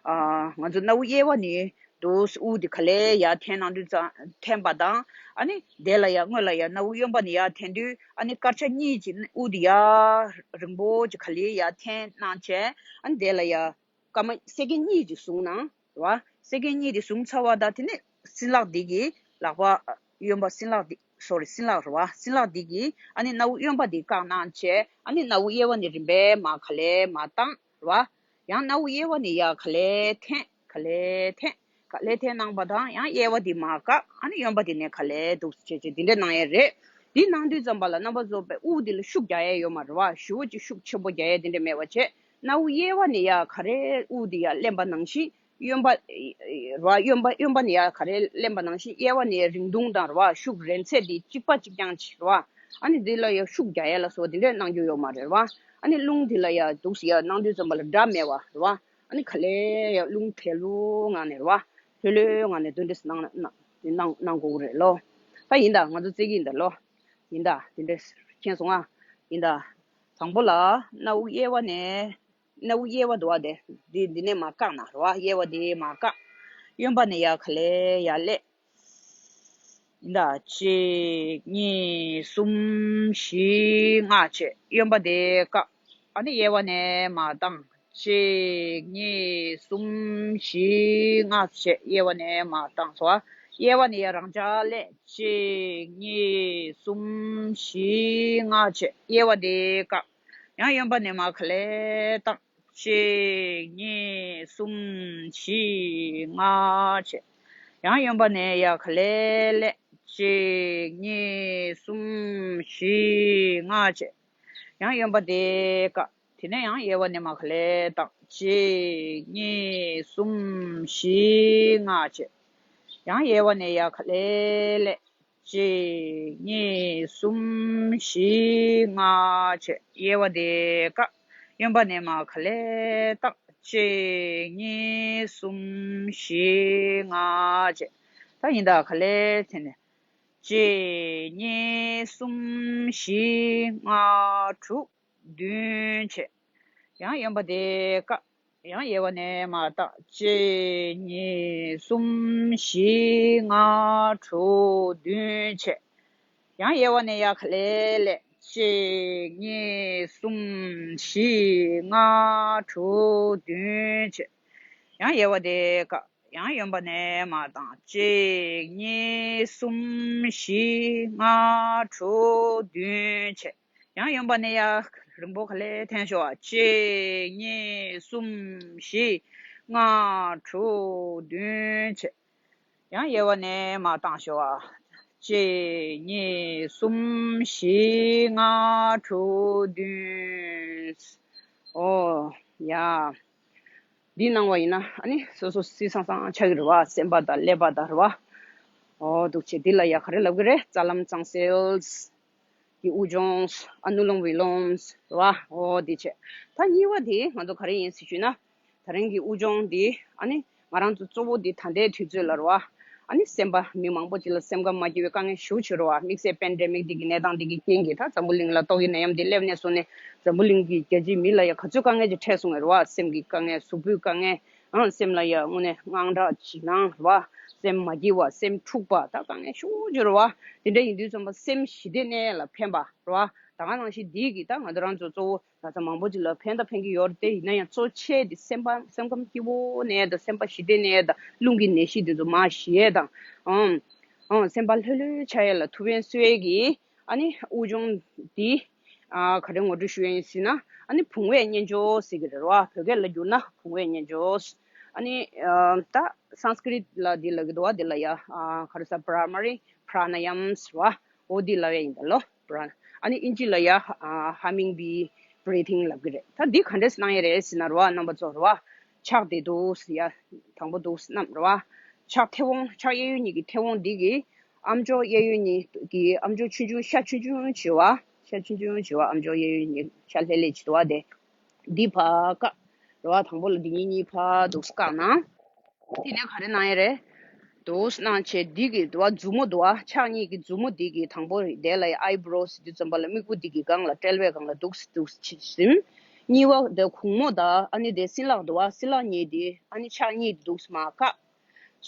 ཨ་ང་ཚོ་སྣ་བུག་གཡས་པ་ནས་འདུག་སེ་དབུགས་འདི་ག་ལེར་ཡར་འཐེན་གནང་དུས་ཙམ་འཐེན་པ་དང་། ཨ་ནི་དེ་ལ་ཡར་སྔོན་ལ་ཡར་སྣ་བུག་གཡོན་པ་ནས་ཡར་འཐེན་དུས་ཨ་ནི་སྐར་ཆ་གཉིས་ཀྱི་དབུགས་འདི་ཡར་རིང་པོ་ཅིག་ག་ལེར་ཡར་འཐེན་གནང་བྱས། ཨ་ནི་དེ་ལ་ཡར་སྐར་མ་སེ་ཀན་གཉིས་ཅིག་བཟུང་ན་རེད་བ། སེ་ཀན་གཉིས་དེ་བཟུང་ཚར་བ་དང་དེ་ནས་སྲིན་ལག་འདི་གིས་ལག་པ་གཡོན་པ་སྲིན་ལག་འདི་ སོ་རི་སྲིན་ལག་རེད་བ། སྲིན་ལག་འདི་གིས་ཨ་ནི་སྣ་བུག་གཡོན་པ་འདི་བཀག་གནང་བྱས། ཨ་ནི་སྣ་བུག་གཡས་པ་ནས་རིམ་པས་མར་ག་ལེར་མར་བཏང་རེད་བ། ཡང་སྣ་བུག་གཡས་པ་ནས་ཡར་ག་ལེར་འཐེན། ག་ལེར་འཐེན། ག་ལེར་འཐེན་གནང་པ་དང་། ཡང་གཡས་པ་འདི་མར་བཀག་ཨ་ནི་གཡོན་པ་འདི་ནས་ག་ལེར་འདུག་སེ་བྱས་བྱས་འདི་འདྲས་གནང་ཡས་རེད། འདི་གནང་དུས་ཙམ་པ་ལ་རྣམ་པ་ཚོ་དཔེ་དབུགས་འདི་ལ་ཤུགས་རྒྱག་ཡས་ཡོད་མ་རེད་བ། ཞེ་པོ་ཅིག་ཤུགས་ཆེན་པོ་རྒྱག་ཡས་འདི་འདྲས་མེད་པ་བྱས། སྣ་བུག་གཡས་པ་ནས་ཡར་ག་རེ་དབུགས་འདི་ཡར་ལེན་པ་ནང་བཞིན། གཡོན་པ་རེད་བ། གཡོན་པ་གཡོན་པ་ནས་ཡར་ག་རེ་ལེན་པ་ནང་བཞིན། གཡས་པ་ནས་རིང་ཐུང་དང་རེད་བ། ཤུགས་རན་ཚད་འདི་གཅིག་པ་གཅིག་རྐྱང་ཅིག་རེད་བ། ཨ་ནི་འདི་ལ་ཡར་ཤུགས་རྒྱག་ཡས་ལ་སོགས་འདི་འདྲས་གནང་རྒྱུ་ཡོད་མ་རེད་བ། ཨ་ནི་རླུང་འདི་ལ་ཡར་འདུག་སེ་ཡར་གནང་དུས་ཙམ་པ་ལ་སྒྲ་མེད་པ་རེད་བ། ཨ་ནི་ག་ལེར་ཡར་རླུང་དལ་བུའི་ངང་ནས་རེད་བ། ལྷོད་ལྷོད་ངང་ནས་འདི་འདྲས་གནང་གནང་གནང་གནང་དགོས་ཀྱི་རེད་ལོ། ད་ཡིན་ད། ང་ཚོ་རྩེད་ཀྱི་ཡིན་ད་ལོ། ཡིན་ད། འདི་འདྲས་མཁྱེན་སོང་ང་། ཡིན་ད། དང་པོ་ལ་སྣ་བུག་གཡས་པ་ནས། སྣ་བུག་གཡས་པ་འདུག་བ། དེ་འདི་འདི་ནས་མར་བཀག་ན་རེད་བ། གཡས་པ་འདི་མར་བཀག་གཡོན་པ་ནས་ཡར་ག་ལེར་ཡར་ལེན། ཡིན་ད། གཅིག་གཉིས་གསུམ་བཞི་ལྔ་བྱས། གཡོན་པ་དེ་བཀག་ཨ་ནི་གཡས་པ་ནས་མར་བཏང་། གཅིག་གཉིས་གསུམ་བཞི་ལྔ་བྱས། གཡས་པ་ནས་མར་བཏང་སོང་ང་། གཡས་པ་ནས་ཡར་རང་འཇགས་ལེན། གཅིག་གཉིས་གསུམ་བཞི་ལྔ་བྱས། གཡས་པ་དེ་བཀག་ཡང་གཡོན་པ་ནས་མར་ག་ལེར་བཏང་། གཅིག་གཉིས་གསུམ་བཞི་ལྔ་བྱས། ཡང་གཡོན་པ་ནས་ཡར་ག་ལེར་ལེན། གཅིག་གཉིས་གསུམ་བཞི་ལྔ་བྱས། ཡང་གཡོན་པ་དེ་བཀག་དེ་ནས་ཡང་གཡས་པ་ནས་མར་ག་ལེར་བཏང་། གཅིག་གཉིས་གསུམ་བཞི་ལྔ་བྱས། ཡང་གཡས་པ་ནས་ཡར་ག་ལེར་ལེན། གཅིག་གཉིས་གསུམ་བཞི་ལྔ་བྱས། གཡས་པ་དེ་བཀག་གཡོན་པ་ནས་མར་ག་ལེར་བཏང་། གཅིག་གཉིས་གསུམ་བཞི་ལྔ་བྱས། ད་ཡིན་ད། ག་ལེར་འཐེན་ནས། གཅིག་གཉིས་གསུམ་བཞི་ལྔ་དྲུག་བདུན་བྱས། ཡང་གཡོན་པ་དེ་བཀག་ཡང་གཡས་པ་ནས་མར་བཏང་། གཅིག་གཉིས་གསུམ་བཞི་ལྔ་དྲུག་བདུན་བྱས། ཡང་གཡས་པ་ནས་ཡར་ག་ལེར་ལེན། གཅིག་གཉིས་གསུམ་བཞི་ལྔ་དྲུག་བདུན་བྱས། ཡང་གཡས་པ་དེ་བཀག་ཡང་གཡོན་པ་ནས་མར་བཏང་། གཅིག་གཉིས་གསུམ་བཞི་ལྔ་དྲུག་བདུན་བྱས། ཡང་གཡོན་པ་ནས་ཡར་རིང་པོ་ག་ལེར་འཐེན་ཤོག་ཨ། གཅིག་གཉིས་གསུམ་བཞི་ལྔ་དྲུག་བདུན་བྱས། ཡང་གཡས་པ་ནས་མར་བཏང་ཤོག་ཨ། གཅིག་གཉིས་གསུམ་བཞི་ལྔ་དྲུག་བདུན། ཨོ་ཡ། འདི་གནང་བ་ཡིན་ན་ཨ་ནི་སོ་སོ་སིང་སང་སང་ཆགས་ཀྱི་རེད་བ། སེམས་པ་དང་ཀླད་པ་དང་རེད་བ། ཨོ་འདུག་བྱས། འདི་ལ་ཡ་ག་རེ་ལབ་ཀྱི་རེད། རྩ་ལམ་གཙང་སེལ་གྱི་དབུགས་སྦྱོང་། ཨ་ནུ་ལོམ་བི་ལོམ་རེད་བ། ཨོ་འདི་བྱས། ད་གཉིས་པ་དེ་ང་ཚོ་ག་རེ་ཡིན་ཟེར་ཞུས་ན། ད་རིང་གི་དབུགས་སྦྱོང་འདི་ཨ་ནི་ང་རང་ཚོ་གཙོ་བོ་འདི་ད་ལྟའི་དུས་ཚོད་ལ་རེད་བ། ཨ་ནི་སེམས་པ་མི་མང་པོ་ཅིག་ལ་སེམས་ཁམས་མ་སྐྱིད་པའི་དཀའ་ངལ་ཞེ་པོ་ཅིག་རེད་བ། དམིགས་བསལ་པེན་ཌེ་མིག་འདི་གི་གནས་སྟངས་འདི་གི་རྐྱེན་གྱིས། ད་འཛམ་བུ་གླིང་ལ་ཏོག་དབྱིབས་ནད་ཡམས་འདི་སླེབས་ནས་བཟུང་ནས་འཛམ་བུ་གླིང་གི་རྒྱལ་སྤྱིའི་མི་ལ་ཡ་ག་ཚོད་དཀའ་ངལ་ཅིག་འཕྲད་སོང་བས་རེད་བ། སེམས་ཀྱི་དཀའ་ངལ། གཟུགས་པོའི་དཀའ་ངལ། ཨང་། སེམས་ལ་ཡ་དངོས་གནས་དངངས་སྐྲག་ཅིག་ལངས་རེད་བ། སེམས་མ་སྐྱིད་པ། སེམས་འཁྲུགས་པ། ད་དཀའ་ངལ་ཞེ་པོ་ཅིག་རེད་བ། དེ་འདྲ་ཡིན་དུས་ཙམ་པ་སེམས་ཞི་བདེ་གནས་ལ་ཕན་པ་རེད་བ། ད་ག་ནང་བཞིན་འདི་གིས་ད་ང་ཚོ་རང་ཚོ་གཙོ་བོ་ན་ཚ་མང་པོ་ཅིག་ལ་ཕན་དང་ཕན་གྱི་ཡོད་རེད་དེ། ཡིན་ན་ཡང་གཙོ་ཆེ་དེ་སེམས་པ། སེམས་ཁམས་སྐྱིད་པོ་གནས་དང་སེམས་པ་ཞི་བདེ་གནས་དང་རླུང་གི་ནད་གཞི་དེ་ཚོ་མར་ཞི་ཡས་དང་། ཨང་། ཨང་། སེམས་པ་ལྷོད་ལྷོད་ཆགས་ཡས་ལ་ཐུགས་ཕན་གསོས་ཡས་ཀྱི་ཨ་ནི་དབུགས་སྦྱོང་འདི། ཨ། ག་རེ་ངོ་སྤྲོད་ཞུ་ཡས་ཡིན་ཟེར་ན། ཨ་ནི་བུང་བའི་གཉེན་སྦྱོར་ཟེར་གྱི་རེད་བ། བོད་སྐད་ལ་བསྒྱུར་ན་བུང་བའི་གཉེན་སྦྱོར། ཨ་ནི་ཨ། ད་སཾ་སྐྲྀཏ་ལ་འདི་ལབ་ཀྱི་འདུག་བ། འདི་ལ་ཡ། ཨ། ག་རེ་ཟེར། བྷྲ་མ་རི་པྲ་ན་ཡམ་ཟེར་བ། འོ་འདི་ལབ་ཡས་ཡིན་ད་ལོ། བྷྲ། ཨ་ནི་ཨིན་ཇི་ལ་ཡ། ཨ། ཧ་མིང་བི་བྷི་རི་ཐིང་ལབ་ཀྱི་རེད། ད་འདི་ག་འདྲས་གནང་ཡས་རེད་ཟེར་ན་རེད་བ། རྣམ་པ་ཚོ་རེད་བ། ཕྱག་འདི་འདུག་སེ་ཡ། དང་པོ་འདུག་སེ་བསྣམས་རེད་བ། ཕྱག་མཐེ་བོང་། ཕྱག་གཡས་གཡོན་གཉིས་ཀྱི་མཐེ་བོང་འདི་གིས་ཨ་མཆོག་གཡས་གཡོན་གཉིས་ཀྱི་ཨ་མཆོག་ཆུང་ཆུང་། ཤ་ཆུང་ཆུང་བྱེད་བ། ཤ་ཆུང་ཆུང་བྱེད་བ། ཨ་མཆོག་གཡས་གཡོན་གཉིས་ཤ་ལྷོད་ལྷོད་བྱེད་དོ་བ་དེ། འདི་ཕར་བཀག་རེད་བ། དང་པོ་ལ་འདི་གཉིས་གཉིས་ཕར་འདུག་སེ་བཀག་ན། དེ་ནས་ག་རེ་གནང་ཡས་རེད། འདུག་སེ་གནང་བྱས་འདི་གི་འདུག་བ། མཛུབ་མོ་འདུག་བ། ཕྱག་གཉིས་ཀྱི་མཛུབ་མོ་འདི་གིས་དང་པོ་དེ་ལ་ཡ་ཨའི་བྷོ་རོ་ཟེར་དུས་ཙམ་པ་ལ་མིག་དཔེ་འདི་གི་སྒང་ལ་དཔྲལ་བའི་སྒང་ལ་འདུག་སེ་འདུག་སེ་ཟིམ། གཉིས་པ་དེ་གུང་མོ་དང་ཨ་ནི་དེ་སྲིན་ལག་འདུག་བ། སྲིན་ལག་གཉིས་དེ་ཨ་ནི་ཕྱག་གཉིས་འདུག་སེ་མར་བཀག་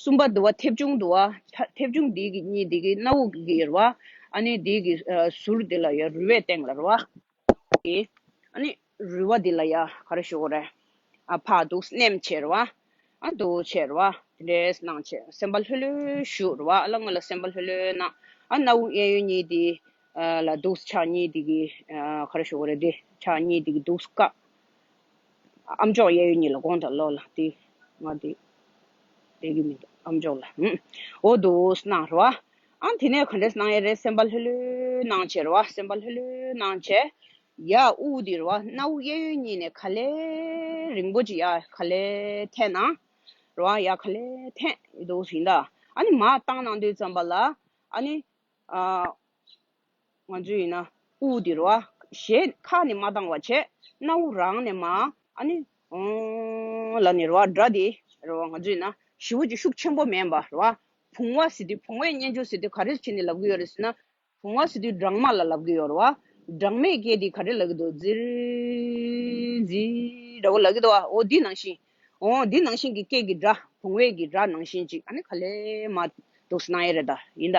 གསུམ་པ་འདུག་བ། མཐེབ་ཆུང་འདུག་བ། མཐེབ་ཆུང་འདི་གི་གཉིས་འདི་གི་སྣ་བུག་གི་རེད་བ། ཨ་ནི་འདི་གི་ཨ་ཟུར་འདི་ལ་ཡ་རུས་པའི་སྟེང་ལ་རེད་བ། ཨ་ནི་རུས་པ་འདི་ལ་ཡ་ག་རེ་ཞུ་དགོས་རེད། ཨ་ཕར་འདུག་སེ་མནན་བྱས་རེད་བ། ཨ་འདུག་བྱས་རེད་བ། དེ་འདྲས་གནང་བྱས་སེམས་པ་ལྷོད་ལྷོད་བཞུགས་རེད་བ། ཨ་ལ་ང་ལ་སེམས་པ་ལྷོད་ལྷོད་གནང་། ཨ་སྣ་བུག་གཡས་གཡོན་གཉིས་དེ་ཨ་ལ་འདུག་ཕྱག་གཉིས་དེ་གི་ཨ་ག་རེ་ཞུ་དགོས་རེད། དེ་ཕྱག་གཉིས་དེ་གི་འདུག་བཀག་ཨམ་ཅོག་གཡས་གཡོན་གཉིས་ལ་དགོངས་དག་ལོ་ལ་དེ་ང་དེ་དེ་གི་མི་འདུག་ཨམ་ཅོག་ལ་ཨུམ་འོ་འདུག་གནང་རེད་བ། ཨ་དེ་ནས་ག་འདྲས་གནང་ཡས་རེད། སེམས་པ་ལྷོད་ལྷོད་གནང་བྱས་རེད་བ། སེམས་པ་ལྷོད་ལྷོད་གནང་བྱས། ཡ་དབུགས་འདི་རེད་བ། སྣ་བུག་གཡས་གཡོན་གཉིས་ནས་ག་ལེ་རིང་པོ་ཅིག་ཡ་ག་ལེ་འཐེན་ན་རེད་བ། ཡ་ག་ལེ་འཐེན་ཡི་འདུག་ཡིན་ད། ཨ་ནི་མར་བཏང་གནང་དུས་ཙམ་པ་ལ་ཨ་ནི་ཨ་ང་ཚོས་ཡིན་ན་དབུགས་འདི་རེད་བ། ཞེ་ཁ་ནས་མ་བཏང་བ་བྱས། སྣ་བུག་རང་ནས་མར་ཨ་ནི་ཨོང་ལ་ནི་རེད་བ། སྒྲ་འདི་རེད་བ། ང་ཚོས་ཡིན་ན་ཞེ་པོ་ཅིག་ཤུགས་ཆེན་པོ་མིན་པ་རེད་བ། བུང་བ་ཟེར་དུས་བུང་བའི་སྙན་ཆུ་ཟེར་དུས་ག་རེ་བྱས་ནས་ལབ་ཀྱི་ཡོད་རེད་ཟེར་ན། བུང་བ་ཟེར་དུས་སྦྲང་མ་ལ་ལབ་ཀྱི་ཡོད་རེད་བ། སྦྲང་མའི་སྐད་དེ་ག་རེ་ལབ་ཀྱི་འདུག་ཛིར་ཛིར་འདྲ་བོ་ལབ་ཀྱི་འདུག་བ། འོ་འདི་ནང་བཞིན། འོ་འདི་ནང་བཞིན་གྱི་སྐད་ཀྱི་སྒྲ། བུང་བའི་གི་སྒྲ་ནང་བཞིན་ཅིག་ཨ་ནི་ག་ལེ་མར་འདུག་སེ་གནང་ཡས་རེད་ད། ཡིན་ད།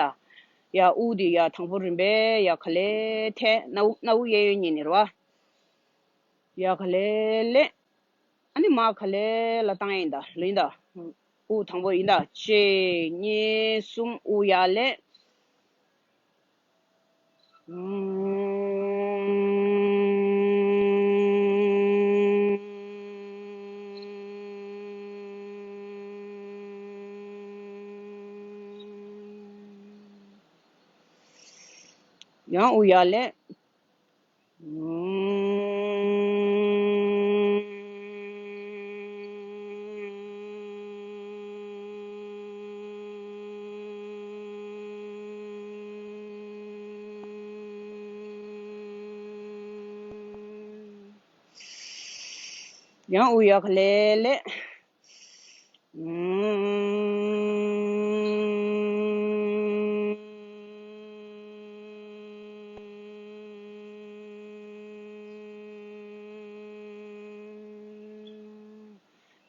ཡ་དབུགས་དེ་ཡ་དང་པོ་རིམ་པས་ཡ་ག་ལེ་འཐེན། སྣ་བུག་སྣ་བུག་གཡས་གཡོན་གཉིས་ནས་རེད་བ། ཡ་ག་ལེ་ལེ། ཨ་ནི་མར་ག་ལེ་ལ་བཏང་ཡིན་ད་ལོ་ཡིན་ད། དབུགས་དང་པོ་ཡིན་ད། གཅིག་གཉིས་གསུམ། དབུགས་ཡར་ལེན། ཡང་དབུགས་ཡར་ལེན། ཡང་དབུགས་ཡར་ག་ལེ་ལེ།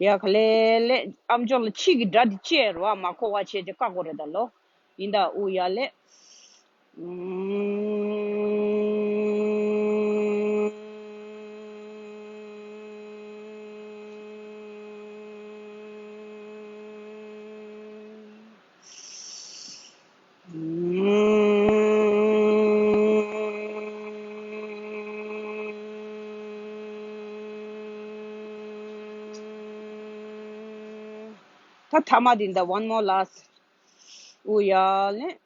ཡ་ག་ལེ་ལེ། ཨམ་ཅོག་ལ་ཕྱིས་ཀྱི་སྒྲ་དེ་བཅད་རོགས། མ་གོ་བ་བྱས་ཀྱི་བཀག་དགོས་རེད་ད་ལོ། ཡིན་ད། དབུགས་ཡར་ལེན། ད་ཐ་མ་དེ་འདྲ། one more last. དབུགས་ཡར་ལེན།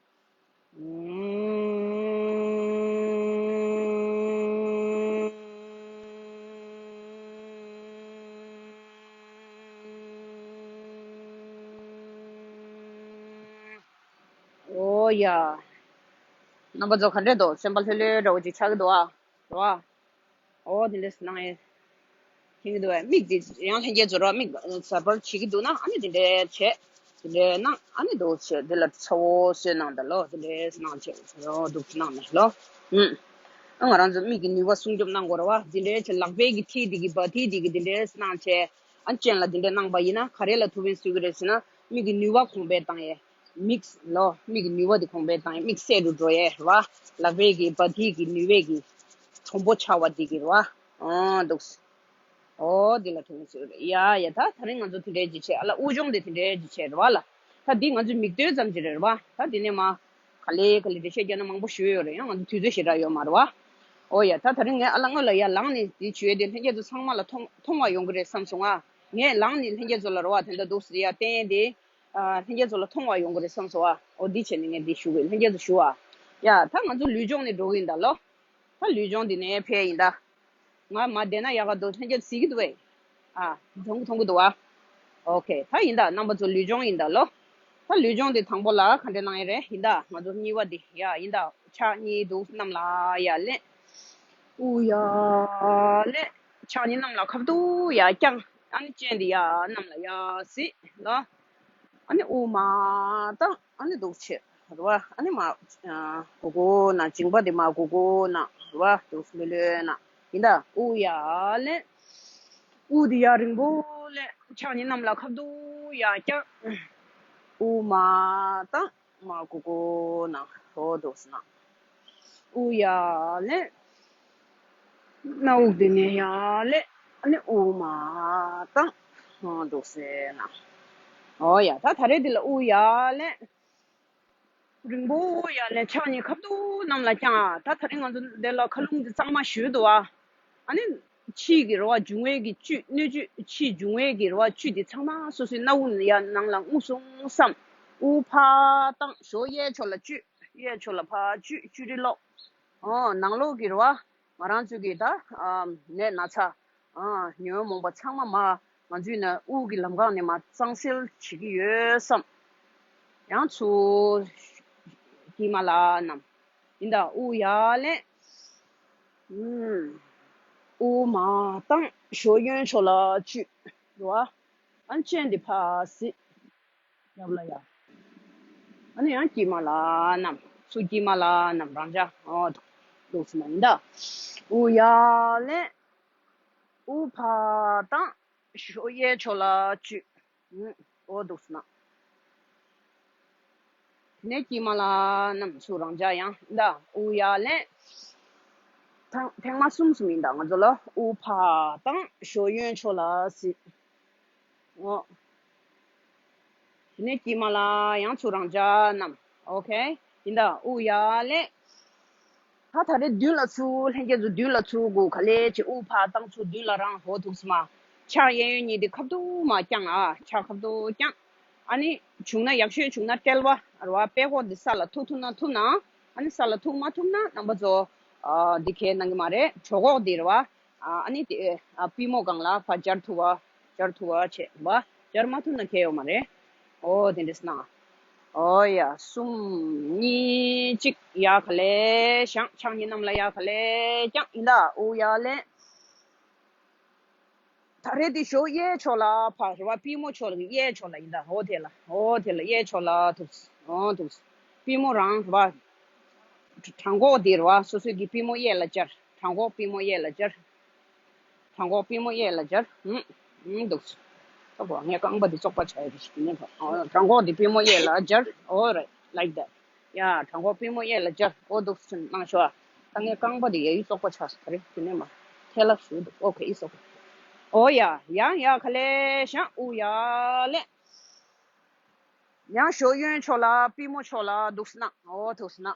ཨོ་ཡ། རྣམ་པ་ཚོ་ག་འདྲས་འདུག་སེམས་པ་ལྷོད་ལྷོད་འདྲ་བོ་ཅིག་ཆགས་ཀྱི་འདུག་ཨ། རེད་བ། ཨོ་དེ་འདྲས་སྣང་ཡས། མཁྱེན་གྱི་འདུག་བས། མིག་དེ་ཡང་ལྷན་རྒྱས་ཚོ་རོ། མིག་གཟར་པར་བྱེད་ཀྱི་འདུག་ན། ཨ་ནི་དེ་འདྲས་བྱས། དེ་འདྲས་གནང་། ཨ་ནི་འདུག་བྱས་དེ་ལ་ཚ་བོ་གསོལ་གནང་ད་ལོ། དེ་འདྲས་གནང་བྱས་རོ། འདུག་གནང་ནས་ལོ། ཨུམ། ཨ་ང་རང་ཚོ་མིག་གི་ནུས་པ་སྲུང་སྐྱོབ་གནང་དགོས་རེད་བ། དེ་འདྲས་བྱས་ལག་པའི་གི་མཐིལ་དེ་གི་བ་མཐིལ་དེ་གི་དེ་འདྲས་གནང་བྱས། ཨ་སྤྱན་ལ་དེ་འདྲས་གནང་པ་ཡིན་ན་ག་རེ་ལ་ཐུགས་ཕན་གསོས་ཀྱི་རེད་ཟེར་ན། མིག་གི་ནུས་པ་གོང་འཕེལ་བཏང་ཡས། མིག་ལོ། མིག་གི་ནུས་པ་དེ་གོང་འཕེལ་བཏང་ཡས། མིག་གསལ་རུ་འགྲོ་ཡས་རེད་བ། ལག་པའི་གི་བ་མཐིལ་གི་ནུས་པའི་གི་གྲུང་པོ་ཆགས་པ་འདི་གི་རེད་བ། ཨོ་འདུག་ཨོ་འདི་ལ་ཐུགས་རྗེ་ཆེ་རེད། ཡ་ཡ། ད་ད་རིང་ང་ཚོ་དེ་འདྲའི་ཅིག་བྱས། ཨ་ལ་དབུགས་སྦྱོང་དེ་དེ་འདྲའི་ཅིག་བྱས་རེད་བ་ལ། ད་འདི་ང་ཚོའི་མིག་ལྟོས་ཙམ་ཅིག་རེད་བ། ད་འདི་ནས་མ་ག་ལེ་ག་ལེ་འགྲེལ་བཤད་རྒྱག་ན་མང་པོ་ཞུ་ཡོད་རེད། ཡང་ང་ཚོ་དུས་ཚོད་ཞེ་དྲག་ཡོད་མ་རེད་བ། ཨོ་ཡ། ད་ད་རིང་ངས་ཨ་ལ་སྔོན་ལ་ཡ་ལངས་ནས་འདི་བྱོས་ཏེ་ལྷན་རྒྱས་ཚོ་ཚང་མ་ལ་མཐོང་མཐོང་བ་ཡོང་གི་རེད་བསམ་སོང་ང་། ངས་ལངས་ནས་ལྷན་རྒྱས་ཚོ་ལ་རེད་བ། དེ་འདྲ་འདུག་ཟེར་ཡ་བསྟན་ཏེ། ཨ་ལྷན་རྒྱས་ཚོ་ལ་མཐོང་བ་ཡོང་གི་རེད་བསམ་སོང་ཨ། འོ་འདི་བྱས་ནས་ངས་འདི་ཞུ་གི། ལྷན་རྒྱས་ཚོ་ཞུ་ཨ། ཡ་ད་ང་ཚོ་ལུས་སྦྱོང་ནས་འགྲོ་གི་ཡིན་ད་ལོ། ད་ལུས་སྦྱོང་འདི་ནས་ཕེབས་ཡིན་ད། ང་མ་བསྡད་ན་ཡག་ག་འདུག་ལྷན་རྒྱས་གཟིགས་ཀྱི་འདུག་བས། ཨ་མཐོང་གི་མཐོང་གི་འདུག་ཨ། ཨོ་ཁེ། ད་ཡིན་ད། རྣམ་པ་ཚོ་ལུས་སྦྱོང་ཡིན་ད་ལོ། ད་ལུས་སྦྱོང་འདི་དང་པོ་ལ་ག་འདྲས་གནང་ཡས་རེད། ཡིན་ད་ང་ཚོ་གཉིས་པ་འདི་ཡ་ཡིན་ད། ཕྱག་གཉིས་འདུག་གནམ་ལ་ཡར་ལེན། དབུགས་ཡར་ལེན། ཕྱག་གཉིས་གནམ་ལ་ཁ་ཐུག་ཡར་བརྐྱངས། ཨ་ནི་སྤྱན་འདི་ཡར་གནམ་ལ་ཡར་གཟིགས་ལ། ཨ་ནི་དབུགས་མར་བཏང་། ཨ་ནི་འདུག་བྱེད་རེད་བ། ཨ་ནི་མ་ཨ་གུག་གུག་ན་མཇིང་པ་འདི་མ་གུག་གུག་ན་རེད་བ། འདུག་ལྷོད་ལྷོད་ན་ཡིན་ད། དབུགས་ཡར་ལེན། དབུགས་འདི་ཡར་རིང་པོ་ལེན། ཕྱག་གཉིས་གནམ་ལ་ཁ་ཐུག་ཡར་བརྐྱངས། དབུགས་མར་བཏང་། མར་གུག་གུག་ན་རོ་འདུག་ཟེར་ན། དབུགས་ཡར་ལེན། སྣ་བུག་འདི་ནས་ཡར་ལེན། ཨ་ནི་དབུགས་མར་བཏང་། འདུག་ཟེར་ན། ཨོ་ཡ། ད་ད་རེས་འདི་ལ་དབུགས་ཡར་ལེན། རིང་པོ་ཡར་ལེན། ཕྱག་གཉིས་ཁ་ཐུག་གནམ་ལ་བརྐྱང་། ད་ད་རིང་ང་ཚོ་འདི་ལ་མཁའ་རླུང་འདི་གཙང་མ་ཞུ་འདུག་ཨ། ཨ་ནི་ཕྱིའི་གི་རེད་བ་འབྱུང་བའི་གི་བཅུད། སྣོད་བཅུད་ཕྱིའི་འབྱུང་བའི་གི་རེད་བ་བཅུད་འདི་ཚང་མ་སོ་སོའི་སྣ་བུག་ནས་ཡར་ནང་ལ་རྔུབ་སོང་བསམ། དབུགས་ཕར་བཏང་། གཞོགས་གཡས་ཕྱོགས་ལ་བཅུད། གཡས་ཕྱོགས་ལ་ཕར་བཅུད། བཅུད་རིལ་ལོག། ཨོ་ནང་ལོགས་ཀྱི་རེད་བ། ང་རང་ཚོའི་གི་ད་ཨ་ནད་ན་ཚ། ཨ་ཉོན་མོངས་པ་ཚང་མ་མར་ང་ཚོའི་ནང་དབུགས་ཀྱི་ལམ་ཁ་ནས་མར་གཙང་སེལ་བྱེད་ཀྱི་ཡོད་བསམ། ཡང་ཚུར་དཀྱིལ་མ་ལ་བསྣམས། ཡིན་ད། དབུགས་ཡར་ལེན། ཨུམ། དབུགས་མར་བཏང་། གཞོགས་གཡོན་ཕྱོགས་ལ་བཅུད། རེད་བ། ཨ་ནི་སྤྱན་འདི་ཕར་གཟིགས། རྒྱབ་ལ་ཡ། ཨ་ནི་ཡང་དཀྱིལ་མ་ལ་བསྣམས། ཚུར་དཀྱིལ་མ་ལ་བསྣམས། རང་འཇགས། ཨོ། འདུག་སེ་ན་ཡིན་ད། དབུགས་ཡར་ལེན། དབུགས་ཕར་བཏང་། གཞོགས་གཡས་ཕྱོགས་ལ་བཅུད། ཨོ། འདུག་སེ་ན། དེ་ནས་དཀྱིལ་མ་ལ་བསྣམས། ཚུར་རང་འཇགས། ཡང་ཡིན་ད། དབུགས་ཡར་ལེན། ཐེངས་ཐེངས་མ་གསུམ་གསུམ་ཡིན་ད། ང་ཚོ་ལ་དབུགས་ཕར་བཏང་། གཞོགས་གཡོན་ཕྱོགས་ལ་གཟིགས། ཨོ། དེ་ནས་དཀྱིལ་མ་ལ་ཡང་ཚུར་རང་འཇགས་བསྣམས། ཨོ་ཁེ། ཡིན་ད། དབུགས་ཡར་ལེན། ད་ད་རེས་མདུན་ལ་ཚུར། ལྷན་རྒྱས་ཚོ་མདུན་ལ་ཚུར་དགོས། ག་ལེ་བྱེད། དབུགས་ཕར་བཏང་། ཚུར་མདུན་ལ་རང་། ཧོ། འདུག་སེ་མར། ཕྱག་གཡས་གཡོན་གཉིས་དེ་ཁ་ཐུག་མར་བརྐྱང་ཨ། ཕྱག་ཁ་ཐུག་བརྐྱང་། ཨ་ནི་བྱུང་ན་ཡག་ཤོས་བྱུང་ན་དཔྲལ་བ་རེད་བ། དཔྲལ་ཀོག་འདི་ས་ལ་ཐུག་ཐུབ་ན་ཐུབ་ན། ཨ་ནི་ས་ལ་ཐུག་མ་ཐུབ་ན་རྣམ་པ་ཚོ་ཨ་འདི་གས་གནང་གི་མ་རེད། གྲོད་ཁོག་འདི་རེད་བ། ཨ་ཨ་ནི་དེ་ཨ་པུས་མོ་སྒང་ལ་ཕར་སྦྱར་ཐུབ་པ། སྦྱར་ཐུབ་པ་བྱེད་པ། སྦྱར་མ་ཐུབ་ན་གལ་ཡོད་མ་རེད། ཨོ་དེ་འདྲས་གནང་། ཨོ་ཡ། གསུམ་གཉིས་གཅིག་ཡ་ག་ལེ་བཞེངས། ཕྱག་གཉིས་གནམ་ལ་ཡ་ག་ལེ་བརྐྱངས། ཡིན་ད། དབུགས་ཡར་ལེན། ད་རེས་དེ་གཞོགས་གཡས་ཕྱོགས་ལ་ཕར་རེད་བ། པུས་མོ་ཕྱོགས་ལ། གཡས་ཕྱོགས་ལ་ཡིན་ད། ཨོ་དེ་ལ། ཨོ་དེ་ལ། གཡས་ཕྱོགས་ལ་ཐུགས། ཨོ་ཐུགས། པུས་མོ་རང་རེད་བ། བྲང་ཁོག་འདི་རེད་བ། སོ་སོའི་གི་པུས་མོ་གཡས་ལ་སྦྱར། བྲང་ཁོག་པུས་མོ་གཡས་ལ་སྦྱར། བྲང་ཁོག་པུས་མོ་གཡས་ལ་སྦྱར། ཧུམ། ཧུམ། འདུག་སེ། ཨོ་ངས་རྐང་པ་འདི་བཙོག་པ་ཆགས་ཡོད་པ་ཞིག་ཡིན་ནས། ཨོ་བྲང་ཁོག་འདི་པུས་མོ་གཡས་ལ་སྦྱར། ཨོ་རེད། ལའིག་དེ། ཡ། བྲང་ཁོག་པུས་མོ་གཡས་ལ་སྦྱར། ཨོ་འདུག་སེ་གནང་ཤོག་ཨ། ད་ངས་རྐང་པ་འདི་ཡ་ཡི་བཙོག་པ་ཆགས་སོང་། ད་རེས་དེ་ནས་མ་ཐལ་ལ་ཞུ་འདུག་ཨོ་ཁེ། ཨི་སོ། ཨོ་ཡ། ཡང་ཡ་ག་ལེ་བཞེངས། དབུགས་ཡར་ལེན། ཡང་གཞོགས་གཡོན་ཕྱོགས་ལ། པུས་མོ་ཕྱོགས་ལ་འདུག་སེ་གནང་། ཨོ་འདུག་སེ་གནང་།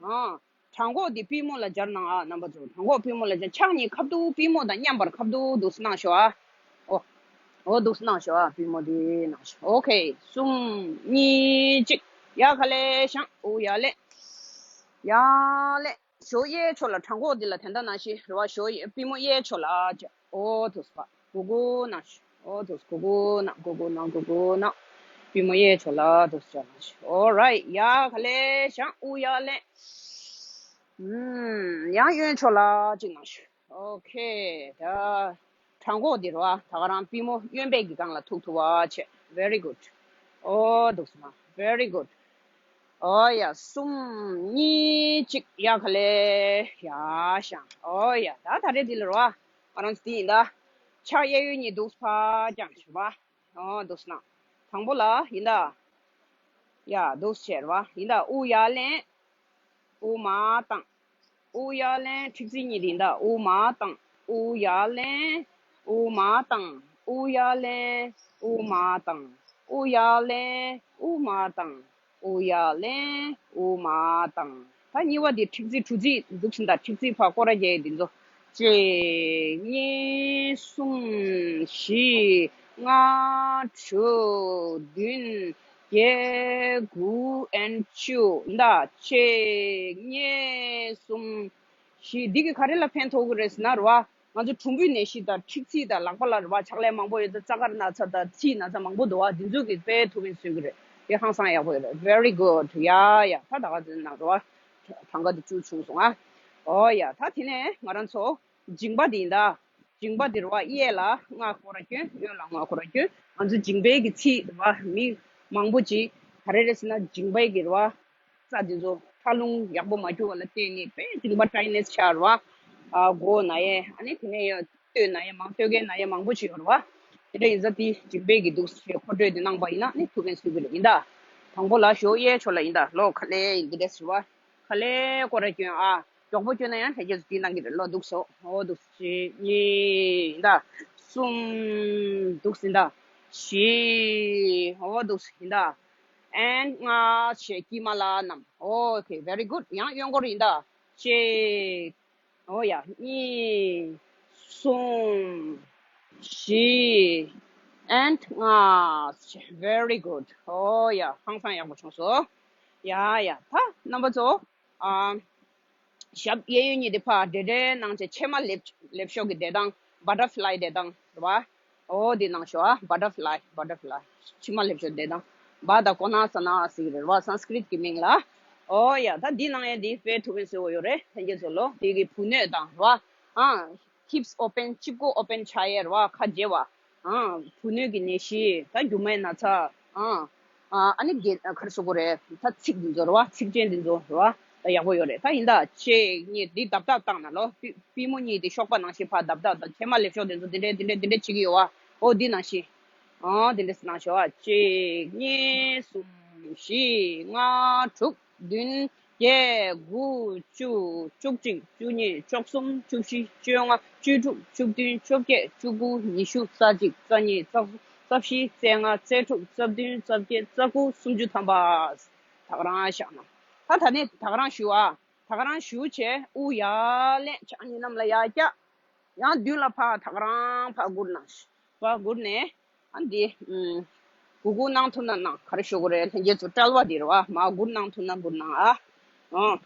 ཨ། བྲང་ཁོག་འདི་པུས་མོ་ལ་སྦྱར་གནང་ཨ། རྣམ་པ་ཚོ་བྲང་ཁོག་པུས་མོ་ལ་སྦྱར། ཕྱག་གཉིས་ཁ་ཐུག་པུས་མོ་དང་མཉམ་པར་ཁ་ཐུག་འདུག་སེ་གནང་ཤོག་ཨ། ཨོ། ཨོ་འདུག་སེ་གནང་ཤོག་ཨ། པུས་མོ་འདི་གནང་ཤོག་ཨོ་ཁེ། གསུམ་གཉིས་གཅིག་ཡ་ག་ལེ་བཞེངས། དབུགས་ཡར་ལེན། ཡར་ལེན། གཞོགས་གཡས་ཕྱོགས་ལ། བྲང་ཁོག་འདི་ལ་དེ་འདྲ་ནང་བཞིན་རེད་བ། གཞོགས་གཡས། པུས་མོ་གཡས་ཕྱོགས་ལ་ཨ་ཅེ། ཨོ་འདུག་སེ་ཕར་གུག་གུག་གནང་ཤོག་ཨོ་འདུག་སེ་གུག་གུག་གནང་། གུག་གུག་གནང་། གུག་གུག་གནང་། པུས་མོ་གཡས་ཕྱོགས་ལ་འདུག་སེ་གནང་ཤོག All right. ཡ་ག་ལེ་བཞེངས། དབུགས་ཡར་ལེན། ཨུམ། ཡང་གཡོན་ཕྱོགས་ལ་གཅིག་གནང་ཤོག་ཨོ་ཁེ། ད་བྲང་ཁོག་འདི་རེད་བ། ད་ག་རང་པུས་མོ་གཡོན་པའི་གི་སྒང་ལ་ཐུག་ཐུབ་པ་བྱེད། Very good. ཨོ་འདུག་སེ་མར། Very good. ཨོ་ཡ། གསུམ་གཉིས་གཅིག་ཡ་ག་ལེ། ཡ་བཞེངས། ཨོ་ཡ། ད་ད་རེས་འདི་ལ་རེད་བ། ང་རང་ཚོ་འདི་ཡིན་ད། ཕྱག་གཡས་གཡོན་གཉིས་འདུག་སེ་ཕར་བརྐྱངས་ཤོག་བ། ཨོ་འདུག་སེ་གནང་། དང་པོ་ལ་ཡིན་ད། ཡ་འདུག་སེ་བྱས་རེད་བ། ཡིན་ད། དབུགས་ཡར་ལེན། དབུགས་མར་བཏང་། དབུགས་ཡར་ལེན། མཁྲེགས་འཛིན་གཉིས་འདི་ཡིན་ད། དབུགས་མར་བཏང་། དབུགས་ཡར་ལེན། དབུགས་མར་བཏང་། དབུགས་ཡར་ལེན། དབུགས་མར་བཏང་། དབུགས་ཡར་ལེན། དབུགས་མར་བཏང་། དབུགས་ཡར་ལེན། དབུགས་མར་བཏང་། ད་གཉིས་པ་འདི་མཁྲེགས་འཛིན་གྲུ་འཛིན་འདུག་སེ་ཡིན་ད། མཁྲེགས་འཛིན་ཕར་སྐོར་ར་རྒྱག་ཡས་འདི་ཚོ། གཅིག་གཉིས། གསུམ། བཞི། ལྔ། དྲུག་བདུན། བརྒྱད། དགུ། and བཅུ་ཡིན་ད། གཅིག་གཉིས། གསུམ། བཞི། འདི་གིས་ག་རེ་ལ་ཕན་ཐོགས་ཀྱི་རེད་ཟེར་ན་རེད་བ། ང་ཚོ་གྲུམ་བུའི་ནད་གཞི་དང་མཁྲེགས་འཛིན་དང་ལག་པ་ལ་རེད་བ། ཕྱག་ལས་མང་པོ་ཡོད་ཙང་རྩ་དཀར་ན་ཚ་དང་མཁྲིས་ན་ཚ་མང་པོ་འདུག་བ། འདི་ཚོ་གིས་དཔེ་ཐུགས་ཕན་གསོས་ཀྱི་རེད། དེ་ཧང་སང་ཡག་པོ་ཡོད་རེད། Very good. ཡ་ཡ། ད་ད་ག་ཚོད་ནང་རེད་བ། གྲངས་ཀ་དེ་བཅུ་བྱུང་སོང་ཨ། ཨོ་ཡ། ད་དེ་ནས་ང་རང་ཚོ་མཇིང་པ་དེ་ཡིན་ད། མཇིང་པ་དེ་རེད་བ། གཡས་ལ་ལྔ་སྐོར་ར་སྐྱོན། གཡོན་ལ་ལྔ་སྐོར་ར་སྐྱོན། ང་ཚོ་མཇིང་པའི་གི་ཚིགས་རེད་བ། མི་མང་པོ་ཅིག་ག་རེ་རེད་ཟེར་ན་མཇིང་པའི་གི་རེད་བ། རྩ་འདི་ཚོ་ཁྲག་རླུང་ཡག་པོ་མ་རྒྱུ་བ་ལ་བརྟེན་ནས་དཔེ་མཇིང་པ་ཌ་ཡེ་ནེས་ཆགས་རེད་བ། ཨ་མགོ་ན་ཡས། ཨ་ནི་དེ་ནས་ཡང་སྟོད་ན་ཡས་མང་། སྟོད་ཀའི་ན་ཡས་མང་པོ་ཅིག་ཡོད་རེད་བ། དེ་འདྲ་ཡིན་ཙང་དེ་མཇིང་པའི་གི་འདུག་སེ་མཁོ་སྤྲོད་དེ་གནང་པ་ཡིན་ན་ནི་ཐུགས་ཕན་གསོས་ཀྱི་རེད། ཡིན་ད། དང་པོ་ལ་གཞོགས་གཡས་ཕྱོགས་ལ་ཡིན་ད། ལོག་ག་ལེ་ཡིན་འདི་འདྲས་རེད་བ། ག་ལེ་སྐོར་ར་སྐྱོན་ཨ། མགྱོགས་པོ་སྐྱོན་ན་ཡང་ལྷན་རྒྱས་ཚོ་དེ་གནང་གི་རེད། ལོག་འདུག་སེ། ཨོ་འདུག་སེ། གཅིག་གཉིས་ཡིན་ད། གསུམ། འདུག་སེ་ཡིན་ད། བཞི། ཨོ་འདུག་སེ་ཡིན་ད། and ལྔ་བྱས། དཀྱིལ་མ་ལ་བསྣམས། Okay, very good. ཡང་གཡོན་སྐོར་ཡིན་ད། གཅིག་འོ་ཡ། གཉིས། གསུམ། བཞི། and ལྔ། Very good. འོ་ཡ། ཧང་སང་ཡག་པོ་བྱུང་སོང་། ཡ་ཡ། ད་རྣམ་པ་ཚོ། ཨ། ཞབས་གཡས་གཡོན་གཉིས་དེ་ཕར་བསྒྲེས་བསྒྲེས་གནང་བྱས། ཕྱེ་མ་ལེབ་ལེབ་ཤོག་གི་བསྡད་སྟངས། butterfly བསྡད་སྟངས་རེད་བ། འོ་དེ་གནང་ཤོག་ཨ། butterfly, butterfly. ཕྱེ་མ་ལེབ་ཤོག་བསྡད་སྟངས། བ་དང་གོ་ན་ས་ན་ཟེར་གི་རེད་བ། སཾ་སྐྲྀཏ་གི་མིང་ལ། འོ་ཡ། ད་འདི་གནང་ཡས་འདི་དཔེ་ཐུགས་ཕན་གསོས་པོ་ཡོད་རེད། ལྷན་རྒྱས་ཚོ་ལོ། དེ་གི་བུ་སྣོད་དང་རེད་བ། ཨ། hips open, སྤྱི་སྒོ་open ཆགས་ཡས་རེད་བ། ཁ་འབྱེ་བ། ཨ། བུ་སྣོད་ཀྱི་ནད་གཞི། ད་རྒྱུ་མའི་ན་ཚ། ཨ། ཨ། ཨ་ནི་ག་རེ་ཟེར་དགོས་རེད། ད་ཚིགས་འདི་ཚོ་རེད་བ། ཚིགས་ཆེན་འདི་ཚོ་རེད་བ། ད་ཡག་པོ་ཡོད་རེད། ད་ཡིན་ད། གཅིག་གཉིས། འདི་རྡབ་རྡབ་བཏང་ན་ལོ། པུས་པུས་མོ་གཉིས་དེ་གཤོག་པ་ནང་བཞིན་ཕར་རྡབ་རྡབ་དང་། ཕྱེ་མ་ལེབ་ཤོག་དེ་ཚོ་འདི་འདྲས་འདི་འདྲས་འདི་འདྲས་བྱེད་ཀྱི་ཡོད་བ། འོ་འདི་ནང་བཞིན། ཨ། འདི་འདྲས་གནང་ཤོག་ཨ། གཅིག་གཉིས། གསུམ། བཞི། ལྔ། དྲུག་བདུན། བརྒྱད། དགུ། བཅུ། བཅུ་གཅིག་བཅུ་གཉིས། བཅུ་གསུམ། བཅུ་བཞི། བཅོ་ལྔ། བཅུ་དྲུག་བཅུ་བདུན། བཅོ་བརྒྱད། བཅུ་དགུ། ཉི་ཤུ། རྩ་གཅིག་རྩ་གཉིས། རྩ་གསུམ། རྩ་བཞི། རྩ་ལྔ། རྩ་དྲུག་རྩ་བདུན། རྩ་བརྒྱད། རྩ་དགུ། སུམ་ཅུ་ཐམ་པ། ད་ག་རང་བཞག་ན། ད་ད་ནས་ད་ག་རང་བཞུགས་ཨ། ད་ག་རང་བཞུགས་བྱས། དབུགས་ཡར་ལེན། ཕྱག་གཉིས་གནམ་ལ་ཡར་བཀྱག་ཡང་མདུན་ལ་ཕར་ད་ག་རང་ཕར་སྒུར་ན། ཕར་སྒུར་ནས། ཨ་འདི། ཨུམ། གུག་གུག་གནང་ཐུབ་ན་གནང་། ག་རེ་ཞུ་དགོས་རེད། ལྷན་རྒྱས་ཚོ་དཔྲལ་བ་འདི་རེད་བ། མར་སྒུར་གནང་ཐུབ་ན་སྒུར་གནང་ཨ། ཨོ།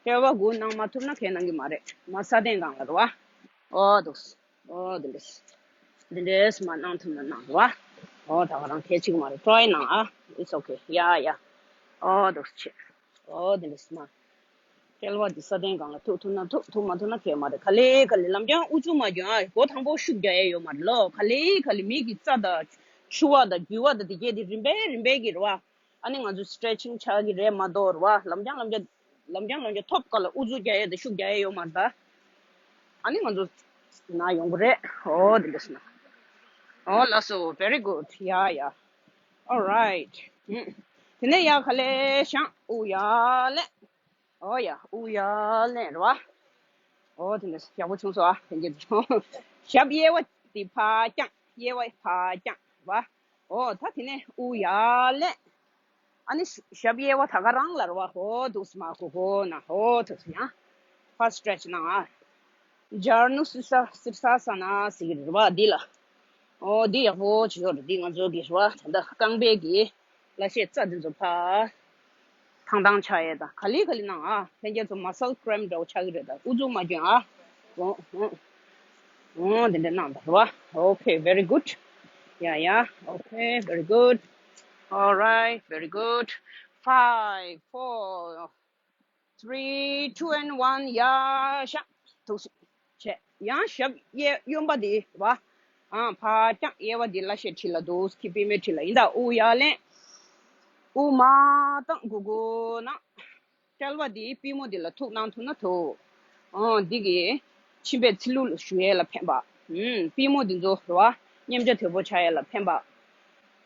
དཔྲལ་བ་སྒུར་གནང་མ་ཐུབ་ན་གས་གནང་གི་མ་རེད། མར་ས་སྟེང་སྒང་ལ་རེད་བ། ཨོ་འདུག་ཨོ་འདི་འདྲས། འདི་འདྲས་མར་གནང་ཐུབ་ན་གནང་རེད་བ། ཨོ་ད་ག་རང་གལ་ཆེ་གི་མ་རེད། ཊྲའི་གནང་ཨ། It's okay. ཡ་ཡ། ཨོ་འདུག་བྱས། ཨོ་འདི་འདྲས་མར། དཔྲལ་བ་འདི་ས་སྟེང་སྒང་ལ་ཐུག་ཐུབ་ན་ཐུག་ཐུག་མ་ཐུབ་ན་གས་མ་རེད། ག་ལེ་ག་ལེ། ལམ་རྒྱང་ཨུ་ཚུགས་མ་རྒྱོན་ཨ། འགོ་དང་པོ་ཤུགས་རྒྱག་ཡས་ཡོད་མ་རེད་ལོ། ག་ལེ་ག་ལེ་མིག་གི་རྩ་དང་ཕྱུ་པ་དང་རྒྱུས་པ་དང་དེ་གས་དེ་རིམ་པས་རིམ་པས་ཀྱིས་རེད་བ། ཨ་ནི་ང་ཚོ་སི་ཊེ་ཆིང་ཆགས་ཀྱི་རེད་མ་གཏོགས་རེད་བ། ལམ་རྒྱང་ལམ་རྒྱང་ལམ་རྒྱང་ལམ་རྒྱང་ཐོབ་ག་ལ་ཨུ་ཚུགས་རྒྱག་ཡས་དང་ཤུགས་རྒྱག་ཡས་ཡོད་མ་རེད་ད། ཨ་ནི་ང་ཚོ་ན་ཡོང་གི་རེད། ཨོ་དེ་འདྲ་སོང་ན། ཨོ་ལགས་སོ། Very good. ཡ་ཡ། All right. ཨུམ། དེ་ནས་ཡ་ག་ལེ་བཞག་དབུགས་ཡར་ལེན། ཨོ་ཡ། དབུགས་ཡར་ལེན་རེད་བ། ཨོ་དེ་འདྲ་ཡག་པོ་བྱུང་སོང་ཨ། དེ་འདྲ་བྱུང་། ཞབས་གཡས་པ་དེ་ཕར་བརྐྱངས། གཡས་པ་ཕར་བརྐྱངས་རེད་བ། ཨོ་ད་དེ་ནས་དབུགས་ཡར་ལེན། ཨ་ནི་ཞབས་གཡས་པ་ད་ག་རང་ལ་རེད་བ། ཨོ་འདུག་སེ་མར་གུག་གུག་ན། ཨོ་འདུག་སེ་ཡང་ཕར་སི་ཊེ་ཆི་གནང་ཨ། ཛར་ནུ་སི་ས་སིར་ས་ས་ན་ཟེར་གི་རེད་བ་འདི་ལ། ཨོ་འདི་ཡག་པོ་བྱེད་ཡོད་རེད། འདི་ང་ཚོ་གི་རེད་བ། ད་ལྟ་རྐང་པའི་གི་ལ་ཤས་རྩ་འདི་ཚོ་ཕར་ཐང་ཐང་ཆགས་ཡས་དང་། ག་ལེ་ག་ལེ་གནང་ཨ། ལྷན་རྒྱས་ཚོ་མ་སལ་ཀྲེམ་འདྲ་བོ་ཆགས་ཀྱི་རེད་ད། ཨུ་ཚུགས་མ་གྱོན་ཨ། འོ་འོ་འོ་འདི་འདྲ་གནང་དང་རེད་བ། Okay, very good. Yeah, yeah. Okay, very good. All right, very good. Five, four, three, two, and one. ཡར་བཞག་འདུག་སེ་བྱས། ཡང་ཞབས་གཡས་གཡོན་པ་དེ་རེད་བ། ཨ་ཕར་བརྐྱངས། གཡས་པ་དེ་ལ་ཤས་འཁྲིས་ལ་འདུག་སེ། ཁྱི་པུས་མོའི་འཁྲིས་ལ་ཡིན་ད། དབུགས་ཡར་ལེན། དབུགས་མར་བཏང་། གུག་གུག་གནང་། དཔྲལ་བ་དེ་པུས་མོ་དེ་ལ་ཐུག་གནང་ཐུབ་ན་ཐུག་ཨང་། འདི་གིས་མཆིན་པའི་ཚིལ་ལུ་ཞུ་ཡས་ལ་ཕན་པ། ཨུམ། པུས་མོ་འདི་ཚོ་རེད་བ། མཉེན་ཆ་དོད་པོ་ཆགས་ཡས་ལ་ཕན་པ།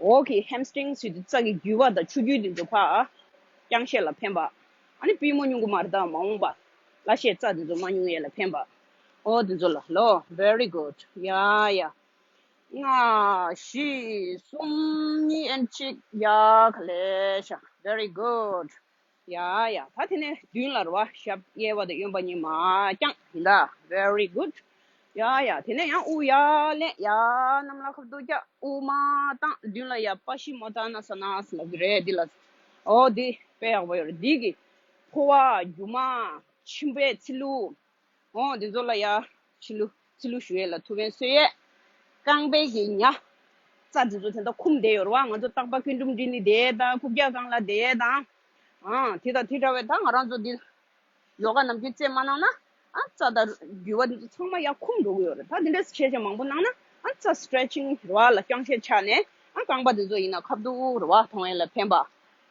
འོག་གི་ཧེམ་སི་ཊིང་ཟེར་དུས་རྩ་གི་རྒྱུས་པ་དང་ཆུ་རྒྱུས་འདི་ཚོ་ཕར་བརྐྱང་ཤས་ལ་ཕན་པ། ཨ་ནི་པུས་མོ་རྙུང་གི་མ་རེད་ད། མ་འོངས་པ་ལ་ཤས་རྩ་འདི་ཚོ་མ་རྙུང་ཡས་ལ་ཕན་པ། ཨོ་འདི་ཚོ་ལ་ལོ། Very good. ཡ་ཡ། ལྔ། བཞི། གསུམ། གཉིས། ཨེན་གཅིག་ཡ་ག་ལེ་ཤ། Very good. ཡ་ཡ། ད་དེ་ནས་མདུན་ལ་རེད་བ། ཞབས་གཡས་པ་དང་གཡོན་པ་གཉིས་མར་བརྐྱངས་ཡིན་ད། Very good. ཡ་ཡ། དེ་ནས་ཡང་དབུགས་ཡར་ལེན། ཡར་གནམ་ལ་ཁ་ཐུག་བཀྱག་དབུགས་མར་བཏང་། མདུན་ལ་ཡ་པ་ཤི་མོ་ཏ་ན་ས་ན་ཟེར་ལབ་ཀྱི་རེད་འདི་ལ། ཨོ་འདི་དཔེ་ཡག་པོ་ཡོད་རེད། འདི་གི་ཕོ་བ། རྒྱུ་མ། མཆིན་པའི་ཚིལ་ལུ། འོ་འདི་ཚོ་ལ་ཡ་ཚིལ་ལུ་ཚིལ་ལུ་ཞུ་ཡས་ལ་ཐུགས་ཕན་གསོས་ཡས། རྐང་པའི་གི་ཉ་རྩ་འདི་ཚོ་དེ་འདྲ་འཁུམ་བསྡད་ཡོད་རེད་བ། ང་ཚོ་རྟག་པར་སྐྱིལ་ཀྲུང་སྒྲིལ་ནས་བསྡད་དང་། རྐུབ་བཀྱག་སྒང་ལ་བསྡད་དང་། ཨང་། དེ་དང་དེ་འདྲ་བའི་ད་ང་རང་ཚོ་འདི་ཡོ་ག་ནམ་རྒྱུན་རྩེད་མ་གནང་ན། ཨ་རྩ་དང་རྒྱུས་པ་འདི་ཚོ་ཚང་མ་ཡར་འཁུམ་འགྲོ་གི་ཡོད་རེད། ད་འདི་འདྲ་བྱས་བྱས་མང་པོ་གནང་ན། ཨ་རྩ་སི་ཊེ་ཆིང་རེད་བ་ལ་བརྐྱང་ཤས་ཆགས་ནས། ཨ་རྐང་པ་འདི་ཚོ་ཡིན་ན་ཁ་ཐུག་རེད་བ། མཐོང་ཡས་ལ་ཕན་པ།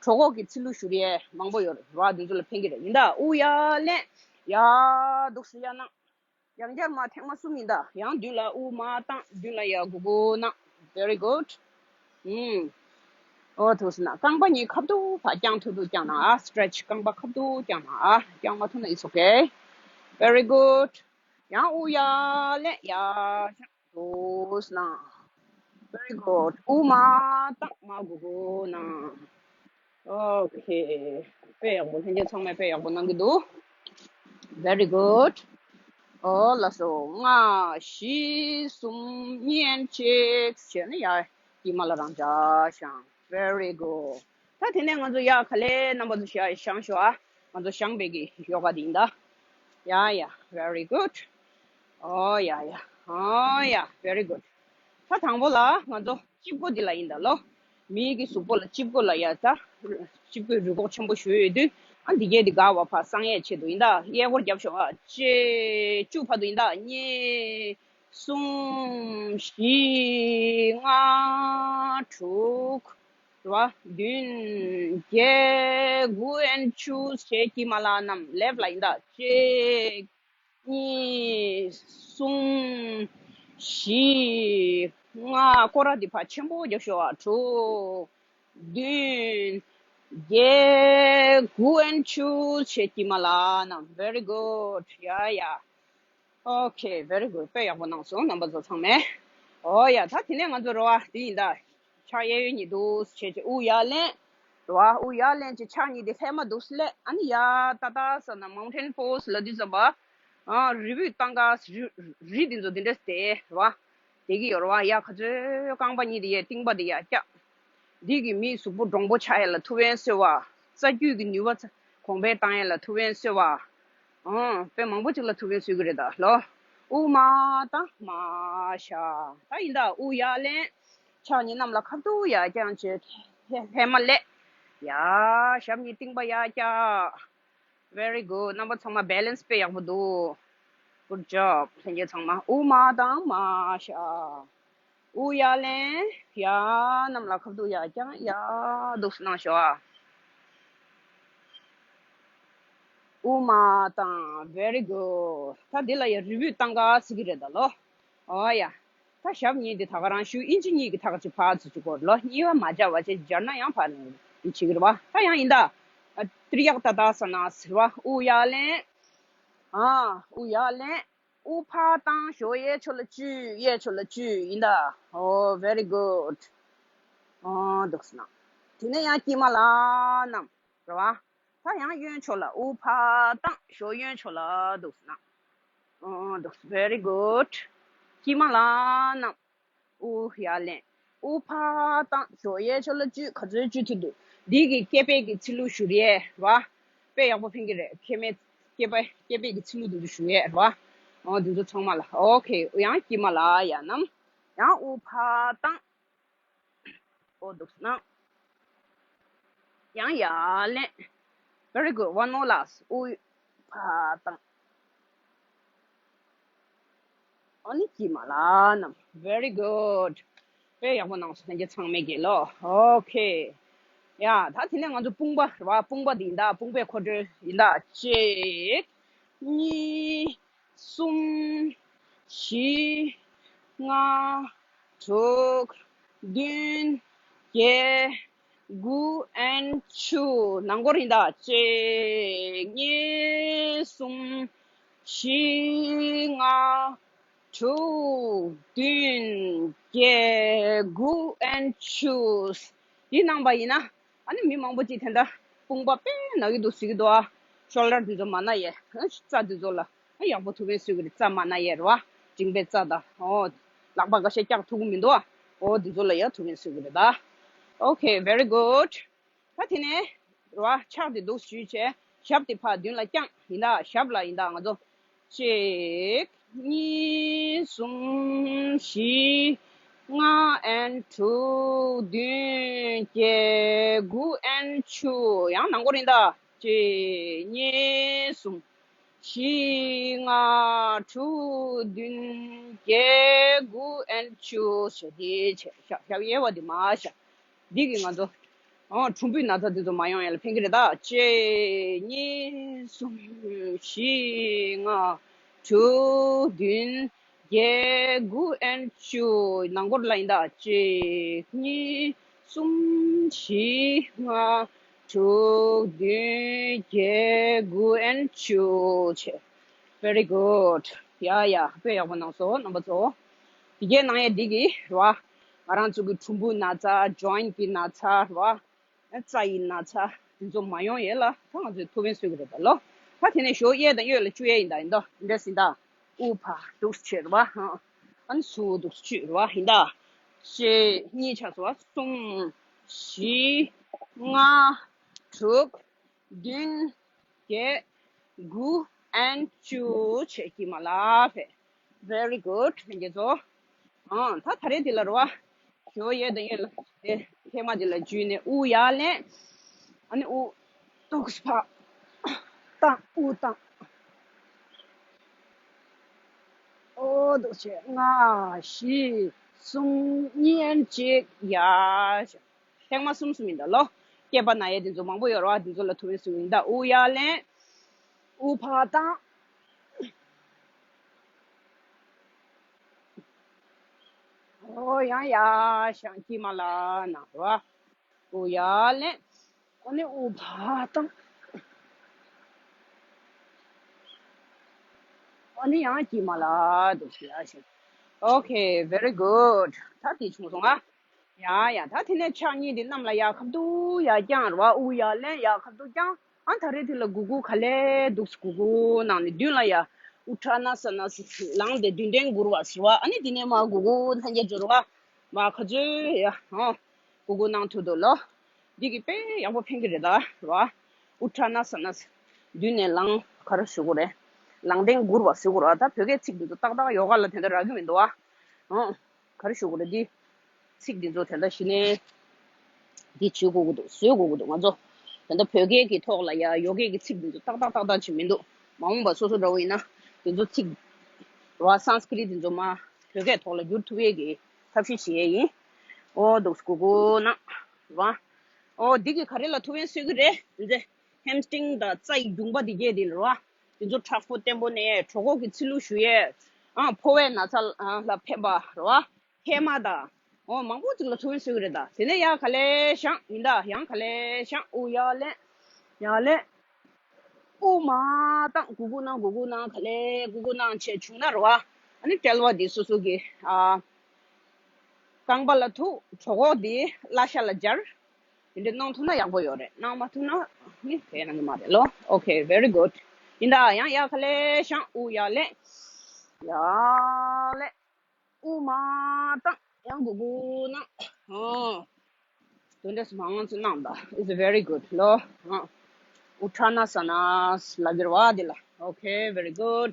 གྲོད་ཁོག་གི་ཚིལ་ལུ་ཞུ་ཡས་མང་པོ་ཡོད་རེད་བ། འདི་ཚོ་ལ་ཕན་གི་རེད། ཡིན་ད། དབུགས་ཡར་ལེན། ཡར་འདུག་སེ་ཡར་གནང་། ཡང་བསྐྱར་མར་ཐེངས་མ་གསུམ་ཡིན་ད། ཡང་མདུན་ལ་དབུགས་མར་བཏང་། མདུན་ལ་ཡར་གུག་གུག་གནང་། Very good. ཨུམ། ཨོ་ཐུགས་སུ་ན་རྐང་པ་གཉིས་ཁ་ཐུག་ཕར་བརྐྱང་། ཐུག་ཐུག་བརྐྱང་གནང་ཨ། སི་ཊེ་ཆི། རྐང་པ་ཁ་ཐུག་བརྐྱང་གནང་ཨ། བརྐྱང་མ་ཐུབ་ན་it's okay. Very good. ཡང་དབུགས་ཡར་ལེན། ཡར་བཞག་འདུག་སེ་གནང་། Very good. དབུགས་མར་བཏང་། མར་གུག་གུག་གནང་། Okay. དཔེ་ཡག་པོ། ལྷན་རྒྱས་ཚང་མས་དཔེ་ཡག་པོ་གནང་གི་འདུག Very good. ཨོ་ལགས་སོ། ལྔ་བཞི་གསུམ་གཉིས་གཅིག་བྱས་ནས་ཡ་དཀྱིལ་མ་ལ་རང་འཇགས་བཞག Very good. ད་དེ་ནས་ང་ཚོ་ཡ་ག་ལེ་རྣམ་པ་ཚོ་ཞིག་བཞེངས་ཤོག་ཨ། ང་ཚོ་བཞེངས་པའི་གི་ཡོ་ག་འདི་ཡིན་ད། ཡ་ཡ། Very good. ཨོ་ཡ་ཡ། ཨོ་ཡ། Very good. ད་དང་པོ་ལ་ང་ཚོ་དཔྱི་མགོ་འདི་ལ་ཡིན་ད་ལོ། མིའི་གི་གཟུགས་པོ་ལ་དཔྱི་མགོ་ལ་ཡ། ད་དཔྱི་མགོའི་རུས་ཁོག་ཆེན་པོ་ཞིག་ཡོད་དུས། ཨ་འདི་གས་འདི་ག་བ་ཕ་གསང་ཡས་ཆེད་དུ་ཡིན་ད། གཡས་སྐོར་རྒྱབ་ཤོག་ཨ། གཅིག་བཅུ་བར་དུ་ཡིན་ད། གཉིས། གསུམ། བཞི། ལྔ། དྲུག་རེད་བ། བདུན། བརྒྱད། དགུ་and choose བྱས། དཀྱིལ་མ་ལ་བསྣམས། left ལ་ཡིན་ད། གཅིག་གཉིས། གསུམ། བཞི། ལྔ། སྐོར་ར་འདི་ཕར་ཆེན་པོ་རྒྱབ་ཤོག་ཨ། དྲུག་བདུན། བརྒྱད། དགུ་and choose བྱས། དཀྱིལ་མ་ལ་བསྣམས། Very good. ཡ་ཡ། Okay, very good. དཔེ་ཡག་པོ་གནང་སོང་རྣམ་པ་ཚོ་ཚང་མས། ཨོ་ཡ། ད་དེ་ནས་ང་ཚོ་རེད་བ། དེ་ཡིན་ད། ཕྱག་གཡས་གཡོན་གཉིས་འདུག་སེ་བྱས་བྱས་དབུགས་ཡར་ལེན། རེད་བ། དབུགས་ཡར་ལེན་བྱས་ཕྱག་གཉིས་དེ་ལྷས་མ་འདུག་སེ་ལས། ཨ་ནི་ཡ་ཏ་ཏ་ས་ན་mountain pose ལབ་དུས་ཙམ་པ། ཨ་རི་བོའི་སྟེང་ག་རི་རི་དེ་ཚོ་དེ་འདྲས་དེ་རེད་བ། དེ་གི་ཡོད་རེད་བ། ཡ་ག་ཚོད་རྐང་པ་གཉིས་དེ་ཡ་རྟིང་པ་དེ་ཡ་བཀྱག་འདི་གི་མིའི་གཟུགས་པོ་འདྲོང་པོ་ཆགས་ཡ་ལ་ཐུགས་ཕན་གསོས་པ། རྩ་རྒྱུས་ཀྱི་ནུས་པ་གོང་འཕེལ་བཏང་ཡ་ལ་ཐུགས་ཕན་གསོས་པ། ཨང་། དཔེ་མང་པོ་ཅིག་ལ་ཐུགས་ཕན་གསོས་ཀྱི་རེད་ད་ལོ། དབུགས་མར་བཏང་མར་བཞག་ད་ཡིན་ད། དབུགས་ཡར་ལེན། ཕྱག་གཉིས་གནམ་ལ་ཁ་ཐུག་ཡར་བརྐྱངས་བྱས་ལྷས་མ་ལས། ཡ། ཞབས་གཉིས་རྟིང་པ་ཡར་བཀྱག Very good. རྣམ་པ་ཚང་མ་balance དཔེ་ཡག་པོ་འདུག Good job. ལྷན་རྒྱས་ཚང་མ། དབུགས་མར་བཏང་མར་བཞག་དབུགས་ཡར་ལེན། ཡ། གནམ་ལ་ཁ་ཐུག་ཡར་བརྐྱངས། ཡ། འདུག་སེ་གནང་ཤོག་ཨ། དབུགས་མར་བཏང་། Very good. ད་འདི་ལ་ཡ་རི་བོའི་སྟེང་ག་ཟེར་གྱི་རེད་ད་ལོ། ཨོ་ཡ། ད་ཞབས་གཉིས་དེ་ད་ག་རང་ཞུ། ཨིན་ཅི་གཉིས་ཀྱི་ཐག་གཅིག་ཕར་ཚུར་གཅིག་སྐོར་ལོ། གཉིས་པ་མ་སྦྱར་བ་བྱས། སྦྱར་ན་ཡང་ཕར་ནས་འདི་བྱེད་ཀྱི་རེད་བ། ད་ཡང་ཡིན་ད། ཨ་ཏྲི་ཡག་ཏ་ཏ་ས་ན་ཟེར་བ། དབུགས་ཡར་ལེན། ཨ་དབུགས་ཡར་ལེན། དབུགས་ཕར་བཏང་། གཞོགས་གཡས་ཕྱོགས་ལ་གཅུས། གཡས་ཕྱོགས་ལ་གཅུས། ཡིན་ད། ཨོ་very good. ཨོ་འདུག་སེ་གནང་། དེ་ནས་ཡང་དཀྱིལ་མ་ལ་བསྣམས། རེད་བ། ད་ཡང་གཡོན་ཕྱོགས་ལ། དབུགས་ཕར་བཏང་། གཞོགས་གཡོན་ཕྱོགས་ལ་འདུག་སེ་གནང་། ཨོ་འདུག་སེ། Very good. དཀྱིལ་མ་ལ་བསྣམས། དབུགས་ཡར་ལེན། དབུགས་ཕར་བཏང་། གཞོགས་གཡས་ཕྱོགས་ལ་གཅུས། ག་ཚོད་གཅུས་ཐུབ་འདུག་འདི་གི་སྐེད་པའི་གི་ཚིལ་ལུ་བཞུར་ཡས་རེད་བ། དཔེ་ཡག་པོ་ཕན་གྱི་རེད། སྐེད་མའི་སྐེད་པ་སྐེད་པའི་གི་ཚིལ་ལུ་དེ་ཚོ་བཞུར་ཡས་རེད་བ། ཨོ་འདི་ཚོ་ཚང་མ་ལ། Okay. ཡང་དཀྱིལ་མ་ལ་ཡར་བསྣམས། ཡང་དབུགས་ཕར་བཏང་། ཨོ་འདུག་སེ་གནང་། ཡང་ཡར་ལེན། Very good. One more last. དབུགས་ཕར་བཏང་། ཨ་ནི་དཀྱིལ་མ་ལ་བསྣམས། Very good. དཔེ་ཡག་པོ་གནང་སོང་ལྷན་རྒྱས་ཚང་མས་ཀྱི་ལོ། Okay. ཡ་ད་དེ་ནས་ང་ཚོ་དཔུང་པ་རེད་བ། དཔུང་པ་འདི་ཡིན་ད། དཔུང་པའི་མཁོ་སྤྲོད་ཡིན་ད། གཅིག་གཉིས། གསུམ། བཞི། ལྔ། དྲུག་བདུན། བརྒྱད། དགུ་and བཅུ། ནང་སྐོར་ཡིན་ད། གཅིག་གཉིས། གསུམ། བཞི། ལྔ། དྲུག་བདུན། བརྒྱད། དགུ་and བཅུ། འདི་གནང་པ་ཡིན་ན། ཨ་ནི་མི་མང་པོ་ཅིག་དེ་འདྲ་དཔུང་པ་དཔེ་ན་གི་འདུག་ཟེར་གི་འདུག་ཨ། ཤོལ་ཌར་འདི་ཚོ་མ་ན་ཡས། རྩ་འདི་ཚོ་ལ་ཡག་པོ་ཐུགས་ཕན་གསོས་གི་རེད། རྩ་མ་ན་ཡས་རེད་བ། མགྲིན་པའི་རྩ་དང་། ཨོ། ལག་པ་འགའ་ཤས་བཀྱག་ཐུབ་གི་མི་འདུག་ཨ། ཨོ་འདི་ཚོ་ལ་ཡ་ཐུགས་ཕན་གསོས་གི་རེད་ད། Okay, very good. ད་དེ་ནས་རེད་བ། ཕྱག་དེ་འདུག་ཞུས་བྱས། ཞབས་དེ་ཕར་མདུན་ལ་བརྐྱངས། ཡིན་ད། ཞབས་ལ་ཡིན་ད། ང་ཚོ་གཅིག་གཉིས། གསུམ། བཞི། ལྔ་and དྲུག་བདུན། བརྒྱད། དགུ་and བཅུ། ཡང་ནང་སྐོར་ཡིན་ད། གཅིག་གཉིས། གསུམ། བཞི། ལྔ། དྲུག་བདུན། བརྒྱད། དགུ་and བཅུ། བྱས་དེ་བྱས། ཞབས་ཞབས་གཡས་པ་དེ་མར་བཞག་འདི་གིས་ང་ཚོ། ཨོ། གྲུམ་བུའི་ན་ཚ་འདི་ཚོ་མ་ཡོང་ཡ་ལ་ཕན་གྱི་རེད་ད། གཅིག་གཉིས། གསུམ། བཞི། ལྔ། དྲུག་བདུན། བརྒྱད། དགུ་and བཅུ། ནང་སྐོར་ལ་ཡིན་ད། གཅིག་གཉིས། གསུམ། བཞི། ལྔ། དྲུག་བདུན། བརྒྱད། དགུ་and བཅུ། བྱས། Very good. ཡ་ཡ། དཔེ་ཡག་པོ་གནང་སོང་རྣམ་པ་ཚོ། དེ་གའི་གནང་ཡས་འདི་གིས་རེད་བ། ང་རང་ཚོ་གི་གྲུམ་བུ་ན་ཚ། ཇོའིན་གི་ན་ཚ་རེད་བ། རྩ་ཡི་ན་ཚ་དེ་ཚོ་མ་ཡོང་ཡས་ལ་ད་ང་ཚོས་ཐུགས་ཕན་གསོས་ཀྱི་རེད་ད་ལོ། ད་དེ་ནས་ཞོ་གཡས་དང་གཡོན་ལ་བཅུག་ཡས་ཡིན་ད། ཡིན་ད་འདི་འདྲ་ཟིན་ད། དབུ་ཕར་འདུག་བྱས་རེད་བ། ཨ་ནི་ཟུར་འདུག་བཅུག་རེད་བ། ཡིན་ད། གཅིག་གཉིས་ཆགས་སོང་བ། གསུམ། བཞི། ལྔ། དྲུག་བདུན། བརྒྱད། དགུ། and བཅུ་བྱས་ཀྱི་མ་ལ་ཕེ། Very good. ལྷན་རྒྱས་ཚོ། ཨང་། ད་ད་རེས་འདི་ལ་རེད་བ། ཞོ་གཡས་དང་གཡོན་ལ་དེ་ཐེངས་མ་འདི་ལ་འཇུས་ནས་དབུ་ཡར་ལེན། ཨ་ནི་དབུ་ཏོག་ཙམ་ཕར་བཏང་། དབུ་བཏང་། ཨོ་འདུག་བྱས། ལྔ། བཞི། གསུམ། གཉིས། གཅིག་ཡར། ཐེངས་མ་གསུམ་གསུམ་ཡིན་ད་ལོ། སྐེད་པ་ན་ཡས་དེ་ཚོ་མང་པོ་ཡོད་རེད་བ། དེ་ཚོ་ལ་ཐུགས་ཕན་གསོས་ཡིན་ད། དབུ་ཡར་ལེན། དབུ་ཕར་བཏང་། ཨོ་ཡང་ཡར་བཞེངས། དཀྱིལ་མ་ལ་ན་རེད་བ། དབུ་ཡར་ལེན། ཨ་ནི་དབུ་ཕར་བཏང་། ཨ་ནི་ཡང་དཀྱིལ་མ་ལ་འདུག་ཡར་བཞེངས། Okay, very good. ད་དེ་བྱུང་སོང་ང་། ཡ་ཡ། ད་དེ་ནས་ཕྱག་གཉིས་དེ་གནམ་ལ་ཡར་ཁ་ཐུག་ཡར་བརྐྱངས་རེད་བ། དབུ་ཡར་ལེན། ཡར་ཁ་ཐུག་བརྐྱངས། ཨ་ད་རེས་དེ་ལ་གུ་གུ་ག་ལེར་འདུག་གུ་གུ་ནང་ནས་མདུན་ལ་ཡ། ཨུ་ཏྲ་ན་ས་ན་ལངས་ཏེ་མདུན་ལྡན་མགུར་བ་ཟེར་བ། ཨ་ནི་དེ་ནས་མར་གུ་གུ་ལྷན་རྒྱས་འབྱོར་བ། མར་ཁ་ཚོད་ཡ། ཨ། གུ་གུ་གནང་ཐུབ་འདུག་ལོ། འདི་གི་དཔེ་ཡག་པོ་ཕན་གྱི་རེད་ད་ར། ཨུ་ཏྲ་ན་ས་ན། མདུན་ནས་ལངས། ག་རེ་ཞུ་དགོས་རེད། ལངས་ཏེ་མགུར་བ་ཟེར་དགོས་ར། ད་བོད་སྐད་ཚིག་འདི་ཚོ་ཏག་ཏག་ཡོ་ག་ལ་དེ་འདྲ་རག་གི་མི་འདུག་ཨ། ཨང་། ག་རེ་ཞུ་དགོས་རེད། འདི་ཚིག་འདི་ཚོ་དེ་འདྲ་གཞི་ནས་འདི་བྱེད་དགོས་ཀྱི་འདུག་བཟོས་དགོས་ཀྱི་འདུག་ང་ཚོ་དེ་འདྲ་བོད་སྐད་ཀྱི་ཐོག་ལ་ཡ་ཡོ་གའི་གི་ཚིག་འདི་ཚོ་ཏག་ཏག་ཏག་ཏག་བྱེད་མི་འདུག་མ་འོངས་པ་སོ་སོ་འདྲ་བོ་ཡིན་ན་དེ་ཚོ་ཚིག་ར་སཾ་སྐྲྀ་ཏ་འདི་ཚོ་མར་བོད་སྐད་ཐོག་ལ་བསྒྱུར་ཐུབ་ཡས་ཀྱི་ཐབས་ཤེས་བྱེད་ཡས་ཡིན། ཨོ་འདུག་གུ་གུ་ན་ར། ཨོ་འདི་གི་ག་རེ་ལ་ཐུགས་ཕན་གསོས་ཀྱི་རེད། འདི་ཧེམ་སི་ཊིང་དང་རྩ་ཡི་རྒྱུངས་པ་འདི་གས་འདི་ལ་ར། དེ་ཚོ་མཁྲེགས་པོ་བརྟན་པོ་ནས་གྲོད་ཁོག་གི་ཚིལ་ལུ་ཞུ་ཡས། ཨ་ཕོ་བའི་ན་ཚ་ལ་ཕན་པ་རེད་བ། ཧེ་མ་དང་། འོ་མང་པོ་ཅིག་ལ་ཐུགས་ཕན་གསོས་ཀྱི་རེད་ད། དེ་ནས་ཡར་ག་ལེར་བཞེངས་ཡིན་ད། ཡང་ག་ལེར་བཞེངས། དབུ་ཡར་ལེན། ཡར་ལེན། དབུ་མར་བཏང་། གུ་གུ་གནང་། གུ་གུ་གནང་། ག་ལེར་གུ་གུ་གནང་བྱས་བྱུང་ན་རེད་བ། ཨ་ནི་དཔྲལ་བ་འདི་སོ་སོ་གི་ཨ། རྐང་པ་ལ་ཐུག་གྲོད་ཁོག་འདི་བརླ་ཤ་ལ་སྦྱར། དེ་འདྲ་གནང་ཐུབ་ན་ཡག་པོ་ཡོད་རེད། གནང་མ་ཐུབ་ན་ནི་དེ་གནང་གི་མ་རེད་ལོ། Okay, very good. ཡིན་ད། ཡང་ཡར་ག་ལེར་བཞེངས། དབུ་ཡར་ལེན། ཡར་ལེན། དབུ་མར་བཏང་། ཡང་གུ་གུ་གནང་། ཨོ། དེ་འདྲ་མང་ཙམ་གནང་ད། It's very good ལོ། ཨོ། ཨུ་ཏྲ་ན་ས་ན་ལབ་ཀྱི་རེད་བ་འདི་ལ། Okay, very good.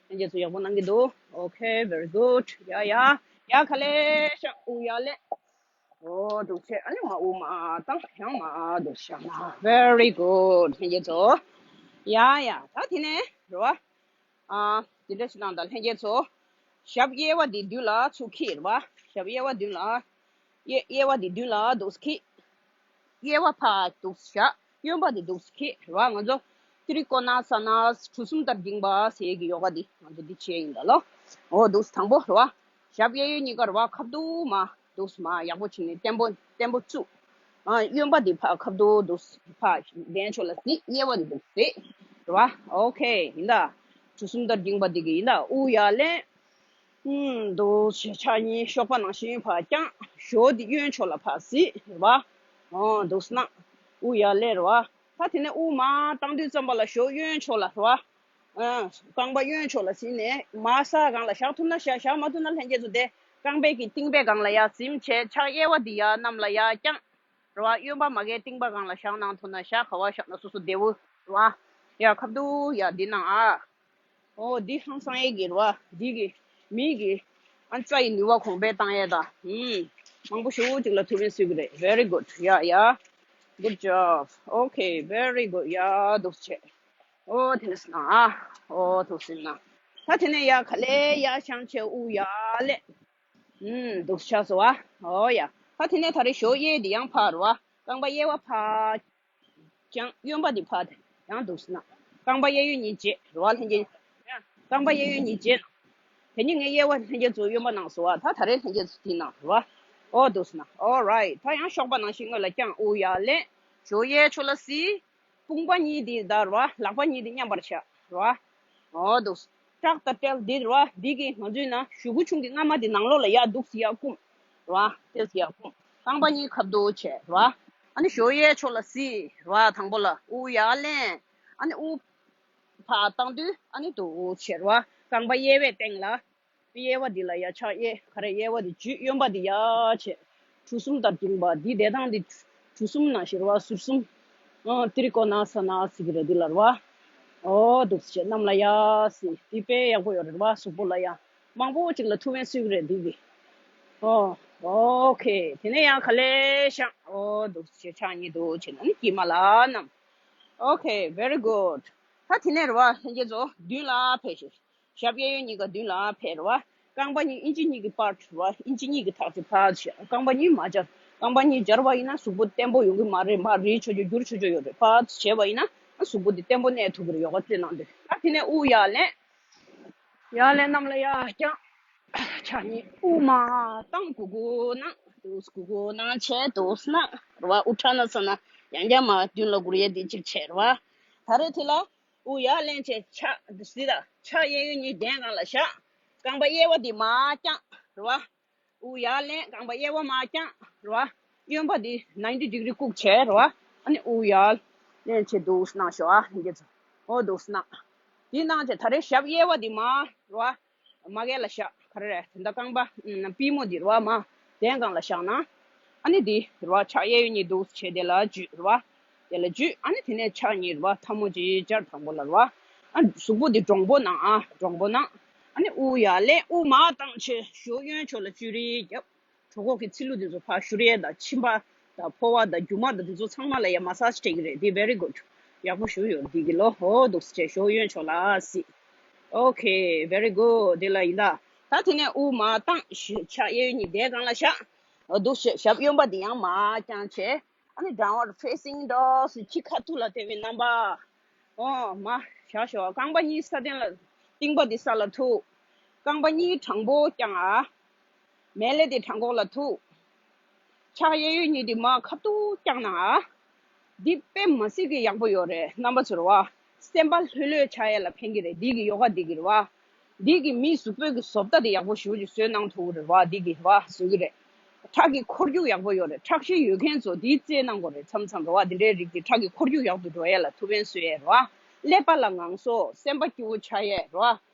ལྷན་རྒྱས་ཚོ་ཡག་པོ་གནང་གི་འདུག Okay, very good. ཡ་ཡ། ཡར་ག་ལེར་བཞེངས། དབུ་ཡར་ལེན། ཨོ་འདུག་བྱས། ཨ་ནི་མར་དབུ་མར་བཏང་། ཡང་མར་འདུག་བཞེངས་ན། Very good. ལྷན་རྒྱས་ཚོ། ཡ་ཡ། ད་དེ་ནས་རེད་བ། ཨ། དེ་འདྲ་ཞིག་གནང་དང་ལྷན་རྒྱས་ཚོ། ཞབས་གཡས་པ་འདི་མདུན་ལ་ཚུར་འཁྱེར་བ། ཞབས་གཡས་པ་མདུན་ལ། གཡས་གཡས་པ་འདི་མདུན་ལ་འདུག་སེ་འཁྱེར། གཡས་པ་ཕར་འདུག་སེ་བཞག་གཡོན་པ་འདི་འདུག་སེ་འཁྱེར་བ། ང་ཚོ་ཏྲི་ཀོ་ན་ས་ན་གྲུ་གསུམ་ལྟར་བསྒྱིངས་པ་ཟེར་གྱི་ཡོ་ག་འདི་ང་ཚོ་འདི་བྱས་ཡིན་ད་ལོ། འོ་འདུག་སེ་དང་པོ་རེད་བ། ཞབས་གཡས་གཡོན་གཉིས་ཀ་རེད་བ། ཁ་ཐུག་མར་འདུག་སེ་མར་ཡག་པོ་བྱས་ནས་བརྟན་པོ་བརྟན་པོ་བཙུགས། ཨ། གཡོན་པ་འདི་ཕར་ཁ་ཐུག་འདུག་སེ་ཕར་གདན་ཕྱོགས་ལ་གཟིགས། གཡས་པ་འདི་འདུག་སེ་གཟིགས་རེད་བ། Okay ཡིན་ད། གྲུ་གསུམ་ལྟར་བསྒྱིངས་པ་འདི་གི་ཡིན་ད། དབུ་ཡར་ལེན། ཨུམ། འདུག་སེ་ཕྱག་གཉིས་གཤོག་པ་ནང་བཞིན་ཕར་བརྐྱངས། ཞོ་འདི་གཡོན་ཕྱོགས་ལ་ཕར་གཟིགས་རེད་བ། ཨོ་འདུག་སེ་གནང་། དབུ་ཡར་ལེན་རེད་བ། ད་དེ་ནས་དབུ་མར་བཏང་དུས་ཙམ་པ་ལ་ཞོ་གཡོན་ཕྱོགས་ལ་རེད་བ། ཨ། རྐང་པ་གཡོན་ཕྱོགས་ལ་ཟིན་ནས་མར་ས་སྒང་ལ་བཞག་ཐུབ་ན་བཞག་བཞག་མ་ཐུབ་ན་ལྷན་རྒྱས་ཚོ་དེ་རྐང་པའི་གི་རྟིང་པའི་སྒང་ལ་ཡར་གཟིམ་བྱས། ཕྱག་གཡས་པ་འདི་ཡར་གནམ་ལ་ཡར་བརྐྱངས་རེད་བ། གཡོན་པ་མ་གའི་རྟིང་པ་སྒང་ལ་བཞག་གནང་ཐུབ་ན་བཞག་ག་བ་བཞག་ན་སོ་སོ་བདེ་བོ་རེད་བ། ཡར་ཁ་ཐུག་ཡར་འདི་གནང་ཨ། ཨོ་འདི་ཧང་སང་ཡས་ཀྱི་རེད་བ། འདི་གི་མི་གི་ཨ་རྩ་ཡི་ནུས་པ་གོང་འཕེལ་བཏང་ཡས་དང་། ཨུམ། མང་པོ་ཞེ་པོ་ཅིག་ལ་ཐུགས་ཕན་གསོས་ཀྱི་རེད། Very good. Yeah, yeah. Good job. Okay, very good. ཡ་འདུག་སེ་བྱས། ཨོ་དེ་ནས་ན། ཨོ་ཐུགས་སེམས་ན། ད་དེ་ནས་ཡར་ག་ལེར་ཡར་བཞེངས་བྱས་དབུ་ཡར་ལེན། ཨུམ། འདུག་སེ་བཞག་སོང་བ། ཨོ་ཡ། ད་དེ་ནས་ད་རེས་ཞོ་གཡས་འདི་ཡང་ཕར་རེད་བ། རྐང་པ་གཡས་པ་ཕར་བརྐྱངས། གཡོན་པ་འདི་ཕར་ཡང་འདུག་སེ་གནང་། རྐང་པ་གཡས་གཡོན་གཉིས་བརྗེ་རེད་བ་ལྷན་རྒྱས། རྐང་པ་གཡས་གཡོན་གཉིས་བརྗེ་གནང་། དེ་ནས་ངས་གཡས་པ་ལྷན་རྒྱས་ཚོ་གཡོན་པ་གནང་སོང་བ། ད་ད་རེས་ལྷན་རྒྱས་ཚོ་འདི་གནང་རེད་བ། ཨོ་འདུག་སེ་གནང་། All right. ད་ཡང་གཤོག་པ་ནང་བཞིན་སྔོན་ལ་བརྐྱངས། དབུ་ཡར་ལེན། ཞོ་གཡས་ཕྱོགས་ལ་གཟིགས། དཔུང་པ་གཉིས་འདི་ད་རེད་བ། ལག་པ་གཉིས་འདི་མཉམ་པར་བཞག་རེད་བ། ཨོ་འདུག་སེ། བྲག་དང་སྤྲེལ་འདི་རེད་བ། འདི་གི་ང་ཚོའི་ན་གཞུ་གུ་ཆུང་གི་རྔ་མ་འདི་ནང་ལོགས་ལ་ཡར་འདུག་སེ་ཡར་བསྐུམ་རེད་བ། ཏོག་ཙམ་ཡར་བསྐུམ། རྐང་པ་གཉིས་ཁ་ཐུག་བྱས་རེད་བ། ཨ་ནི་ཞོགས་གཡས་ཕྱོགས་ལ་གཟིགས་རེད་བ། དང་པོ་ལ་དབུགས་ཡར་ལེན། ཨ་ནི་དབུགས་ཕར་བཏང་དུས་ཨ་ནི་འདུག་བྱས་རེད་བ། རྐང་པ་གཡས་པའི་སྟེང་ལ། གཡས་པ་འདི་ལ་ཡ་ཕྱག་གཡས་ག་རེ་གཡས་པ་འདི་འཇུས། གཡོན་པ་འདི་ཡར་བྱས། གྲུ་གསུམ་ལྟར་བརྒྱིངས་པ་འདི་བསྡད་སྟངས་འདི་གྲུ་གསུམ་ནང་བཞིན་རེད་བ། ཟུར་གསུམ། ཨ་ཏི་རི་ཀོ་ན་ས་ན་ཟེར་གྱི་རེད་འདི་ལ་རེད་བ། ཨོ་འདུག་བྱས་གནམ་ལ་ཡར་གཟིགས། འདི་དཔེ་ཡག་པོ་ཡོད་རེད་བ། གཟུགས་པོ་ལ་ཡ་མང་པོ་ཅིག་ལ་ཐུགས་ཕན་གསོས་ཀྱི་རེད་འདི་གི། ཨོ། ཨོ་ཁེ། དེ་ནས་ཡང་ག་ལེར་བཞག་ཨོ་འདུག་བྱས་ཕྱག་གཉིས་འདུག་བྱས་ན་ནི་དཀྱིལ་མ་ལ་བསྣམས། ཨོ་ཁེ། very good། ད་དེ་ནས་རེད་བ། ལྷན་རྒྱས་ཚོ་མདུན་ལ་ཕེབས་ཤིག་ཞབས་གཡས་གཡོན་གཉིས་ཀ་མདུན་ལ་ཕེབས་རེད་བ། རྐང་པ་གཉིས་ཨིན་ཅི་གཉིས་ཀྱི་ཕར་བྲུས་བ། ཨིན་ཅི་གཉིས་ཀྱི་ཐག་ཆོད་ཕར་བཞག་རྐང་པ་གཉིས་མ་སྦྱར། རྐང་པ་གཉིས་སྦྱར་བ་ཡིན་ན་གཟུགས་པོ་བརྟན་པོ་ཡོང་གི་མ་རེད། མར་རིལ་ཆོག་ཆོག་བསྒྱུར་ཆོག་ཆོག་ཡོད་རེད། ཕར་བྱས་པ་ཡིན་ན་གཟུགས་པོ་དེ་བརྟན་པོ་གནས་ཐུབ་ཀྱི་རེད། ཡོ་ག་རྩེད་གནང་དུས། ད་དེ་ནས་དབུགས་ཡར་ལེན། ཡར་ལེན་གནམ་ལ་ཡར་བརྐྱངས། ཕྱག་གཉིས་དབུ་མར་བཏང་། གུག་གུག་གནང་། དུས་གུག་གུག་གནང་བྱས་འདུག་གནང་རེད་བ། དབུ་ཕྲ་ན་ཚ་ན་ཡང་བསྐྱར་མར་མདུན་ལ་སྒུར་ཡས་འདི་གཅིག་བྱས་རེད་བ། ད་རེས་དེ་ལ་དབུགས་ཡར་ལེན་བྱས་ཕྱག་འདི་གཟིགས་དང་། ཕྱག་གཡས་གཡོན་གཉིས་གདན་སྒང་ལ་བཞག་རྐང་པ་གཡས་པ་འདི་མར་བརྐྱངས་རེད་བ། དབུགས་ཡར་ལེན། རྐང་པ་གཡས་པ་མར་བརྐྱངས་རེད་བ། གཡོན་པ་འདི་ནའིན་ཊི་ཌི་གྷི་རི་བཀུག་བྱས་རེད་བ། ཨ་ནི་དབུགས་ཡར་ལེན་བྱས་འདུག་གནང་ཤོག་ཨ་ལྷན་རྒྱས་ཚོ། ཨོ་འདུག་གནང་། འདི་གནང་བྱས་ད་རེས་ཞབས་གཡས་པ་འདི་མར་རེད་བ། མ་གས་ལ་བཞག་ག་རེ་རེད། དེ་འདྲ་རྐང་པ་ཨུམ་པུས་མོ་འདི་རེད་བ། མར་གདན་སྒང་ལ་བཞག་ན། ཨ་ནི་འདི་རེད་བ། ཕྱག་གཡས་གཡོན་གཉིས་འདུག་བྱས་དེ་ལ་འཇུས་རེད་བ། དེ་ལ་འཇུས། ཨ་ནི་དེ་ནས་ཕྱག་གཉིས་རེད་བ། ཐལ་མོ་ཅིག་སྦྱར། དང་པོ་ལ་རེད་བ། ཨ་གཟུགས་པོ་འདི་འདྲོང་པོ་གནང་། ཨ་འདྲོང་པོ་གནང་། ཨ་ནི་དབུགས་ཡར་ལེན། དབུགས་མར་བཏང་བྱས་ཞོགས་གཡོན་ཕྱོགས་ལ་གཅུ་རེ་རྒྱབ། གྲོད་ཁོག་གི་ཚིལ་ལུ་འདི་ཚོ་ཕར་བཞུར་ཡས་དང་། མཆིན་པ་དང་ཕོ་བ་དང་རྒྱུ་མ་དང་འདི་ཚོ་ཚང་མ་ལ་ཡ་མ་སཱཇ་སྤྲད་ཀྱི་རེད། འདི་very good། ཡག་པོ་ཞུ་ཡོད་འདི་གི་ལོ། ཧོ་འདུག་སེ་བྱས་ཞོགས་གཡོན་ཕྱོགས་ལ་གཟིགས། ཨོ་ཁེ། very good། འདི་ལ་ཡིན་ད། ད་དེ་ནས་དབུགས་མར་བཏང་། ཕྱག་གཡས་གཡོན་གཉིས་གདན་སྒང་ལ་བཞག་འདུག་སེ་ཞབས་གཡོན་པ་འདི་ཡང་མར་བརྐྱངས་བྱས། ཨ་ནི་downward facing dog ཟེར། ཁྱི་ཁ་ཐུག་ལ་བལྟས་པའི་རྣམ་པ། ཨོ་མར་བཞག་ཤོག་རྐང་པ་གཉིས་ས་སྟེང་ལ། རྟིང་པ་འདི་ས་ལ་ཐུག་རྐང་པ་གཉིས་དྲང་པོ་བརྐྱངས་ཨ། མལ་ལེ་དེ་བྲང་ཁོག་ལ་ཐུག་ཕྱག་གཡས་གཡོན་གཉིས་དེ་མར་ཁ་ཐུག་བརྐྱངས་ན། འདི་དཔེ་མི་སྲིད་ཀྱི་ཡག་པོ་ཡོད་རེད། རྣམ་པ་ཚོར་བ། སེམས་པ་ལྷོད་ལྷོད་ཆགས་ཡས་ལ་ཕན་གྱི་རེད། འདི་གི་ཡོ་ག་འདི་གི་རེད་བ། འདི་གི་མིའི་གཟུགས་པོའི་གི་བཟོ་ལྟ་དེ་ཡག་པོ་ཞེ་པོ་ཅིག་བཟོས་གནང་ཐུབ་ཀྱི་རེད་བ། འདི་གི་རེད་བ། བཟོ་གི་རེད། ཁྲག་གི་འཁོར་རྒྱུག་ཡག་པོ་ཡོད་རེད། ཁྲག་ཤེད་ཡོད་མཁན་ཚོ་འདི་རྩེད་གནང་དགོས་རེད། མཚམས་མཚམས་རེད་བ། འདི་འདྲའི་རིགས་ཀྱི་ཁྲག་གི་འཁོར་རྒྱུག་ཡག་ཏུ་འགྲོ་ཡས་ལ་ཐུགས་ཕན་གསོས་ཡས་རེད་བ། ཀླད་པ་ལ་ངང་སོ། སེམས་པ་སྐྱིད་པོ་ཆགས་ཡས་རེད་བ།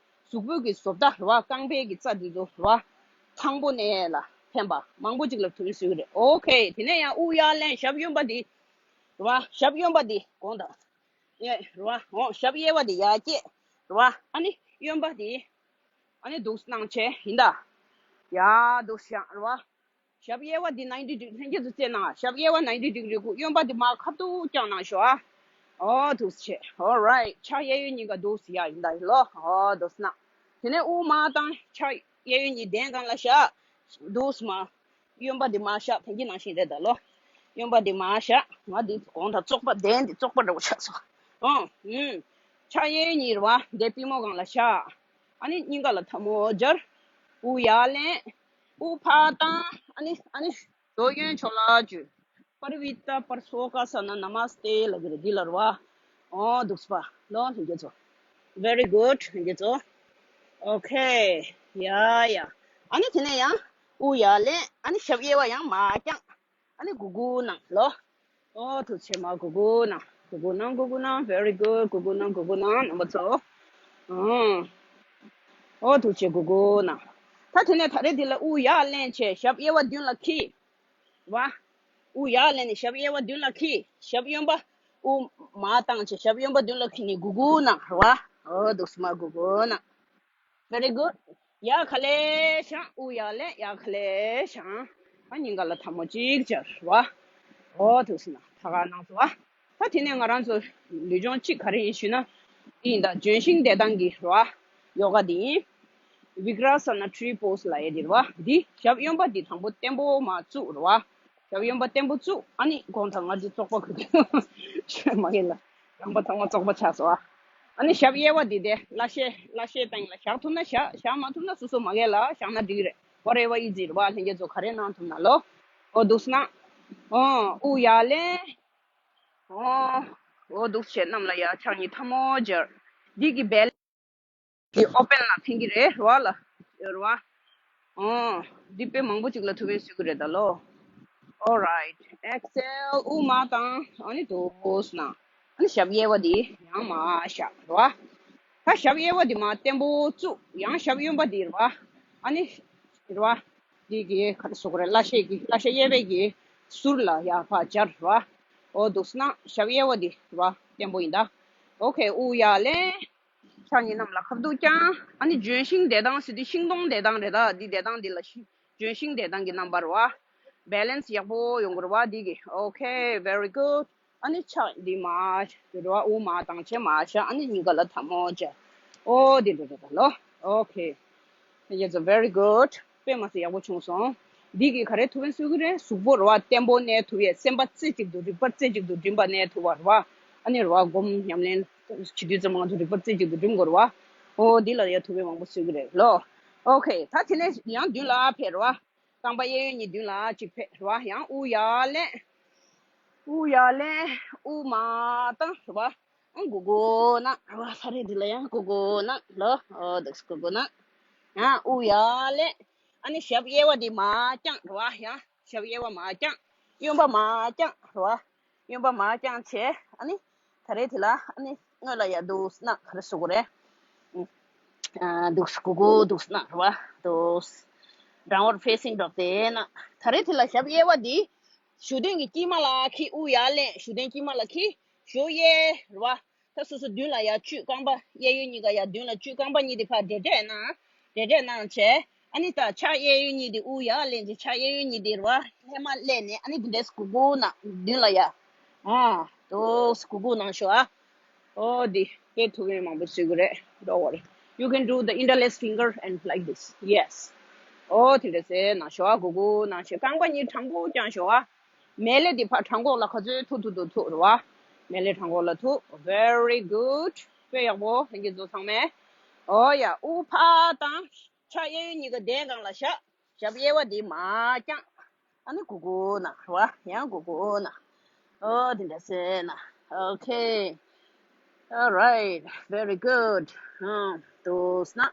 གཟུགས་པོའི་གི་བཟོ་ལྟ་རེད་བ། རྐང་པའི་གི་རྩ་འདི་ཚོ་རེད་བ། ཐང་པོ་ནས་ལ་ཕན་པ་མང་པོ་ཅིག་ལ་ཐུགས་སུ་རེད། ཨོ་ཁེ། དེ་ནས་ཡང་དབུགས་ཡར་ལེན། ཞབས་གཡོན་པ་འདི་རེད་བ། ཞབས་གཡོན་པ་འདི་གོང་དང་། ཡ་རེད་བ། འོ་ཞབས་གཡས་པ་འདི་ཡར་བསྐྱེད་རེད་བ། ཨ་ནི་གཡོན་པ་འདི་ཨ་ནི་འདུག་སྣང་བྱས་ཡིན་ད། ཡ་འདུག་བཞག་རེད་བ། ཞབས་གཡས་པ་འདི་ནའིན་ཊི་ཌི་གྷི་རི། ལྷན་རྒྱས་ཚོ་རྩེད་གནང་། ཞབས་གཡས་པ་ནའིན་ཊི་ཌི་གྷི་རི་བཀུག་གཡོན་པ་འདི་མར་ཁ་ཐུག་བརྐྱངས་གནང་ཤོག་ཨ། ཨོ་འདུག་སེ་བྱས། All right། ཕྱག་གཡས་གཡོན་གཉིས་ཀ་འདུག་སེ་ཡ་ཡིན་ད་ལོ། ཨོ་འདུག་སེ་གནང་། དེ་ནས་དབུགས་མར་བཏང་། ཕྱག་གཡས་གཡོན་གཉིས་གདན་སྒང་ལ་བཞག་འདུག་སེ་མར། གཡོན་པ་འདི་མར་བཞག་དེང་གི་ནང་བཞིན་རེད་ད་ལོ། གཡོན་པ་འདི་མར་བཞག་ང་འདི་གོང་དང་བཙོག་པ། གདན་འདི་བཙོག་པ་འདྲ་བོ་ཆགས་སོང་། ཨོ། ཨུམ། ཕྱག་གཡས་གཡོན་གཉིས་རེད་བ། འདི་པུས་མོ་སྒང་ལ་བཞག་ཨ་ནི་སྙིང་ག་ལ་ཐལ་མོ་སྦྱར། དབུགས་ཡར་ལེན། དབུགས་ཕར་བཏང་། ཨ་ནི་ཨ་ནི་ཞོགས་གཡོན་ཕྱོགས་ལ་འཇུ། པར་བི་ཏ་པར་སོ་ཀ་ས་ན་ན་མ་སྟེ་ལབ་ཀྱི་རེད་འདི་ལ་རེད་བ། ཨོ་འདུག་སེ་པ་ལོ་ལྷན་རྒྱས་ཚོ། Very good། ལྷན་རྒྱས་ཚོ། ཨོ་ཁེ། ཡ་ཡ། ཨ་ནི་དེ་ནས་ཡང་དབུགས་ཡར་ལེན། ཨ་ནི་ཞབས་གཡས་པ་ཡང་མར་བརྐྱངས། ཨ་ནི་གུག་གུག་གནང་ལོ། ཨོ་ཐུགས་རྗེ་ཆེ། མར་གུག་གུག་གནང་། གུག་གུག་གནང་། གུག་གུག་གནང་། Very good། གུག་གུག་གནང་། གུག་གུག་གནང་རྣམ་པ་ཚོ། ཨོ། ཨོ་ཐུགས་རྗེ་ཆེ། གུག་གུག་གནང་། ད་དེ་ནས་ད་རེས་འདི་ལ་དབུགས་ཡར་ལེན་བྱས་ཞབས་གཡས་པ་མདུན་ལ་འཁྱེར། བ། དབུགས་ཡར་ལེན་ནས་ཞབས་གཡས་པ་མདུན་ལ་འཁྱེར། ཞབས་གཡོན་པ་དབུགས་མར་བཏང་བྱས་ཞབས་གཡོན་པ་མདུན་ལ་འཁྱེར་ནས་གུག་གུག་གནང་། རེད་བ། ཨོ་འདུག་སེ་མར་གུག་གུག་གནང་། Very good། ཡར་ག་ལེར་བཞེངས། དབུགས་ཡར་ལེན། ཡར་ག་ལེར་བཞེངས། ཨ་སྙིང་ག་ལ་ཐལ་མོ་གཅིག་སྦྱར་བ། ཨོ་ཐུགས་སུ་ན་ཐ་ག་གནང་སོ་བ། ད་དེ་ནས་ང་རང་ཚོ་ལུས་སྦྱོང་གཅིག་ག་རེ་ཡིན་ཞུས་ན། འདི་ཡིན་ད། ལྗོན་ཤིང་བསྡད་སྟངས་ཀྱི་རེད་བ། ཡོ་ག་འདི་ཡིན། Virasana tree pose ལབ་ཡས་འདི་རེད་བ། འདི་ཞབས་གཡོན་པ་འདི་དང་པོ་བརྟན་པོ་མར་བཙུགས་རེད་བ། ཞབས་གཡོན་པ་བརྟན་པོ་བཙུགས། ཨ་ནི་གོང་དང་ང་ཚོ་བཙོག་པ་གོན་གྱི་མ་གས་ལ། རྐང་པ་ཐང་པ་བཙོག་པ་ཆགས་སོང་ཨ། ཨ་ནི་ཞབས་གཡས་པ་འདི་དེ་བརླ་ཤའི་བརླ་ཤའི་སྟེང་ལ་བཞག་ཐུབ་ན་བཞག་བཞག་མ་ཐུབ་ན་སོ་སོ་མ་གས་ལ་བཞག་ན་འགྲིག་གི་རེད། Whatever easy རེད་བ། ལྷན་རྒྱས་ཚོ་ག་རེ་གནང་ཐུབ་ན་ལོ། ཨོ་འདུག་སེ་ན། ཨོ་དབུགས་ཡར་ལེན། ཨོ། ཨོ་འདུག་སེ་བྱས་གནམ་ལ་ཡར་ཕྱག་གཉིས་ཐལ་མོ་སྦྱར། འདི་གི་བེལ་གྱི་ཨོ་པན་ལ་ཕན་གྱི་རེད་རེད་བ་ལ། ཡོད་རེད་བ། ཨོ། འདི་དཔེ་མང་པོ་ཅིག་ལ་ཐུགས་ཕན་གསོས་ཀྱི་རེད་ད་ལོ། All right. Exhale. དབུགས་མར་བཏང་། ཨ་ནི་འདུག་སེ་གནང་། ཨ་ནི་ཞབས་གཡས་པ་འདི་ཡང་མར་བཞག་རེད་བ། ད་ཞབས་གཡས་པ་འདི་མར་བརྟན་པོ་བཙུགས། ཡང་ཞབས་གཡོན་པ་འདི་རེད་བ། ཨ་ནི་རེད་བ། འདི་གི་ག་རེ་ཟེར་དགོས་རེད། བརླ་ཤའི་གི་བརླ་ཤ་གཡས་པའི་གི་ཟུར་ལ་ཡར་ཕར་སྦྱར་རེད་བ། འོ་འདུག་སེ་གནང་། ཞབས་གཡས་པ་འདི་རེད་བ། བརྟན་པོ་ཡིན་ད། Okay. དབུགས་ཡར་ལེན། ཕྱག་གཉིས་གནམ་ལ་ཁ་བཏུད་བརྐྱང་། ཨ་ནི་ལྗོན་ཤིང་བསྡད་སྟངས་ཟེར་དུས་ཤིང་སྡོང་བསྡད་སྟངས་རེད་ད། འདི་བསྡད་སྟངས་འདི་ལ་ཤི་ལྗོན་ཤིང་བསྡད་སྟངས་ཀྱི་རྣམ་པ་རེད་བ། Balance ཡག་པོ་ཡོང་གི་རེད་བ་འདི་གི། Okay, very good. ཨ་ནི་ཕྱག་འདི་མར་རེད་བ། དབུགས་མར་བཏང་བྱས་མར་བཞག་ཨ་ནི་སྙིང་ག་ལ་འཐམ་མོ་བྱས། ཨོ་འདི་འདྲ་རེད་ད་ལོ། Okay. Yes, very good. དཔེ་མ་སྲིད་ཡག་པོ་བྱུང་སོང་། འདི་གིས་ག་རེ་ཐུབ་པ་ཡིན་ཟེར་གི་རེད། གཟུགས་པོ་རེད་བ་བརྟན་པོ་གནས་ཐུབ་ཡས། སེམས་པ་རྩེ་གཅིག་ཏུ་རིག་པ་རྩེ་གཅིག་ཏུ་སྒྲིམ་པ་གནས་ཐུབ་པ་རེད་བ། ཨ་ནི་རེད་བ་སྒོམ་ཉམས་ལེན་བྱེད་དུས་ཙམ་པ་ང་ཚོ་རིག་པ་རྩེ་གཅིག་ཏུ་སྒྲིམ་དགོས་རེད་བ། ཨོ་འདི་ལ་ཡ་ཐུབ་པ་མང་པོ་ཟེར་གི་རེད་ལོ། Okay. ད་དེ་ནས་ཡང་མདུན་ལ་ཕེབས་རེད་བ། རྐང་པ་གཡས་གཡོན་གཉིས་མདུན་ལ་གཅིག་ཕེབས་རེད་བ། ཡང་དབུགས་ཡར་ལེན། དབུགས་ཡར་ལེན། དབུགས་མར་བཏང་རེད་བ། ཨང་སྒུར་སྒུར་གནང་རེད་བ། ད་རེས་འདི་ལ་ཡང་སྒུར་སྒུར་གནང་ལོ། ཨོ་འདུག་སེ་སྒུར་སྒུར་གནང་། ཡང་དབུགས་ཡར་ལེན། ཨ་ནི་ཞབས་གཡས་པ་འདི་མར་བརྐྱངས་རེད་བ། ཡང་ཞབས་གཡས་པ་མར་བརྐྱངས། གཡོན་པ་མར་བརྐྱངས་རེད་བ། གཡོན་པ་མར་བརྐྱངས་བྱས། ཨ་ནི་ད་རེས་དེ་ལ་ཨ་ནི་སྔོན་ལ་ཡ་འདུག་སེ་གནང་། ག་རེ་ཟེར་དགོས་རེད། ཨ་འདུག་སེ་སྒུར་སྒུར་འདུག་སེ་གནང་རེད་བ། འདུག་སེ་downward facing dog དེ་གནང་། ད་རེས་དེ་ལ་ཞབས་གཡས་པ་འདི་གཞུ་དོན་གྱི་དཀྱིལ་མ་ལ་འཁྱེར། དབུགས་ཡར་ལེན། གཞུ་དོན་དཀྱིལ་མ་ལ་འཁྱེར། གཞུ་གཡས་རེད་བ། ད་སོ་སོ་མདུན་ལ་ཡར་བཅུག་རྐང་པ་གཡས་གཡོན་གཉིས་ཀ་ཡར་མདུན་ལ་བཅུག་རྐང་པ་གཉིས་དེ་ཕར་འབྲེལ་འབྲེལ་གནང་། འབྲེལ་འབྲེལ་གནང་བྱས། ཨ་ནི་ད་ཕྱག་གཡས་གཡོན་གཉིས་དེ་དབུགས་ཡར་ལེན་བྱས། ཕྱག་གཡས་གཡོན་གཉིས་དེ་རེད་བ། ལྷན་མ་སླེབས་ནས་ཨ་ནི་འདི་འདྲས་སྒུར་སྒུར་གནང་། མདུན་ལ་ཡར། ཨ་འདུག་སེ་སྒུར་སྒུར་གནང་ཤོག་ཨ། ཨོ་འདི་དཔེ་ཐུབ་མཁན་མང་པོ་ཟེར་གི་རེད། Don't worry. You can do the interlace finger and like this. Yes. ཨོ་དེ་འདྲ་ཟེར་གནང་ཤོག་ཨ། སྒུར་སྒུར་གནང་བྱས་རྐང་པ་གཉིས་དྲང་པོ་བརྐྱང་ཤོག་ཨ། མལ་ལེ་འདི་ཕར་བྲང་ཁོག་ལ་ག་ཚོད་ཐུག་ཐུབ་ཐུབ་ཐུག་རེད་བ། མལ་ལེ་བྲང་ཁོག་ལ་ཐུག Very good. དཔེ་ཡག་པོ་ལྷན་རྒྱས་ཚོ་ཚང་མས། ཨོ་ཡ། དབུགས་ཕར་བཏང་། ཕྱག་གཡས་གཡོན་གཉིས་ཀ་གདན་སྒང་ལ་བཞག་ཞབས་གཡས་པ་འདི་མར་བརྐྱངས། ཨ་ནི་སྒུར་སྒུར་གནང་རེད་བ། ཡང་སྒུར་སྒུར་གནང་། ཨོ་དེ་འདྲ་ཟེར་གནང་། Okay. All right. Very good. ཨང་འདུག་སེ་གནང་།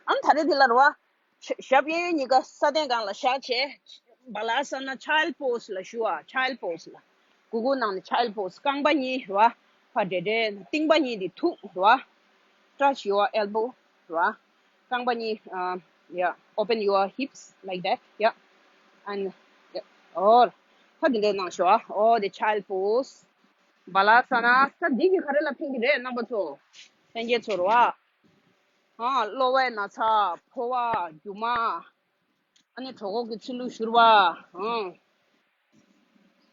ཨ་ནི་ད་རེས་དེ་ལ་རེད་བ། ཞབས་གཡས་གཡོན་གཉིས་ཀ་ས་གདན་སྒང་ལ་བཞག་བྱས། Balasana child pose ལ་ཞུ་བ། Child pose ལ་སྒུར་སྒུར་གནང་ནས་child pose རྐང་པ་གཉིས་རེད་བ། ཕར་འབྲེལ་འབྲེལ། རྟིང་པ་གཉིས་འདི་ཐུག་རེད་བ། Touch your elbow རེད་བ། རྐང་པ་གཉིས། ཨ་yeah, open your hips like that. Yeah. And yeah. Or ད་འདི་འདྲས་གནང་ཤོག་ཨ། Oh, the child pose. Balasana. ད་འདི་གིས་ག་རེ་ལ་ཕན་གྱི་རེད་རྣམ་པ་ཚོ། ལྷན་རྒྱས་ཚོར་བ། ཨ་གློ་བའི་ན་ཚ། ཕོ་བ། རྒྱུ་མ། ཨ་ནི་གྲོད་ཁོག་གི་ཚིལ་ལུ་བཞུར་བ། ཨང་།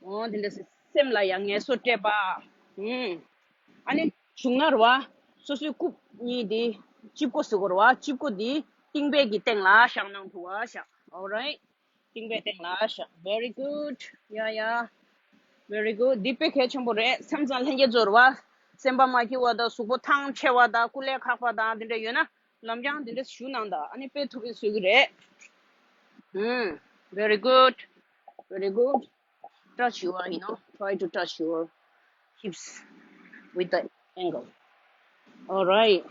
ཨོ་དེ་འདྲ་སེམས་ལ་ཡང་ངལ་གསོ་སྤྲད་པ། ཨུམ། ཨ་ནི་བྱུང་ན་རེད་བ། སོ་སོའི་རྐུབ་གཉིས་དེ་དཔྱི་མགོ་ཟེར་དགོས་རེད་བ། དཔྱི་མགོ་དེ་རྟིང་པའི་གི་སྟེང་ལ་བཞག་གནང་ཐུབ་པ་བྱ། Alright. རྟིང་པའི་སྟེང་ལ་བཞག Very good. Yeah, yeah. Very good. འདི་དཔེ་གལ་ཆེན་པོ་རེད། མཚམས་མཚམས་ལྷན་རྒྱས་ཚོར་བ། སེམས་པ་མ་སྐྱིད་པ་དང་། གཟུགས་པོ་ཐང་ཆད་པ་དང་། སྐུ་ལས་ཁག་པ་དང་། དེ་འདྲ་ཡོད་ན། ནམ་རྒྱང་དེ་འདྲ་ཞུ་གནང་དང་། ཨ་ནི་དཔེ་ཐུབ་པའི་བཟོ་གི་རེད། ཨུམ། Very good. Very good. Touch your, you know, try to touch your hips with the ankle. All right.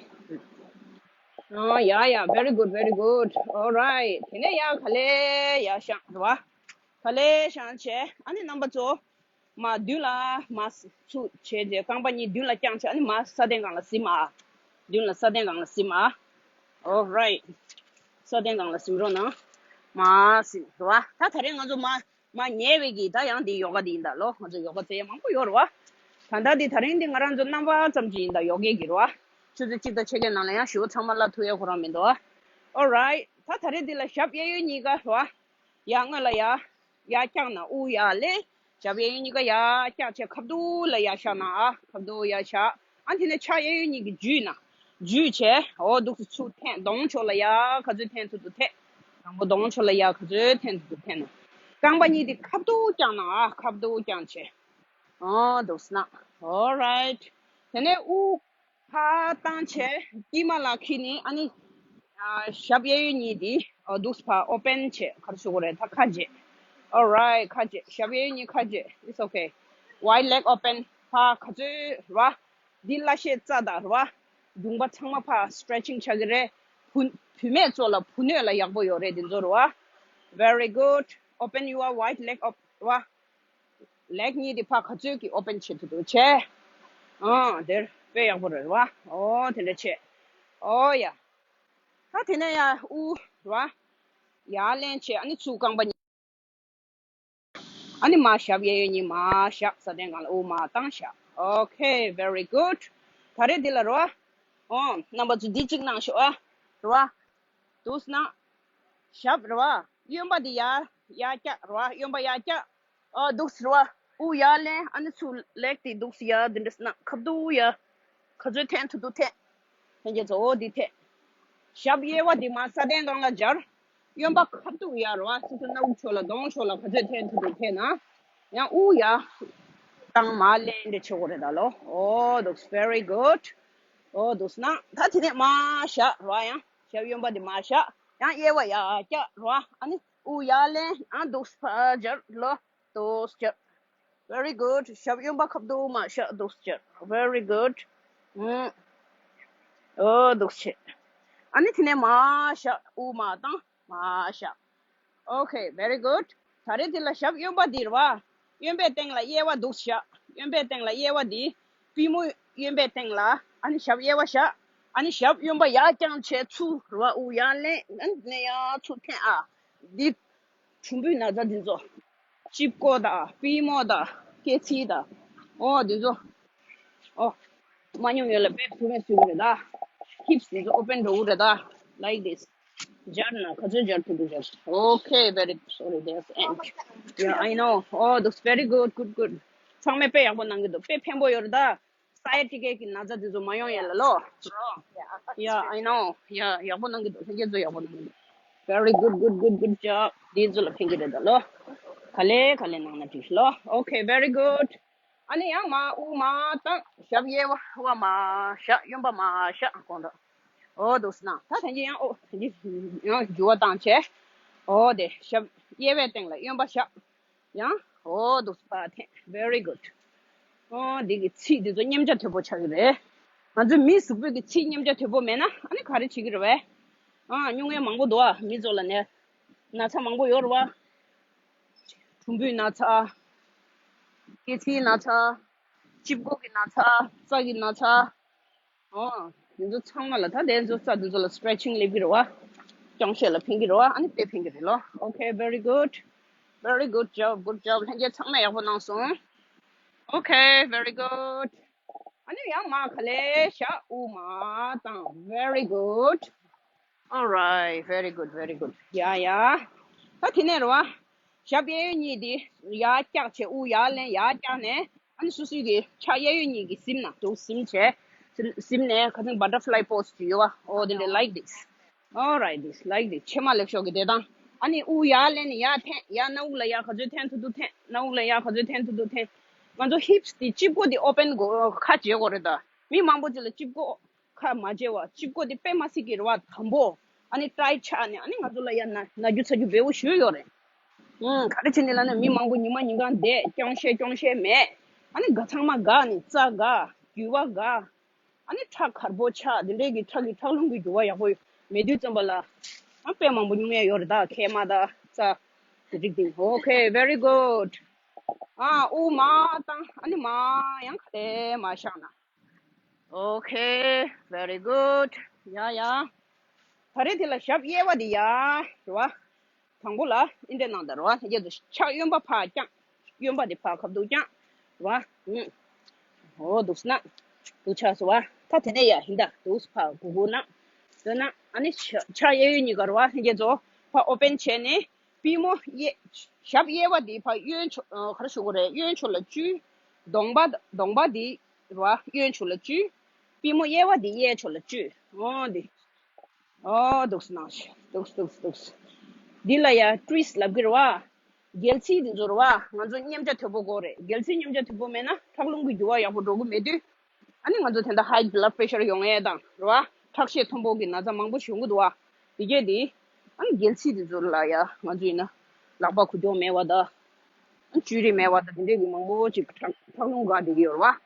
Oh, yeah, yeah. Very good, very good. All right. དེ་ནས་ཡ་ག་ལེ་ཡ་བཤང་རེད་བ། ག་ལེ་བཤང་བྱས། ཨ་ནི་རྣམ་པ་ཚོ། མར་མདུན་ལ་མར་ཚུར་བྱས་རྗེས་རྐང་པ་གཉིས་མདུན་ལ་བརྐྱངས་བྱས། ཨ་ནི་མར་ས་གདན་སྒང་ལ་གཟིམས་ཨ། མདུན་ལ་ས་གདན་སྒང་ལ་གཟིམས་ཨ། All right. ས་གདན་སྒང་ལ་གཟིམས་རོགས་གནང་། མར་གཟིམས་རོགས་ཨ། ད་ད་རེས་ང་ཚོ་མར་མར་ཉལ་བའི་གི་ད་ཡང་འདི་ཡོ་ག་འདི་ཡིན་ད་ལོ། ང་ཚོ་ཡོ་ག་རྩེ་ཡ་མང་པོ་ཡོད་རེད་བ། ད་ལྟ་འདི་ད་རིང་འདི་ང་རང་ཚོ་རྣམ་པ་ཙམ་གྱི་ཡིན་ད། ཡོ་གའི་གི་རེད་བ། ཆུ་ཚོད་གཅིག་དང་ཕྱེད་ཀའི་ནང་ལ་ཡང་ཞེ་པོ་ཚང་མ་གླ་ཐུབ་ཡ་ཁོ་རང་མི་འདུག་ཨ། All right. ད་ད་རེས་འདི་ལ་ཞབས་གཡས་གཡོན་གཉིས་ཀ་རེད་བ། ཡར་སྔོན་ལ་ཡར། ཡར་བརྐྱངས་ན་དབུགས་ཡར་ལེན། ཞབས་གཡས་གཡོན་གཉིས་ཀ་ཡར་བརྐྱངས་བྱས་ཁ་ཐུག་ལ་ཡར་བཞག་ན་ཨ། ཁ་ཐུག་ཡར་བཞག་ཨ་དེ་ནས་ཕྱག་གཡས་གཡོན་གཉིས་ཀྱིས་འཇུས་ན། འཇུས་བྱས་འོ་འདུག་སེ་ཚུར་འཐེན། གདོང་ཕྱོགས་ལ་ཡར་ག་ཚོད་འཐེན་ཐུབ་ཐུབ་འཐེན། དང་པོ་གདོང་ཕྱོགས་ལ་ཡར་ག་ཚོད་འཐེན་ཐུབ་ཐུབ་འཐེན་ན། རྐང་པ་གཉིས་དེ་ཁ་ཐུག་བརྐྱངས་ན་ཨ། ཁ་ཐུག་བརྐྱངས་བྱས། འོ་འདུག་སེ་ན། All right. དེ་ནས་དབུགས་ཕར་བཏང་བྱས་དཀྱིལ་མ་ལ་འཁྱེར་ནས། ཨ་ནི་ཨ་ཞབས་གཡས་གཡོན་གཉིས་འདི་ཨ་འདུག་སེ་ཕར་ཨོ་པན་བྱས། ག་རེ་ཞུ་དགོས་རེད། ད་ཁ་འབྱེད། All right. ཁ་འབྱེད། ཞབས་གཡས་གཡོན་གཉིས་ཁ་འབྱེད། It's okay. Wide leg open. ཕར་ག་ཚོད་རེད་བ། འདི་བརླ་ཤའི་རྩ་དང་རེད་བ། གདུང་པ་ཚང་མ་ཕར་stretching ཆགས་ཀྱི་རེད། བུ་བུད་མེད་ཚོ་ལ་བུ་སྣོད་ལ་ཡག་པོ་ཡོད་རེད་འདི་ཚོ་རེད་བ། Very good. Open your wide leg up. བ། ལེག་གཉིས་དེ་ཕར་ག་ཚོད་ཀྱི་ཨོ་པན་བྱེད་ཐུབ་ཐུབ་བྱས། ཨ་དེར་དཔེ་ཡག་པོ་རེད་བ། ཨོ་དེ་འདྲ་བྱས། ཨོ་ཡ། ད་དེ་ནས་ཡ་དབུ་རེད་བ། ཡར་ལེན་བྱས། ཨ་ནི་ཚུར་རྐང་པ་གཉིས། ཨ་ནི་མར་ཞབས་གཡས་གཡོན་གཉིས་མར་བཞག་ས་སྟེང་སྒང་ལ་དབུ་མར་བཏང་བཞག Okay, very good. ད་རེས་འདི་ལ་རོ། ཨོ། རྣམ་པ་ཚོ་འདི་གཅིག་གནང་ཤོག་ཨ། རོ། འདུག་སེ་གནང་། ཞབས་རོ། གཡོན་པ་འདི་ཡར་ཡར་བཀྱག་རོ། གཡོན་པ་ཡར་བཀྱག་ཨོ་འདུག་སེ་རོ། དབུ་ཡར་ལེན། ཨ་ནི་ཚུར་ལེག་དེ་འདུག་སེ་ཡར་འདི་འདྲ་སེ་གནང་། ཁ་བསྡུ་ཡར། ག་ཚོད་འཐེན་ཐུབ་ཐུབ་འཐེན། འཐེན་རྒྱུ་ཚོ་འོ་འདི་འཐེན། ཞབས་གཡས་པ་འདི་མར་ས་སྟེང་སྒང་ལ་སྦྱར། གཡོན་པ་ཁ་ཐུག་ཡར་རོ། ཨ་སོ་སོ་སྣ་བུག་ཕྱོགས་ལ་གདོང་ཕྱོགས་ལ་ག་ཚོད་འཐེན་ཐུབ་ཐུབ་འཐེན་ན། ཡང་དབུ་ཡར་བཏང་མར་ལེན་འདྲ་བྱེད་དགོས་རེད་ད་ལོ། ཨོ་འདུག་སེ་very good. ཨོ་འདུག་སེ་གནང་། ད་དེ་ནས་མར་བཞག་རོ། ཡང་ཞབས་གཡོན་པ་འདི་མར་བཞག་ཡང་གཡས་པ་ཡར་བཀྱག་རོ། ཨ་ནི་དབུ་ཡར་ལེན། ཨ་འདུག་སེ་ཕར་སྦྱར་ལོ། འདུག་སེ་སྦྱར། Very good. ཞབས་གཡོན་པ་ཁ་བསྡུ་མར་བཞག་འདུག་སེ་སྦྱར། Very good. ཨུམ། ཨོ་འདུག་སེ་བྱས། ཨ་ནི་དེ་ནས་མར་བཞག་དབུ་མར་བཏང་། མར་བཞག Okay, very good. ད་རེས་འདི་ལ་ཞབས་གཡོན་པ་འདི་རེད་བ། གཡོན་པའི་སྟེང་ལ་གཡས་པ་འདུག་སེ་བཞག་གཡོན་པའི་སྟེང་ལ་གཡས་པ་འདི། པུས་མོ་གཡོན་པའི་སྟེང་ལ། ཨ་ནི་ཞབས་གཡས་པ་བཞག་ཨ་ནི་ཞབས་གཡོན་པ་ཡར་བརྐྱངས་བྱས་ཚུར་རེད་བ། དབུ་ཡར་ལེན། ཨ་ནི་དེ་ནས་ཡར་ཚུར་འཐེན། ཨ། འདི། གྲུམ་བུའི་ན་ཚ་འདི་ཚོ། དཔྱི་མགོ་དང་པུས་མོ་དང་སྐེ་ཚིགས་དང་། ཨོ་འདི་ཚོ། ཨོ། མ་ཉམས་ཡོད་ལ་དཔེ་ཐུགས་ཕན་གསོས་ཀྱི་རེད་ད། ཧིབ་སི་འདི་ཚོ་ཨོ་པན་འགྲོ་གི་རེད་ད། Like this. སྦྱར་ན་ག་ཚོད་སྦྱར་ཐུབ་ཐུབ་སྦྱར། Okay, very sorry, there's ant. Yeah, I know. Oh, that's very good, good, good. ཚང་མས་དཔེ་ཡག་པོ་གནང་གི་འདུག་དཔེ་ཕན་པོ་ཡོད་རེད་ད། Sciatica གི་ན་ཚ་དེ་ཚོ་མ་ཡོང་ཡ་ལ་ལོ། Yeah, I know. Yeah, ཡག་པོ་གནང་གི་འདུག་ལྷན་རྒྱས་ཚོ་ཡག་པོ་གནང་གི་འདུག Very good, good, good, good job. དེ་ཚོ་ལ་ཕན་གི་རེད་ད་ལོ། ག་ལེ་ག་ལེ་གནང་ན་འགྲིག་ལོ། Okay, very good. ཨ་ནི་ཡང་མར་དབུ་མར་བཏང་། ཞབས་གཡས་པ་མར་བཞག་གཡོན་པ་མར་བཞག་གོང་དུ། ཨོ་འདུག་སེ་གནང་། ད་དེ་འདྲ་ཡང་ཨོ་དེ་འདྲ་ཡང་འགྱུར་བ་བཏང་བྱས། ཨོ་དེ་ཞབས་གཡས་པའི་སྟེང་ལ་གཡོན་པ་བཞག་ཡང་། ཨོ་འདུག་སེ་ཕར་འཐེན། Very good. ཨོ་འདི་གི་ཚིགས་འདི་ཚོ་མཉེན་ཆ་དོད་པོ་ཆགས་ཀྱི་རེད། ང་ཚོའི་མིའི་གཟུགས་པོའི་གི་ཚིགས་མཉེན་ཆ་དོད་པོ་མེད་ན་ཨ་ནི་ག་རེ་བྱེད་ཀྱི་རེད་བས། ཨ་སྨྱུང་གནས་མང་པོ་འདུག་ཨ། མི་ཚོ་ལ་ནས་ན་ཚ་མང་པོ་ཡོད་རེད་བ། གྲུམ་བུའི་ན་ཚ། སྐེ་ཚིགས་ན་ཚ། དཔྱི་མགོ་གི་ན་ཚ། རྩ་གི་ན་ཚ། ཨོ། དེ་ཚོ་ཚང་མ་ལ་ད་དེ་ཚོ་རྩ་དེ་ཚོ་ལ་སི་ཊེ་ཆིང་སླེབས་ཀྱི་རེད་བ། སྐྱོན་བཤད་ལ་ཕན་གྱི་རེད་བ། ཨ་ནི་དཔེ་ཕན་གྱི་རེད་ལོ། Okay, very good. Very good job, good job. ལྷན་རྒྱས་ཚང་མས་ཡག་པོ་གནང་སོང་། Okay, very good. ཨ་ནི་ཡང་མར་ག་ལེ་བཞག་དབུ་མར་བཏང་། Very good. All right, very good, very good. ཡ་ཡ། ད་དེ་ནས་རེད་བ། ཞབས་གཡས་གཡོན་གཉིས་དེ་ཡར་བཀྱག་བྱས། དབུ་ཡར་ལེན། ཡར་བཀྱག་ནས་ཨ་ནི་སོ་སོའི་གི་ཕྱག་གཡས་གཡོན་གཉིས་ཀྱིས་ཟིམ་ན་འདུག་ཟིམ་བྱས། ཟིམ་ཟིམ་ནས་ཁ་སང་butterfly pose ཅིག་ཡོད་བ། ཨོ་དེ་འདྲ། Like this. All right, this, like this. ཕྱེ་མ་ལེབ་ཤོག་གི་བསྡད་སྟངས། ཨ་ནི་དབུ་ཡར་ལེན་ནས་ཡར་འཐེན། ཡར་སྣ་བུག་ལ་ཡར་ག་ཚོད་འཐེན་ཐུབ་ཐུབ་འཐེན། སྣ་བུག་ལ་ཡར་ག་ཚོད་འཐེན་ཐུབ་ཐུབ་འཐེན། ང་ཚོ་ཧིབ་སི་དེ་དཔྱི་མགོ་དེ་ཨོ་པན་དགོས་ཁ་འབྱེད་དགོས་རེད་ད། མི་མང་པོ་ཅིག་ལ་དཔྱི་མགོ་ཁ་མ་འབྱེད་པ། དཔྱི་མགོ་དེ་དཔེ་མ་སྲིད་ཀྱི་རེད་བ། དམ་པོ། ཨ་ནི་ཊའིཊ་ཆགས་ནས་ཨ་ནི་ང་ཚོ་ལ་ཡ་ན་ན་རྒྱུ་ཚ་རྒྱུ་འབེལ་པོ་ཞེ་པོ་ཡོད་རེད། ཨང་། ག་རེ་བྱས་ནས་ལབ་ན་མི་མང་པོ་ཉི་མ་ཉིན་གང་བསྡད། སྐྱོན་བཤད་སྐྱོན་བཤད་མེད། ཨ་ནི་འགག་ཚང་མ་འགག་ནས་རྩ་འགག་རྒྱུ་བ་འགག་ཨ་ནི་ཁྲག་དཀར་པོ་ཆགས། དེ་འདྲའི་གི་ཁྲག་གི་ཁྲག་རླུང་གི་རྒྱུ་བ་ཡག་པོ་མེད་དུས་ཙམ་པ་ལ། ཨ་དཔེ་མང་པོ་སྨྱུང་ཡ་ཡོད་རེད་ད། མཁལ་མ་དང་རྩ་དེ་རིགས་དེ། Okay, very good. ཨ་དབུ་མར་བཏང་། ཨ་ནི་མར་ཡང་ག་ལེ་མར་བཞག་ན། Okay, very good. ཡ་ཡ། ད་རེས་དེ་ལ་ཞབས་གཡས་པ་དེ་ཡར་རེད་བ། དང་པོ་ལ་འདི་འདྲ་གནང་དང་རེད་བ། ལྷན་རྒྱས་ཚོ་ཕྱག་གཡོན་པ་ཕར་བརྐྱངས། གཡོན་པ་དེ་ཕར་ཁ་བསྡུ་བརྐྱངས་རེད་བ། ཨུམ། ཨོ་འདུག་སེ་གནང་། འདུག་ཆགས་སོང་བ། ད་དེ་ནས་ཡ་ཧིན་ད་འདུག་སེ་ཕར་གུག་གུག་གནང་། འདུག་གནང་། ཨ་ནི་ཕྱག་ཕྱག་གཡས་གཡོན་གཉིས་ཀ་རེད་བ། ལྷན་རྒྱས་ཚོ་ཕར་ཨོ་པན་བྱས་ནས། པུས་མོ་གཡས། ཞབས་གཡས་པ་འདི་ཕར་གཡོན་ཕྱོགས། ཨ་ག་རེ་ཞུ་དགོས་རེད། གཡོན་ཕྱོགས་ལ་བཅུག་གདོང་པ་གདོང་པ་འདི་རེད་བ། གཡོན་ཕྱོགས་ལ་བཅུག་པུས་མོ་གཡས་པ་འདི་གཡས་ཕྱོགས་ལ་བཅུག་ཨོ་འདི། ཨོ་འདུག་སེ་གནང་ཞིག་འདུག་སེ་འདུག་སེ་འདུག་སེ། འདི་ལ་ཡ་ཊུ་ཝིསི་ལབ་ཀྱི་རེད་བ། རྒྱལ་ཚིགས་འདི་ཚོ་རེད་བ། ང་ཚོ་མཉེན་ཆ་དོད་པོ་དགོས་རེད། རྒྱལ་ཚིགས་མཉེན་ཆ་དོད་པོ་མེད་ན་ཁྲག་རླུང་གི་རྒྱུ་བ་ཡག་པོ་འགྲོ་གི་མེད་དུས། ཨ་ནི་ང་ཚོ་དེ་འདྲ་ཧའི་བྷི་ལཌ་པི་རེ་ཤར་ཡོང་ཡས་དང་རེད་བ། ཁྲག་ཤེད་མཐོན་པོ་གི་ན་ཚ་མང་པོ་ཞིག་ཡོང་གི་འདུག་བ། དེ་གས་དེ། ཨ་ནི་རྒྱལ་ཚིགས་དེ་ཚོ་ལ་ཡ་ང་ཚོ་ཡིན་ན་ལག་པ་ཁུ་སྐྱོག་མེད་པ་དང་། ཨ་ནི་བཅུད་རིགས་མེད་པ་དང་། དེ་འདྲས་ཀྱི་མང་པོ་ཅིག་ཁྲག་ཁྲག་རླུང་འགག་བསྡད་ཀྱི་ཡོད་རེད་བ།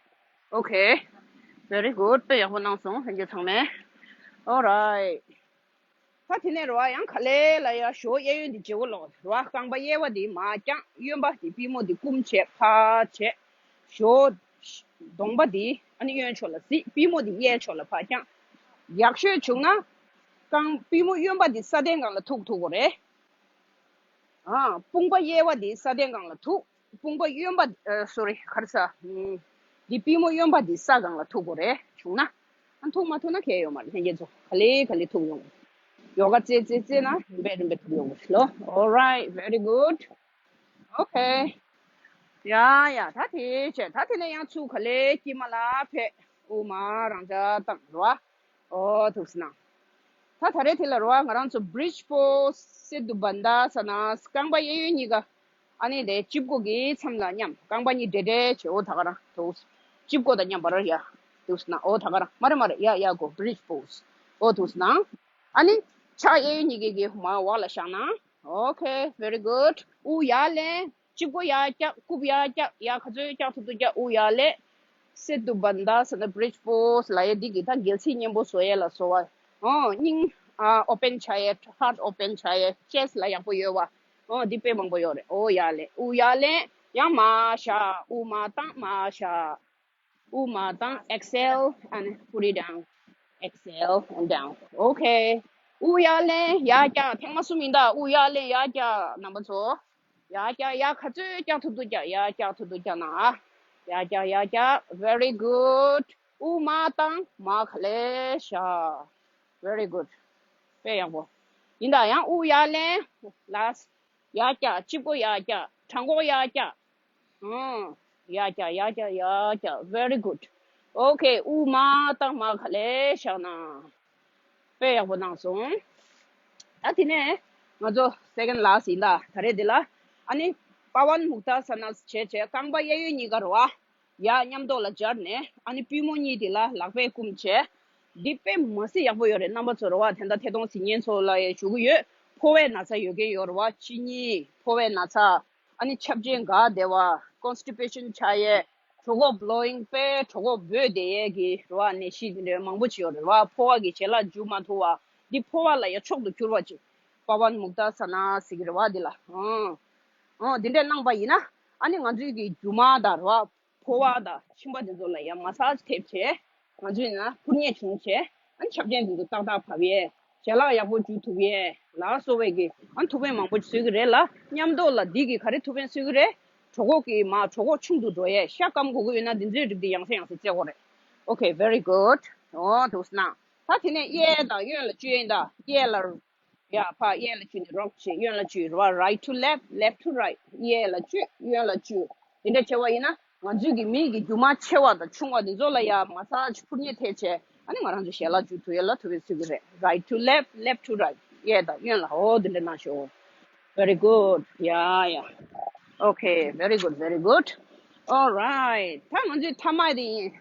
Okay, very good. དཔེ་ཡག་པོ་གནང་སོང་ལྷན་རྒྱས་ཚང་མས། All right. ད་དེ་ནས་རེད་བ། ཡང་ག་ལེ་ལ་ཡ་གཞོགས་གཡས་གཡོན་འདི་བརྗེ་བོ་ལོག་རེད་བ། རྐང་པ་གཡས་པ་འདི་མར་བརྐྱངས། གཡོན་པ་འདི་པུས་མོ་འདི་བསྐུམ་བྱས་ཕར་བྱས། གཞོགས་གདོང་པ་འདི་ཨ་ནི་གཡོན་ཕྱོགས་ལ་གཟིགས། པུས་མོ་འདི་གཡས་ཕྱོགས་ལ་ཕར་བརྐྱངས། ཡག་ཤོས་བྱུང་ན་རྐང་པུས་མོ་གཡོན་པ་འདི་ས་གདན་སྒང་ལ་ཐུག་ཐུག་དགོས་རེད། ཨ། དཔུང་པ་གཡས་པ་འདི་ས་གདན་སྒང་ལ་ཐུག་དཔུང་པ་གཡོན་པ། ཨ། སོ་རི། ག་རེ་ཟ། ཨམ། འདི་པུས་མོ་གཡོན་པ་འདི་ས་སྒང་ལ་ཐུག་དགོས་རེད་བྱུང་ན། ཨ། ཐུག་མ་ཐུག་ན་གལ་ཡོད་མ་རེད། ལྷན་རྒྱས་ཚོ་ག་ལེ་ག་ལེ་ཐུག་ཡོང་། ཡོ་ག་རྩེ་རྩེ་རྩེ་ན་རིམ་པས་རིམ་པས་ཐུག་ཡོང་གི་རེད་ལོ། All right, very good. Okay. ཡ་ཡ། ད་དེ་བྱས། ད་དེ་ནས་ཡང་ཚུར་ག་ལེ་དཀྱིལ་མ་ལ་ཕེབས། དབུ་མར་རང་འཇགས་བཏང་རེད་བ། ཨོ་ཐུགས་སྣང་། ད་ད་རེས་དེ་ལ་རེད་བ། ང་རང་ཚོ་Bridge Pose, Setu Bandhasana། རྐང་པ་གཡས་གཡོན་གཉིས་ཀ། ཨ་ནི་དེ་དཔྱི་མགོ་གི་མཚམས་ལ་མཉམ། རྐང་པ་གཉིས་འབྲེལ་འབྲེལ་བྱེད། ཨོ་ད་ག་རང་ཐུགས། དཔྱི་མགོ་དང་མཉམ་པར་ཡ། ཐུགས་སྣང་། ཨོ་ད་ག་རང་། མ་རེད་མ་རེད། ཡ་ཡ་གོ། Bridge Pose། ཨོ་ཐུགས་སྣང་། ཨ་ནི་ཕྱག་གཡས་གཡོན་གཉིས་ཀའི་གི་མར་འོག་ལ་བཞག་ན། Okay, very good. དབུགས་ཡར་ལེན། དཔྱི་མགོ་ཡར་བཀྱག་དཀུབ་ཡར་བཀྱག་ཡར་ག་ཚོད་བཀྱག་ཐུབ་ཐུབ་བཀྱག་དབུགས་ཡར་ལེན། Setu Bandhasana, Bridge Pose ལབ་ཡས་འདི་གི་ད་གལ་སྲིད་སྙན་པོ་བཟོ་ཡས་ལ་བཟོ་བ། ཨོ་སྙིང་ཨ་open བྱ་ཡས། Heart open བྱ་ཡས། Chest ལ་ཡག་པོ་ཡོད་བ། ཨོ་འདི་དཔེ་མང་པོ་ཡོད་རེད། ཨོ་ཡར་ལེན། དབུགས་ཡར་ལེན། ཡང་མར་བཞག་དབུགས་མར་བཏང་། མར་བཞག་དབུགས་མར་བཏང་། Exhale and put it down. Exhale and down. Okay. དབུགས་ཡར་ལེན། ཡར་བཀྱག་ཐེངས་མ་གསུམ་ཡིན་ད། དབུགས་ཡར་ལེན། ཡར་བཀྱག་རྣམ་པ་ཚོ། ཡར་བཀྱག་ཡར་ག་ཚོད་བཀྱག་ཐུབ་ཐུབ་བཀྱག་ཡར་བཀྱག་ཐུབ་ཐུབ་བཀྱག་ན་ཨ། ཡར་བཀྱག་ཡར་བཀྱག Very good. དབུགས་མར་བཏང་། མར་ག་ལེ་བཞག Very good. དཔེ་ཡག་པོ། ཡིན་ད། ཡང་དབུགས་ཡར་ལེན། Last. ཡར་བཀྱག་དཔྱི་མགོ་ཡར་བཀྱག་བྲང་ཁོག་ཡར་བཀྱག་ཨང་། ཡར་བཀྱག་ཡར་བཀྱག་ཡར་བཀྱག Very good. Okay. དབུགས་མར་བཏང་། མར་ག་ལེ་བཞག་ན། དཔེ་ཡག་པོ་གནང་སོང་། ད་དེ་ནས་ང་ཚོ་second last ཡིན་ད། ད་རེས་འདི་ལ་ཨ་ནི་Pawan Muktasana བྱས་བྱས། རྐང་པ་གཡས་གཡོན་གཉིས་ཀ་རེད་བ། ཡར་མཉམ་དུ་ལ་སྦྱར་ནས། ཨ་ནི་པུས་མོ་གཉིས་དེ་ལ་ལག་པས་བསྐུམ་བྱས། འདི་དཔེ་མ་སྲིད་ཡག་པོ་ཡོད་རེད། རྣམ་པ་ཚོ་རེད་བ། དེ་འདྲ་ཐད་གཏོང་གཟིགས་མཁན་ཚོ་ལ་ཡང་ཞུ་གི་ཡོད། ཕོ་བའི་ན་ཚ་ཡོད་མཁན་ཡོད་རེད་བ། གཅིན་སྙི། ཕོ་བའི་ན་ཚ། ཨ་ནི་ཆབ་ཆེན་འགག་བསྡད་པ། Constipation ཆགས་ཡས། གྲོད་ཁོག་blowing དཔེ་གྲོད་ཁོག་འབོས་བསྡད་ཡས་ཀྱི་རེད་བ། ནད་གཞི་འདི་འདྲའི་མང་པོ་ཅིག་ཡོད་རེད་བ། ཕོ་བ་གི་ཞལ་ལག་འཇུ་མ་ཐུབ་པ། འདི་ཕོ་བ་ལ་ཡང་མཆོག་ཏུ་གྱུར་པ་ཅིག Pawan Muktasana ཟེར་གི་རེད་བ། འདི་ལ་ཨང་། ཨང་། འདི་འདྲས་གནང་པ་ཡིན་ན། ཨ་ནི་ང་ཚོའི་གི་རྒྱུ་མ་དང་རེད་བ། ཕོ་བ་དང་མཆིན་པ་འདི་ཚོ་ལ་ཡང་massage ཐེབས་བྱས། ང་ཚོས་ན་འཕུར་མཉེད་བྱུང་བྱས། ཨ་ནི་ཆབ་ཆེན་འདི་ཚོ་ཏག་ཏག་བབས་ཡས། ཞལ་ལག་ཡག་པོ་འཇུ་ཐུབ་ཡས་ལ་སོགས་པའི་གི་ཨ་ནི་ཐུགས་ཕན་མང་པོ་གསོས་ཀྱི་རེད་ལ། མཉམ་དུ་ལ་འདི་གི་ག་རེ་ཐུགས་ཕན་གསོས་ཀྱི་རེད། གྲོད་ཁོག་གི་མ་གྲོད་ཁོག་ཆུང་དུ་འགྲོ་ཡས། ཤ་སྐམ་དགོས་ཀྱི་ཡོད་ན་འདི་ཚོའི་རིགས་འདི་ཡང་སེ་ཡང་སེ་རྩེ་དགོས་རེད། Okay, very good. ཨོ་ཐུགས་སྣང་། ད་དེ་ནས་གཡས་དང་གཡོན་ལ་བཅུ་ཡིན་ད། གཡས་ལ། ཡ་ཕ་གཡས་ལ་བཅུ་ནས་རོགས་བྱེད། གཡོན་ལ་བཅུ་རེད་བ། Right to left, left to right. གཡས་ལ་བཅུ། གཡོན་ལ་བཅུ། དེ་འདྲ་བྱས་པ་ཡིན་ན་ང་ཚོའི་གི་མིའི་གི་རྒྱུ་མ་ཆེ་བ་དང་ཆུང་བ་དེ་ཚོ་ལ་ཡ་massage འཕུར་མཉེད་ཐེབས་བྱས། ཨ་ནི་ང་རང་ཚོ་ཞལ་ལག་འཇུ་ཐུབ་ཡས་ལ་ཐུགས་ཕན་གསོས་ཀྱི་རེད། Right to left, left to right. གཡས་དང་གཡོན་ལ། ཨོ་དེ་འདྲ་གནང་ཤོག Very good. Yeah, yeah. Okay, very good, very good. All right. ད་ང་ཚོའི་ཐ་མ་དེ་ཡིན།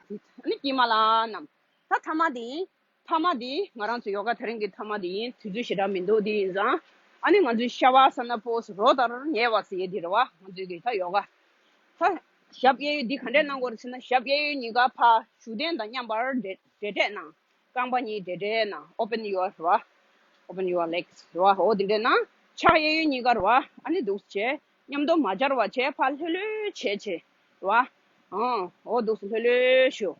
ཨ་ནི་དཀྱིལ་མ་ལ་བསྣམས། ད་ཐ་མ་དེ་ཡིན། ཐ་མ་དེ་ང་རང་ཚོ་ཡོ་ག་དེ་རིང་གི་ཐ་མ་དེ་ཡིན། དུས་ཚོད་ཞེ་དྲག་མི་འདུག་དེ་ཡིན་ཙང་། ཨ་ནི་ང་ཚོའི་Shavasana pose རོ་ལྟར་ཉལ་བ་ཟེར་ཡས་དེ་རེད་བ། ང་ཚོའི་གི་ད་ཡོ་ག་ད་ཞབས་གཡས་གཡོན་འདི་ག་འདྲས་གནང་དགོས་རེད་ཟེར་ན། ཞབས་གཡས་གཡོན་གཉིས་ཀ་ཕར་བཞུགས་གདན་དང་མཉམ་པར་འབྲེལ་འབྲེལ་སྤྲད་གནང་། རྐང་པ་གཉིས་འབྲེལ་འབྲེལ་གནང་། Open your རེད་བ། Open your legs རེད་བ། འོ་དེ་འདྲས་གནང་། ཕྱག་གཡས་གཡོན་གཉིས་ཀ་རེད་བ། ཨ་ནི་འདུག་སེ་བྱས། མཉམ་དུ་མ་སྦྱར་བ་བྱས། ཕར་ལྷོད་ལྷོད་བྱས་བྱས་རེད་བ། ཨང་། འོ་འདུག་སེ་ལྷོད་ལྷོད་བཞུགས།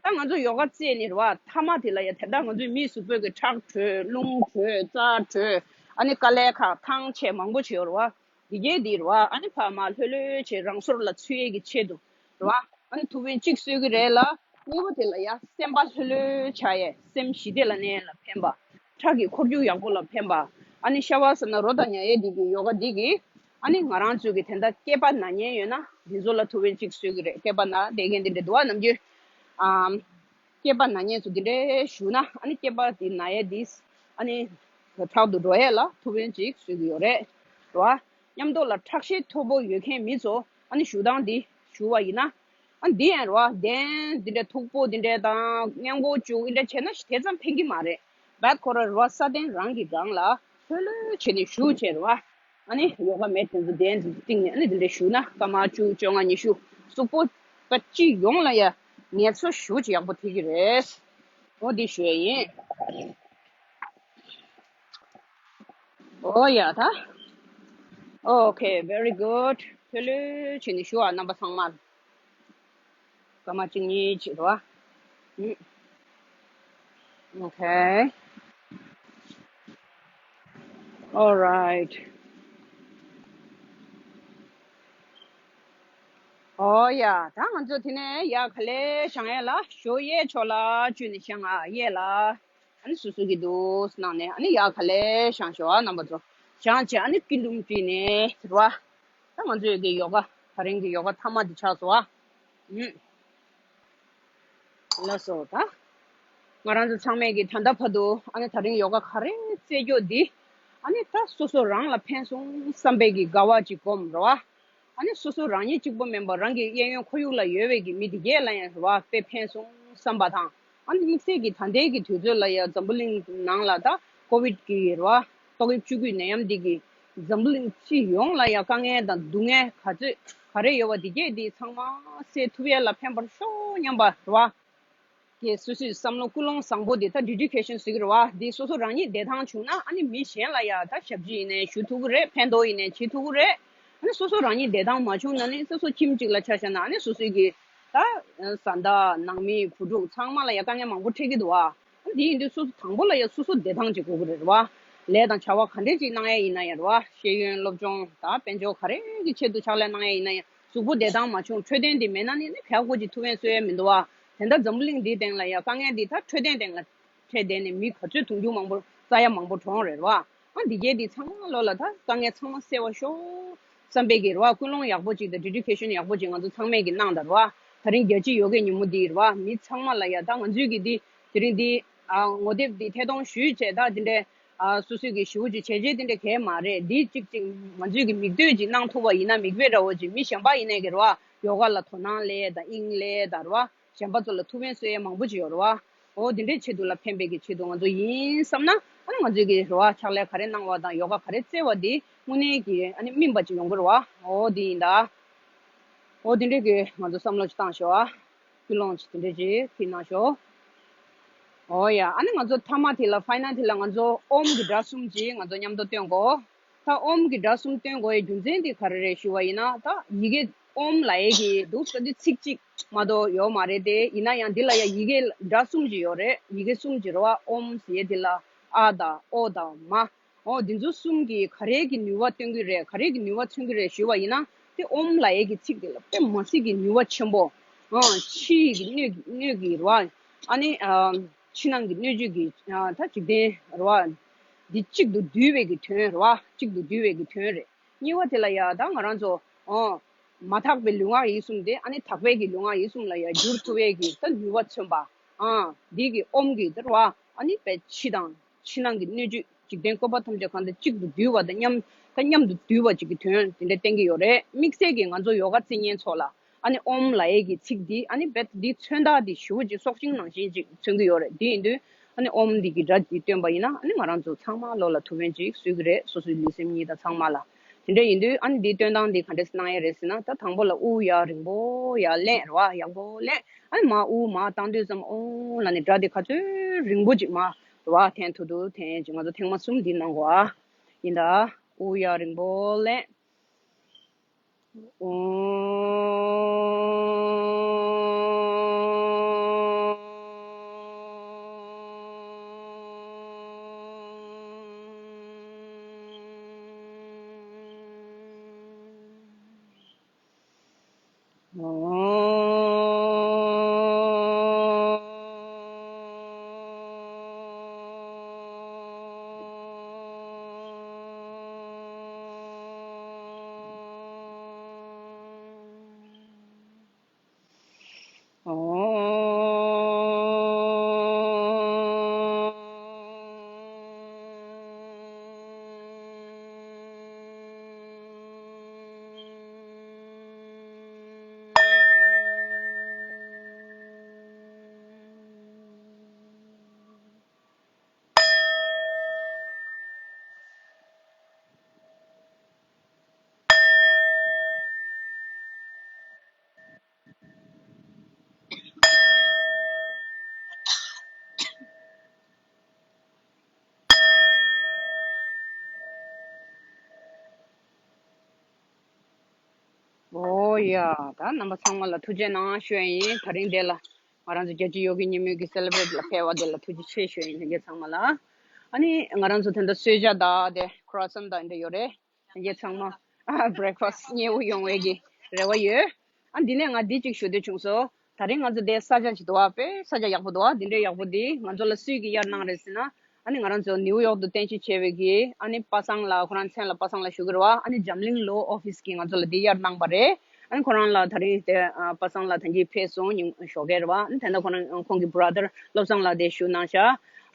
ད་ང་ཚོ་ཡོ་ག་རྩེ་ནི་རེད་བ། ཐ་མ་དེ་ལ་ཡ། དེ་ལྟར་ང་ཚོའི་མིའི་གཟུགས་པོའི་གི་ཁྲག་དྲོད། རླུང་དྲོད། རྩ་དྲོད། ཨ་ནི་དཀའ་ལས་ཁག་ཐང་ཆད་མང་པོ་བྱེད་ཡོད་རེད་བ། འདི་གའི་འདི་རེད་བ། ཨ་ནི་ཕར་མར་ལྷོད་ལྷོད་བྱས་རང་སོར་ལ་ཚུད་ཡས་ཀྱི་ཆེད་དུ་རེད་བ། ཨ་ནི་ཐུགས་ཕན་གཅིག་གསོས་ཀྱི་རེད་ལ། གཉིས་པ་དེ་ལ་ཡ་སེམས་པ་ལྷོད་ལྷོད་བྱ་ཡས། སེམས་ཞི་བདེ་ལ་གནས་ལ་ཕན་པ། ཁྲག་གི་འཁོར་རྒྱུག་ཡག་པོ་ལ་ཕན་པ། ཨ་ནི་ཤ་བ་ཟེར་ན་རོ་དང་ཉལ་ཡས་འདི་གི་ཡོ་ག་འདི་གི། ཨ་ནི་ང་རང་ཚོའི་གི་དེ་འདྲ་སྐེད་པ་ན་མཁན་ཡོད་ན་འདི་ཚོ་ལ་ཐུགས་ཕན་གཅིག་གསོས་ཀྱི་རེད། སྐེད་པ་ན་བསྡད་མཁན་འདི་འདྲ་འདུག་བ། ནམ་རྒྱུན། ཨམ། སྐེད་པ་ན་མཁན་ཚོ་འདི་འདྲ་བཞུགས་ན། ཨ་ནི་སྐེད་པ་འདི་ན་ཡས་འདི། ཨ་ནི་དྲག་ཏུ་འགྲོ་ཡས་ལ་ཐུགས་ཕན་གཅིག་གསོས་ཀྱི་ཡོད་རེད། རེད་བ། མཉམ་དུ་ལ་ཁྲག་ཤེད་མཐོ་པོ་ཡོད་མཁན་མི་ཚོ་ཨ་ནི་བཞུགས་སྟངས་འདི་བཞུགས་པ་ཡིན་ན། ཨ་འདི་ཡང་རེད་བ། གདན་འདི་འདྲ་མཐུག་པོ་འདི་འདྲ་དང་སྔས་མགོ་བཅུག་འདི་འདྲ་བྱས་ན་དེ་ཙམ་ཕན་གྱི་མ་རེད། བད་ཁོ་ར་རེད་བ། ས་གདན་རང་གི་སྒང་ལ་ལྷོད་ལྷོད་བྱས་ནས་བཞུགས་བྱས་རེད་བ། ཨ་ནི་ཡོ་ག་མེད་དེ་ཚོ་གདན་འདི་ཚོ་བཏིང་ནས་ཨ་ནི་འདི་འདྲ་བཞུགས་ན་སྐར་མ་བཅུ་བཅོ་ལྔ་ཉི་ཤུ་གཟུགས་པོ་ད་སྤྱི་ཡོངས་ལ་ཡ་ངལ་གསོ་ཞེ་པོ་ཅིག་ཡག་པོ་ཐེབས་ཀྱི་རེད། འོ་འདི་ཞུ་ཡས་ཡིན། ཨོ་ཡ་ད། Okay, very good. ཕྱི་ལོས་བྱས་ནས་ཞུ་བ་རྣམ་པ་ཚང་མར། སྐར་མ་གཅིག་གཉིས་བྱེད་རོགས། Okay. All right. ཨོ་ཡ། ད་ང་ཚོ་དེ་ནས་ཡ་ག་ལེ་བཞེངས་ཡས་ལ་ཞོ་གཡས་ཕྱོགས་ལ་བཅུག་ནས་བཞེངས་ཨ་གཡས་ལ། ཨ་ནི་སོ་སོ་གི་འདུག་གནང་ནས་ཨ་ནི་ཡ་ག་ལེ་བཞེངས་ཤོག་ཨ་རྣམ་པ་ཚོ། བཞེངས་བྱས་ཨ་ནི་སྐྱིལ་ཀྲུང་བྲིས་ནས་ཟེར་བ། ད་ང་ཚོའི་གི་ཡོ་ག་ད་རིང་གི་ཡོ་ག་མཐའ་མ་འདི་ཆགས་སོང་ཨ། ཨུམ། ལགས་སོ་ད། ང་རང་ཚོ་ཚང་མས་ཀྱི་ད་ལྟ་བར་དུ་ཨ་ནི་ད་རིང་ཡོ་ག་ག་རེ་རྩེ་རྒྱུ་འདི། ཨ་ནི་ད་སོ་སོ་རང་ལ་ཕན་སོང་བསམ་པའི་གི་དགའ་བ་ཅིག་སྒོམ་རོགས། ཨ་ནི་སོ་སོ་རང་ཉིད་གཅིག་པོ་མིན་པར་རང་གི་གཡས་གཡོན་ཁོར་ཡུག་ལ་ཡོད་པའི་གི་མི་དེ་གས་ལ་ཡང་རོགས་དཔེ་ཕན་སོང་བསམ་པ་དང་། ཨ་ནི་དམིགས་བསལ་གྱི་ད་ལྟའི་གི་དུས་ཚོད་ལ་ཡང་འཛམ་བུ་གླིང་ནང་ལ་ད་ཀོ་བིད་ཀྱི་རོགས་ཏོག་དབྱིབས་ཆུ་རྒྱུས་ནད་ཡམས་འདི་གི་འཛམ་བུ་གླིང་སྤྱི་ཡོངས་ལ་ཡང་དཀའ་ངལ་དང་སྡུག་བསྔལ་ག་ཚོད་ག་རེ་ཡོད་པ་འདི་གས་འདི་ཚང་མ་སེལ་ཐུབ་ཡས་ལ་ཕན་པར་ཤོག་སྙམ་པ་རོགས། གི་སོ་སོའི་བསམ་བློ་ཀུན་སློང་བཟང་པོ་འདི་ད་ཌེ་ཌི་ཀེ་ཤན་ཟེར་གི་རེད་བ། འདི་སོ་སོ་རང་ཉིད་བདེ་ཐང་བྱུང་ན་ཨ་ནི་མི་གཞན་ལ་ཡ་ད་ཞབས་ཕྱི་ཡིན་ནའི་ཞུ་ཐུབ་ཀྱི་རེད། ཕན་ཐོགས་ཡིན་ནའི་བྱེད་ཐུབ་ཀྱི་རེད། ཨ་ནི་སོ་སོ་རང་ཉིད་བདེ་ཐང་མ་བྱུང་ན་ནི་སོ་སོ་ཁྱིམ་གཅིག་ལ་ཆ་བཞག་ན་ཨ་ནི་སོ་སོའི་གི་ད་བཟའ་ཟླ་ནང་མི་བུ་ཕྲུག་ཚང་མ་ལ་ཡ་དཀའ་ངལ་མང་པོ་འཕྲད་ཀྱི་འདུག་བ། ཨ་ནི་འདི་ཡིན་དུས་སོ་སོ་དང་པོ་ལ་ཡ་སོ་སོ་བདེ་ཐང་ཅིག་དགོས་ཀྱི་རེད་བ། ལས་དང་བྱ་བ་ག་འདྲས་ཅིག་གནང་ཡ་ཡིན་ན་ཡང་རེད་བ། ཤེས་ཡོན་སློབ་སྦྱོང་དང་དཔལ་འབྱོར་ག་རེ་གི་ཆེད་དུ་ཕྱག་ལས་གནང་ཡ་ཡིན་ན་ཡང་། གཟུགས་པོ་བདེ་ཐང་མ་བྱུང་འཕྲོད་བསྟེན་འདི་མེད་ན་ནི་ནི་ག་གོ་ཅིག་ཐུབ་ཡོང་སྲོལ་ཡང་མི་འདུག་བ། དེ་འདྲ་འཛམ་བུ་གླིང་འདིའི་སྟེང་ལ་ཡང་དཀའ་ངལ་འདི་ད་འཕྲོད་བསྟེན་སྟེང་ལ་འཕྲད་བསྡད་ནས་མི་ག་ཚོད་དུང་ཕྱུར་མང་པོ་རྩ་ཡ་མང་པོ་གྲོངས་རེད་བ། ཨ་འདི་གས་འདི་ཚང་མ་ལོ་ལ་ད་དཀའ་ངལ་ཚང་མ་སེལ་བ་ཤོག་བསམ་པའི་གི་རེད་བ། ཀུན་སློང་ཡག་པོ་ཅིག་དང་ཌེ་ཌི་ཀེ་ཤན་ཡག་པོ་ཅིག་ང་ཚོ་ཚང་མས་གི་གནང་དང་རེད་བ། ད་རིང་རྒྱལ་སྤྱིའི་ཡོ་གའི་ཉིན་མོ་འདི་རེད་བ། མི་ཚང་མ་ལ་ཡ་ད་ང་ཚོའི་གི་འདི་དེ་རིང་འདི་ཨ་ངོ་དེབ་འདི་ཐད་གཏོང་ཞུས་བྱས་ད་འདི་འདྲའི། ཨ་སོ་སོའི་གི་ཞི་བོ་ཅིག་བྱས་རྗེས་དེ་འདྲ་གས་མ་རེད། འདི་གཅིག་གཅིག་ང་ཚོའི་གི་མིག་ལྟོས་ཅིག་གནང་ཐུབ་པ་ཡིན་ན་མིག་དཔེ་འདྲ་བོ་ཅིག་མི་གཞན་པ་ཡིན་ནའི་གི་རེད་བ། ཡོ་ག་ལ་དོ་སྣང་སླེབས་དང་དབྱིངས་སླེབས་དང་རེད་བ། གཞན་པ་ཚོ་ལ་ཐུགས་ཕན་གསོས་ཡས་མང་པོ་ཅིག་ཡོད་རེད་བ། འོ་དེ་འདྲའི་ཆེད་དུ་ལ་ཕན་པའི་གི་ཆེད་དུ་ང་ཚོ་ཡིན་བསམ་ན་ཨ་ནི་ང་ཚོའི་གི་རེད་བ། ཕྱག་ལས་ག་རེ་གནང་བ་དང་ཡོ་ག་ག་རེ་རྩེ་བ་འདི་དངོས་གནས་གི་ཨ་ནི་སྨིན་པ་ཅིག་ཡོང་གི་རེད་བ། འོ་དེ་ཡིན་ད། འོ་དེ་འདྲའི་གི་ང་ཚོ་བསམ་བློ་ཅིག་བཏང་ཤོག་ཨ། ཀུན་སློང་ཅིག་དེ་འདྲས་ཅིག་ཁྱེར་གནང་ཤོག་འོ་ཡ། ཨ་ནི་ང་ཚོ་མཐའ་མ་དེ་ལ་ཕའི་ནལ་དེ་ལ་ང་ཚོ་ཨོམ་གྱི་སྒྲ་གསུམ་ཅིག་ང་ཚོ་མཉམ་དུ་བཏོན་དགོས། ད་ཨོམ་གྱི་སྒྲ་གསུམ་བཏོན་དགོས་ཡའི་རྒྱུ་མཚན་དེ་ག་རེ་རེད་ཞུ་བ་ཡིན་ན། ད་ཡི་གེ་ཨོམ་ལབ་ཡས་ཀྱི་འདུག་ས་དེ་ཚིག་གཅིག་མ་གཏོགས་ཡོད་མ་རེད་དེ། ཡིན་ན་ཡང་འདི་ལ་ཡ་ཡི་གེ་སྒྲ་གསུམ་ཅིག་ཡོད་རེད། ཡི་གེ་གསུམ་ཅིག་རེད་བ། ཨོམ་ཟེར་ཡས་དེ་ལ་ཨ་དང་ཨོ་དང་མ། འོ་འདི་ཚོ་གསུམ་གྱིས་ག་རེ་གི་ནུས་པ་སྟོན་གྱི་རེད། ག་རེ་གི་ནུས་པ་མཚོན་གྱི་རེད་ཞུ་བ་ཡིན་ན། དེ་ཨོམ་ལབ་ཡས་ཀྱི་ཚིག་དེ་ལ་དཔེ་མ་སྲིད་ཀྱི་ནུས་པ་ཆེན་པོ། ཨ་ཕྱི་ཡི་གི་སྣོད་སྣོད་ཀྱི་རེད་བ། ཨ་ནི་ཨ་ཕྱི་ནང་གི་སྣོད་བཅུད་ཀྱི་ཨ་ད་འཇིག་རྟེན་རེད་བ། འདི་གཅིག་ཏུ་བསྡུས་པའི་གི་དོན་རེད་བ། གཅིག་ཏུ་བསྡུས་པའི་གི་དོན་རེད། གཉིས་པ་དེ་ལ་ཡ་ད་ང་རང་ཚོ་ཨོ་མ་དག་པའི་ལུས་ངག་ཡིད་གསུམ་དེ་ཨ་ནི་དག་པའི་གི་ལུས་ངག་ཡིད་གསུམ་ལ་ཡ་བསྒྱུར་ཐུབ་པའི་གི་ད་ནུས་པ་མཚོན་པ། ཨ་འདི་གི་ཨོམ་གྱི་དེ་རེད་བ། ཨ་ནི་དཔེ་ཕྱི་དང་ཕྱི་ནང་གི་སྣོད་བཅུད་འཇིག་རྟེན་བཀོད་པ་ཐམས་ཅད་གང་དང་གཅིག་ཏུ་བསྡུས་པ་དང་མཉམ་ད་མཉམ་དུ་བསྡུས་པ་ཅིག་གི་དོན་དེ་འདྲ་བསྟན་གྱི་ཡོད་རེད། དམིགས་བསལ་གྱིས་ང་ཚོ་ཡོ་ག་རྩེ་མཁན་ཚོ་ལ་ཨ་ནི་ཨོམ་ལབ་ཡས་ཀྱི་ཚིག་འདི་ཨ་ནི་རྦད་དེ་མཚོན་རྟགས་འདི་ཞེ་པོ་ཅིག་སྲོག་ཤིང་ནང་བཞིན་ཅིག་མཚོན་གྱི་ཡོད་རེད། དེ་ཡིན་དུས་ཨ་ནི་ཨོམ་འདི་གི་སྒྲ་འདི་བཏོན་པ་ཡིན་ན་ཨ་ནི་ང་རང་ཚོ་ཚང་མ་བློ་ལ་ཐུགས་ཕན་ཅིག་གསོས་ཀྱི་རེད། སོ་སོའི་ལུས་སེམས་གཉིས་དང་ཚང་མ་ལ། དེ་འདྲ་ཡིན་དུས་ཨ་ནི་འདི་བཏོན་སྟངས་འདི་ག་འདྲས་གནང་ཡས་རེད་ཟེར་ན། ད་དང་པོ་ལ་དབུགས་ཡར་རིང་པོ་ཡར་ལེན་རེད་བ། ཡག་པོ་ལེན། ཨ་ནི་མར་དབུགས་མར་བཏང་དུས་ཙམ་ཨོང་ལབ་ནས་སྒྲ་དེ་ག་ཚོད་རིང་པོ་ཅིག་མར་རེད་བ། འཐེན་ཐུབ་ཐུབ་འཐེན་ཅིག་ང་ཚོ་ཐེངས་མ་གསུམ་འདི་གནང་དགོས་ཨ། ཡིན་ད། དབུགས་ཡར་རིང་པོ་ལེན། ཨོང་། ཨོ་ཡ། ད་རྣམ་པ་ཚང་མ་ལ་ཐུགས་རྗེ་གནང་ཞུ་ཡ་ཡིན། དེ་རིང་འདི་ལ་ང་རང་ཚོ་རྒྱལ་སྤྱིའི་ཡོ་གའི་ཉིན་མོའི་གི་སེ་ལེ་བྷ་རེཊ་ལ་ཕེབས་པ་འདི་ལ་ཐུགས་རྗེ་ཆེ་ཞུ་ཡ་ཡིན། ལྷན་རྒྱས་ཚང་མ་ལ། ཨ་ནི་ང་རང་ཚོ་ད་ལྟ་གསོལ་ཇ་དང་དེ་ཁོ་ར་སོན་དང་འདི་ཡོད་རེད། ལྷན་རྒྱས་ཚང་མ་ཨ་བྷི་རེག་ཕ་སི་མཉེས་པོ་ཡོང་བའི་གི་རེ་བ་ཡོད། ཨ་འདི་ནས་ང་འདི་གཅིག་ཞུ་འདོད་བྱུང་སོང་། དེ་རིང་ང་ཚོ་འདི་ས་ཆ་ཞིག་འདུག་བ། དཔེ་ས་ཆ་ཡག་པོ་འདུག་བ། འདི་འདྲའི་ཡག་པོ་འདི་ང་ཚོ་ལ་སུས་ཀྱིས་གཡར་གནང་རེད་ཟེར་ན། ཨ་ནི་ང་རང་ཚོ་ནིའུ་ཡོག་ཏུ་རྟེན་གཞི་བྱས་པའི་གི་ཨ་ནི་པ་སངས་ལགས། ཁོ་རང་མཚན་ལ་པ་སངས་ལགས་ཞུ་གི་རེད་བ། ཨ་ནི་འཛམ་གླིང་ལོ་ཨོ་ཕི་སི་གིས་ང་ཚོ་ལ་འདི་གཡར་གནང་པ་རེད། ཨ་ནི་ཁོ་རང་ལ་དེ་རིང་དེ་ཨ་པ་སངས་ལགས་ད་གིན་ཕེབས་སོང་། ཉིན་ཞོགས་ཀས་རེད་བ། ཨ་ནི་དེ་འདྲ་ཁོ་རང་ཁོང་གི་བྷ་ར་དར་བློ་བཟང་ལགས་དེ་བཞུགས་གནང་ཤག་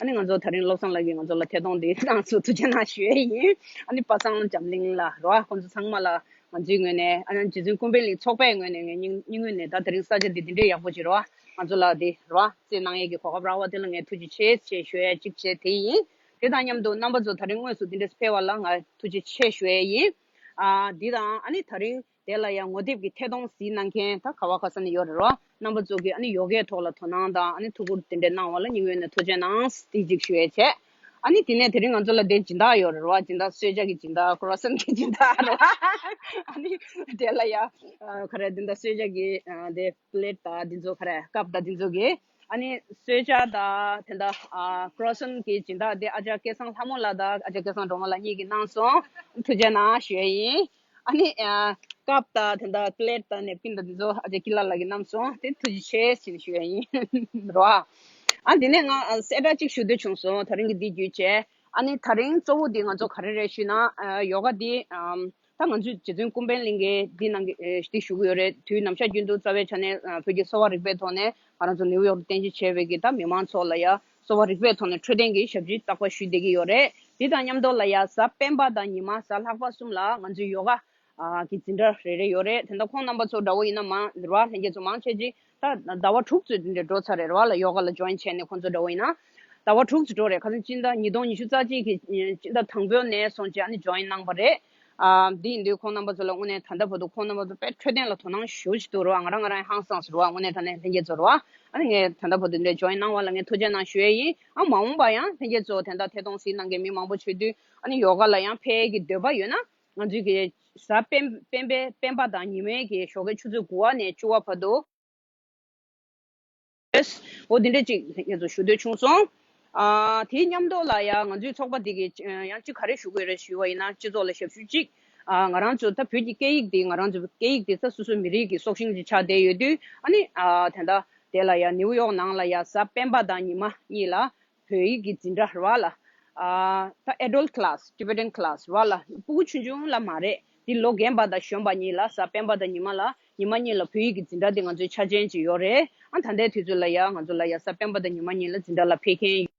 ཨ་ནི་ང་ཚོ་དེ་རིང་བློ་བཟང་ལགས་ཀྱིས་ང་ཚོ་ལ་ཐད་གཏོང་འདི་གནང་སོང་། ཐུགས་རྗེ་གནང་ཞུ་ཡས་ཡིན། ཨ་ནི་པ་སངས་འཛམ་གླིང་ལགས་རེད་བ། ཁོང་ཚོ་ཚང་མ་ལ་ང་ཚོའི་ངོས་ནས། ཨ་ནི་རྗེ་བཙུན་ཀུན་ཕན་གླིང་ཚོགས་པའི་ངོས་ནས་ངས་སྙིང་སྙིང་དབུས་ནས་ད་དེ་རིང་ས་ཆ་འདི་འདི་འདྲའི་ཡག་པོ་ཅིག་རེད་བ། ང་ཚོ་ལ་འདི་རེད་བ་བསྩལ་གནང་ཡས་ཀྱི་གོ་སྐབས་རག་པ་དེ་ལ་ངས་ཐུགས་རྗེ་ཆེ་ཞེས་ཞུ་ཡས་གཅིག་བྱས་དེ་ཡིན། དེ་དང་མཉམ་དུ་རྣམ་པ་ཚོ་དེ་རིང་དངོས་སུ་འདི་འདྲས་ཕེབས་པ་ལ་ང་ཐུགས་རྗེ་ཆེ་ཞུ་ཡས་ཡིན། ཨ་འདི་དང་ཨ་ནི་དེ་རིང་དེ་ལ་ཡང་ངོ་དེབ་ཀྱི་ཐད་གཏོང་གཟིགས་གནང་མཁན་ད་ག་བ་ག་ས་ནས་ཡོད་རེད་རོ། རྣམ་པ་ཚོ་གིས་ཨ་ནི་ཡོ་གའི་ཐོག་ལ་དོ་སྣང་དང་ཨ་ནི་ཐུགས་ཁུར་དེ་འདྲས་གནང་བ་ལ་སྙིང་དབུས་ནས་ཐུགས་རྗེ་གནང་དེ་གཅིག་ཞུ་ཡས་བྱས། ཨ་ནི་དེ་ནས་དེ་རིང་ང་ཚོ་ལ་དེ་སྦྱིན་བདག་ཡོད་རེད་རོ། སྦྱིན་བདག་གསོལ་ཇ་གི་སྦྱིན་བདག་ཁོ་ར་སོན་གྱི་སྦྱིན་བདག་རེད་བ། ཨ་ནི་དེ་ལ་ཡ་ཨ་ག་རེ་འདི་འདྲ་གསོལ་ཇ་གི་ཨ་དེ་པི་ལེ་ཊི་དང་འདི་ཚོ་ག་རེ་ཀབ་དང་འདི་ཚོ་གི། ཨ་ནི་གསོལ་ཇ་དང་དེ་འདྲ་ཨ་ཁོ་ར་སོན་གྱི་སྦྱིན་བདག་དེ་ཨ་ཅག་སྐལ་བཟང་ལྷ་མོ་ལགས་དང་ཨ་ཅག་སྐལ་བཟང་སྒྲོལ་མ་ལགས་གཉིས་ཀྱིས་གནང་སོང་། ཐུགས་རྗེ་གནང་ཞུ་ཡས་ཡིན། ཨ་ནི་ཨ་ཀབ་དང་དེ་འདྲ་པི་ལེ་ཊི་དང་ནེབ་ཀིན་དང་འདི་ཚོ་ཨ་ཅག་ཀི་ལ་ལགས་ཀྱིས་གནང་སོང་། དེ་ཐུགས་རྗེ་ཆེ་ཞེས་ཞུ་ཡས་ཡིན་རོ། ཨ་འདི་ནས་ང་ཨ་གསལ་བསྒྲགས་གཅིག་ཞུ་འདོད་བྱུང་སོང་། དེ་རིང་གི་འདི་བརྒྱུད་བྱས། ཨ་ནི་དེ་རིང་གཙོ་བོ་འདི་ང་ཚོ་ག་རེ་རེད་ཞུས་ན། ཨ་ཡོ་ག་འདི་ཨམ། ད་ང་ཚོས་རྗེ་བཙུན་ཀུན་ཕན་གླིང་གིས་འདི་ནང་གི་ཨེ་འདི་ཞུ་གི་ཡོད་རེད། དུས་ནམ་ཞག་རྒྱུན་དུ་རྩ་བའི་ཆ་ནས་ཨ་བོད་ཀྱི་གསོ་བ་རིག་པའི་ཐོག་ནས་ང་རང་ཚོ་ནིའུ་ཡོག་ཏུ་རྟེན་གཞི་བྱས་པའི་གི་ད་མི་མང་ཚོ་ལ་ཡ་གསོ་བ་རིག་པའི་ཐོག་ནས་འཕྲོད་བསྟེན་གྱི་ཞབས་ཕྱི་རྟག་པར་ཞུས་བསྡད་ཀྱི་ཡོད་རེད། འདི་དང་མཉམ་དུ་ལ་ཡ་གཟའ་སྤེན་པ་དང་ཉི་མ་གཟའ་ལྷག་པ་གསུམ་ལ་ང་ཚོའི་ཡོ་ག་ཨ་གི་འཛིན་གྲྭ་རེ་རེ་ཡོད་རེད། དེ་འདྲ་ཁོང་རྣམ་པ་ཚོ་འདྲ་བོ་ཡིན་ན་མང་རེད་བ། ལྷན་རྒྱས་ཚོ་མང་ཆེ་ཅིག་ད་ཟླ་བ་དྲུག་ཙམ་དེ་འདྲ་འགྲོ་ཚར་རེད་རེད་བ་ལ། ཡོ་ག་ལ་ཇོ་ཡིན་བྱས་ནས་ཁོང་ཚོ་འདྲ་བོ་ཡིན་ན་ཟླ་བ་དྲུག་ཙམ་འགྲོ་རེད། ཁ་སང་སྤྱི་ཟླ་ཉིས་སྟོང་ཉི་ཤུ་རྩ་གཅིག་གི་སྤྱི་ཟླ་དང་པོ་ནས་བཟུང་བྱས་ཨ་ནི་ཇོ་ཡིན་གནང་པ་རེད། ཨ་འདི་ཡིན་དུས་ཁོང་རྣམ་པ་ཚོ་ལ་དངོས་གནས་ད་ལྟ་བར་དུ་ཁོང་རྣམ་པ་ཚོ་དཔེ་འཕྲོད་བསྟེན་ལ་དོ་སྣང་ཞེ་པོ་ཅིག་འདུག་རེད་བ། ང་རང་ང་རང་ཧང་སངས་སོང་རེད་བ། དངོས་གནས་དྲང་གནས་ལྷན་རྒྱས་ཚོ་རེད་བ། ཨ་ནི་ངས་ད་ལྟ་བར་དུ་འདི་འདྲ་ཇོ་ཡིན་གནང་བ་ལ་ངས་ཐུགས་རྗེ་གནང་ཞུ་ཡས་ཡིན། ཨ་མ་འོངས་པ་ཡང་ལྷན་རྒྱས་ཚོ་དེ་འདྲ་ཐད་གཏོང་གཟིགས་གནང་མཁན་མི་མང་པོ་བྱེད་དུས་ཨ་ནི་ཡོ་ག་ལ་ཡང་ཕེབས་ཀྱི་འདོད་པ་ཡོད་ན། ང་ཚོའི་གི་གཟའ་སྤེན་སྤེན་པའི་སྤེན་པ་དང་ཉི་མའི་གི་ཞོགས་ཀའི་ཆུ་ཚོད་དགུ་པ་ནས་བཅུ་པ་བར་དུ། འོ་འདི་འདྲ་ཅིག་ང་ཚོ་ཞུ་འདོད་བྱུང་སོང་། ཨ་དེའི་མཉམ་དུ་ལ་ཡ་ང་ཚོའི་ཚོགས་པ་འདི་གི་ཡང་གཅིག་ག་རེ་ཞུ་དགོས་རེད་ཞུ་བ་ཡིན་ན། སྤྱི་ཚོགས་ལ་ཞབས་ཞུ་གཅིག་ཨ་ང་རང་ཚོ་ད་བོད་ཀྱི་སྐད་ཡིག་འདི་ང་རང་ཚོ་སྐད་ཡིག་འདི་ད་སོ་སོའི་མི་རིགས་ཀྱི་སྲོག་ཤིང་ཅིག་ཆགས་བསྡད་ཡོད་དུས་ཨ་ནི་ཨ་དེ་འདྲ་དེ་ལ་ཡ་ནིའུ་ཡོག་ནང་ལ་ཡ་གཟའ་སྤེན་པ་དང་ཉི་མ་གཉིས་ལ་བོད་ཡིག་གི་འཛིན་གྲྭ་རེད་བ་ལ། ཨ་ད་adult class, Tibetan class རེད་བ་ལ། སྤུ་གུ་ཆུང་ཆུང་ལ་མ་རེད། འདི་ལོ་རྒན་པ་དང་གཞོན་པ་གཉིས་ལ་གཟའ་སྤེན་པ་དང་ཉི་མ་ལ་ཉི་མ་གཉིས་ལ་བོད་ཡིག་གི་འཛིན་གྲྭ་འདི་ང་ཚོའི་ཆ་རྐྱེན་ཅིག་ཡོད་རེད། ཨ་ད་ལྟའི་དུས་ཚོད་ལ་ཡ་ང་ཚོ་ལ་ཡ་གཟའ་སྤེན་པ་དང་ཉི་མ་གཉིས་ལ་འཛིན་གྲྭ་ལ་ཕེབས་མཁན་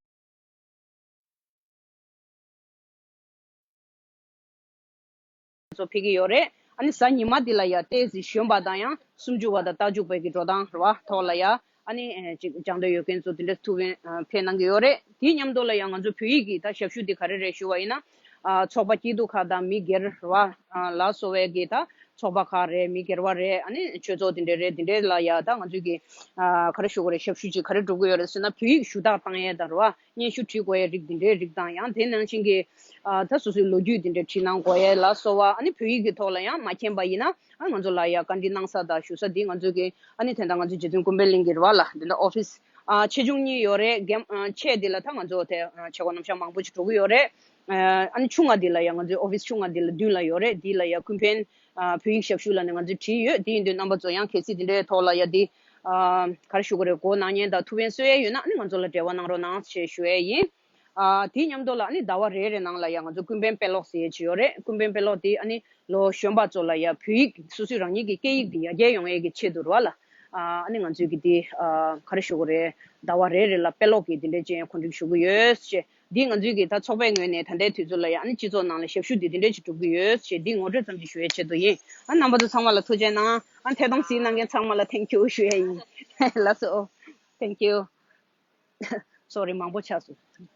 ཚོ་ཕེབས་ཀྱི་ཡོད་རེད། ཨ་ནི་གཟའ་ཉི་མ་འདི་ལ་ཡ་ཏོག་ཙམ་གཞོན་པ་དང་ཡང་སུམ་ཅུ་པ་དང་རྟག་འཇུག་པའི་གི་འགྲོ་སྟངས་རེད་བ། ཐོག་ལ་ཡ་ཨ་ནི་ཨེ་ཅིག་སྦྱང་འདོད་ཡོད་མཁན་ཚོ་དེ་འདྲ་ཐུགས་ཕན་ཨ་ཕེབས་གནང་གི་ཡོད་རེད། དེའི་མཉམ་དུ་ལ་ཡ་ང་ཚོ་བོད་ཡིག་གི་ད་ཞབས་ཞུ་འདི་ག་རེ་རེད་ཞུ་བ་ཡིན་ན། ཨ་ཚོགས་པ་སྐྱིད་སྡུག་ཁག་དང་མི་སྒེར་རེད་བ། ཨ་ལ་སོགས་པའི་གི་ད་ཚོགས་པ་ཁག་རེད། མི་སྒེར་བ་རེད། ཨ་ནི་ཆོས་ཚོགས་དེ་འདྲ་རེད། དེ་འདྲ་ལ་ཡ་ད་ང་ཚོས་གི་ཨ་ག་རེ་ཞུ་དགོས་རེད། ཞབས་ཞུ་ཅིག་ག་རེ་སྒྲུབ་ཀྱི་ཡོད་རེད་ཟེར་ན། བོད་ཡིག་ཞུ་དག་བཏང་ཡས་དང་རེད་བ། སྙན་ཞུ་བྲིས་དགོས་ཡས་རིགས་འདི་འདྲའི་རིགས་དང་། ཡང་དེ་ནང་བཞིན་གྱི་ཨ་ད་སོ་སོའི་ལོ་རྒྱུས་འདི་འདྲ་བྲིས་གནང་དགོས་ཡས་ལ་སོགས་པ། ཨ་ནི་བོད་ཡིག་གི་ཐོག་ལ་ཡང་མ་མཁྱེན་པ་ཡིན་ན་ཨ་ང་ཚོ་ལ་ཡ་བཀའ་འདྲི་གནང་ས་དང་ཞུ་ས་འདི་ང་ཚོ་གི་ཨ་ནི་དེ་འདྲ་ང་ཚོ་རྗེ་བཙུན་ཀུན་ཕན་གླིང་གི་རེད་བ་ལ། འདི་འདྲ་ཨོ་ཕི་སི་ཨ་ཆེ་ཆུང་གཉིས་ཡོད་རེད། རྒན་ཨ་ཆེ་འདི་ལ་ད་ང་ཚོ་དེ་ཨ་བྱེད་སྒོ་རྣམ་གཞག་མང་པོ་ཞིག་འགྲོ་གི་ཡོད་རེད། ཨ་ཨ་ནི་ཆུང་བ་འདི་ལ་ཡ་ང་ཚོའི་ཨོ་ཕི་སི་ཆུང་བ་འདི་ལ་མདུན་ལ་ཡོད་རེད། འདི་ལ་ཡ་ཀུན་ཕན་ཨ་བོད་ཡིག་ཞབས་ཞུ་ལ་ནི་ང་ཚོས་བྲིས་ཡོད། དེ་ཡིན་དུས་རྣམ་པ་ཚོ་ཡང་གལ་སྲིད་དེ་འདྲའི་ཐོག་ལ་ཡ་འདི་ཨ་ག་རེ་ཞུ་དགོས་རེད། མགོ་ནག་ཉེན་དང་ཐུགས་ཕན་གསོས་ཡས་ཡོད་ན་ཨ་ནི་ང་ཚོ་ལ་འབྲེལ་བ་གནང་རོགས་གནང་ཞེས་ཞུ་ཡས་ཡིན། ཨ་དེའི་མཉམ་དུ་ལ་ཨ་ནི་ཟླ་བ་རེ་རེ་ནང་ལ་ཡ་ང་ཚོ་ཀུན་ཕན་དཔེ་ཀློག་ཟེར་ཡས་ཅིག་ཡོད་རེད། ཀུན་ཕན་དཔེ་ཀློག་དེ་ཨ་ནི་ལོ་གཞོན་པ་ཚོ་ལ་ཡ་བོད་ཡིག་སོ་སོའི་རང་ཉིད་ཀྱི་སྐད་ཡིག་དེ་ཡར་རྒྱས་ཡོང་ཡས་ཀྱི་ཆེད་དུ་རེད་བ་ལ། ཨ་ཨ་ནི་ང་ཚོས་ཀྱི་དེ་ཨ་ག་རེ་ཞུ་དགོས་རེད། ཟླ་བ་རེ་རེ་ལ་དཔེ་ཀློག་གི་དེ་འདྲའི་ཅན་གོ་སྒྲིག་ཞུ་གི་ཡོད་ཅེས། འདི་ང་ཚོའི་གི་ད་ཚོགས་པའི་ངོས་ནས་ད་ལྟའི་དུས་ཚོད་ལ་ཡང་ཨ་ནི་སྤྱི་ཚོགས་ནང་ལ་ཞབས་ཞུ་འདི་དེ་འདྲས་ཅིག་སྒྲུབ་ཀྱི་ཡོད་ཞེས་འདི་ངོ་སྤྲོད་ཙམ་ཅིག་ཞུ་ཡའི་ཆེད་དུ་ཡིན། ཨ་རྣམ་པ་ཚོ་ཚང་མ་ལ་ཐུགས་རྗེ་གནང་། ཨ་ཐད་གཏོང་གཟིགས་གནང་མཁན་ཚང་མ་ལ་thank you ཞུ་ཡ་ཡིན། ལགས་སོ། Thank you. Sorry མང་པོ་ཆགས་སོང་།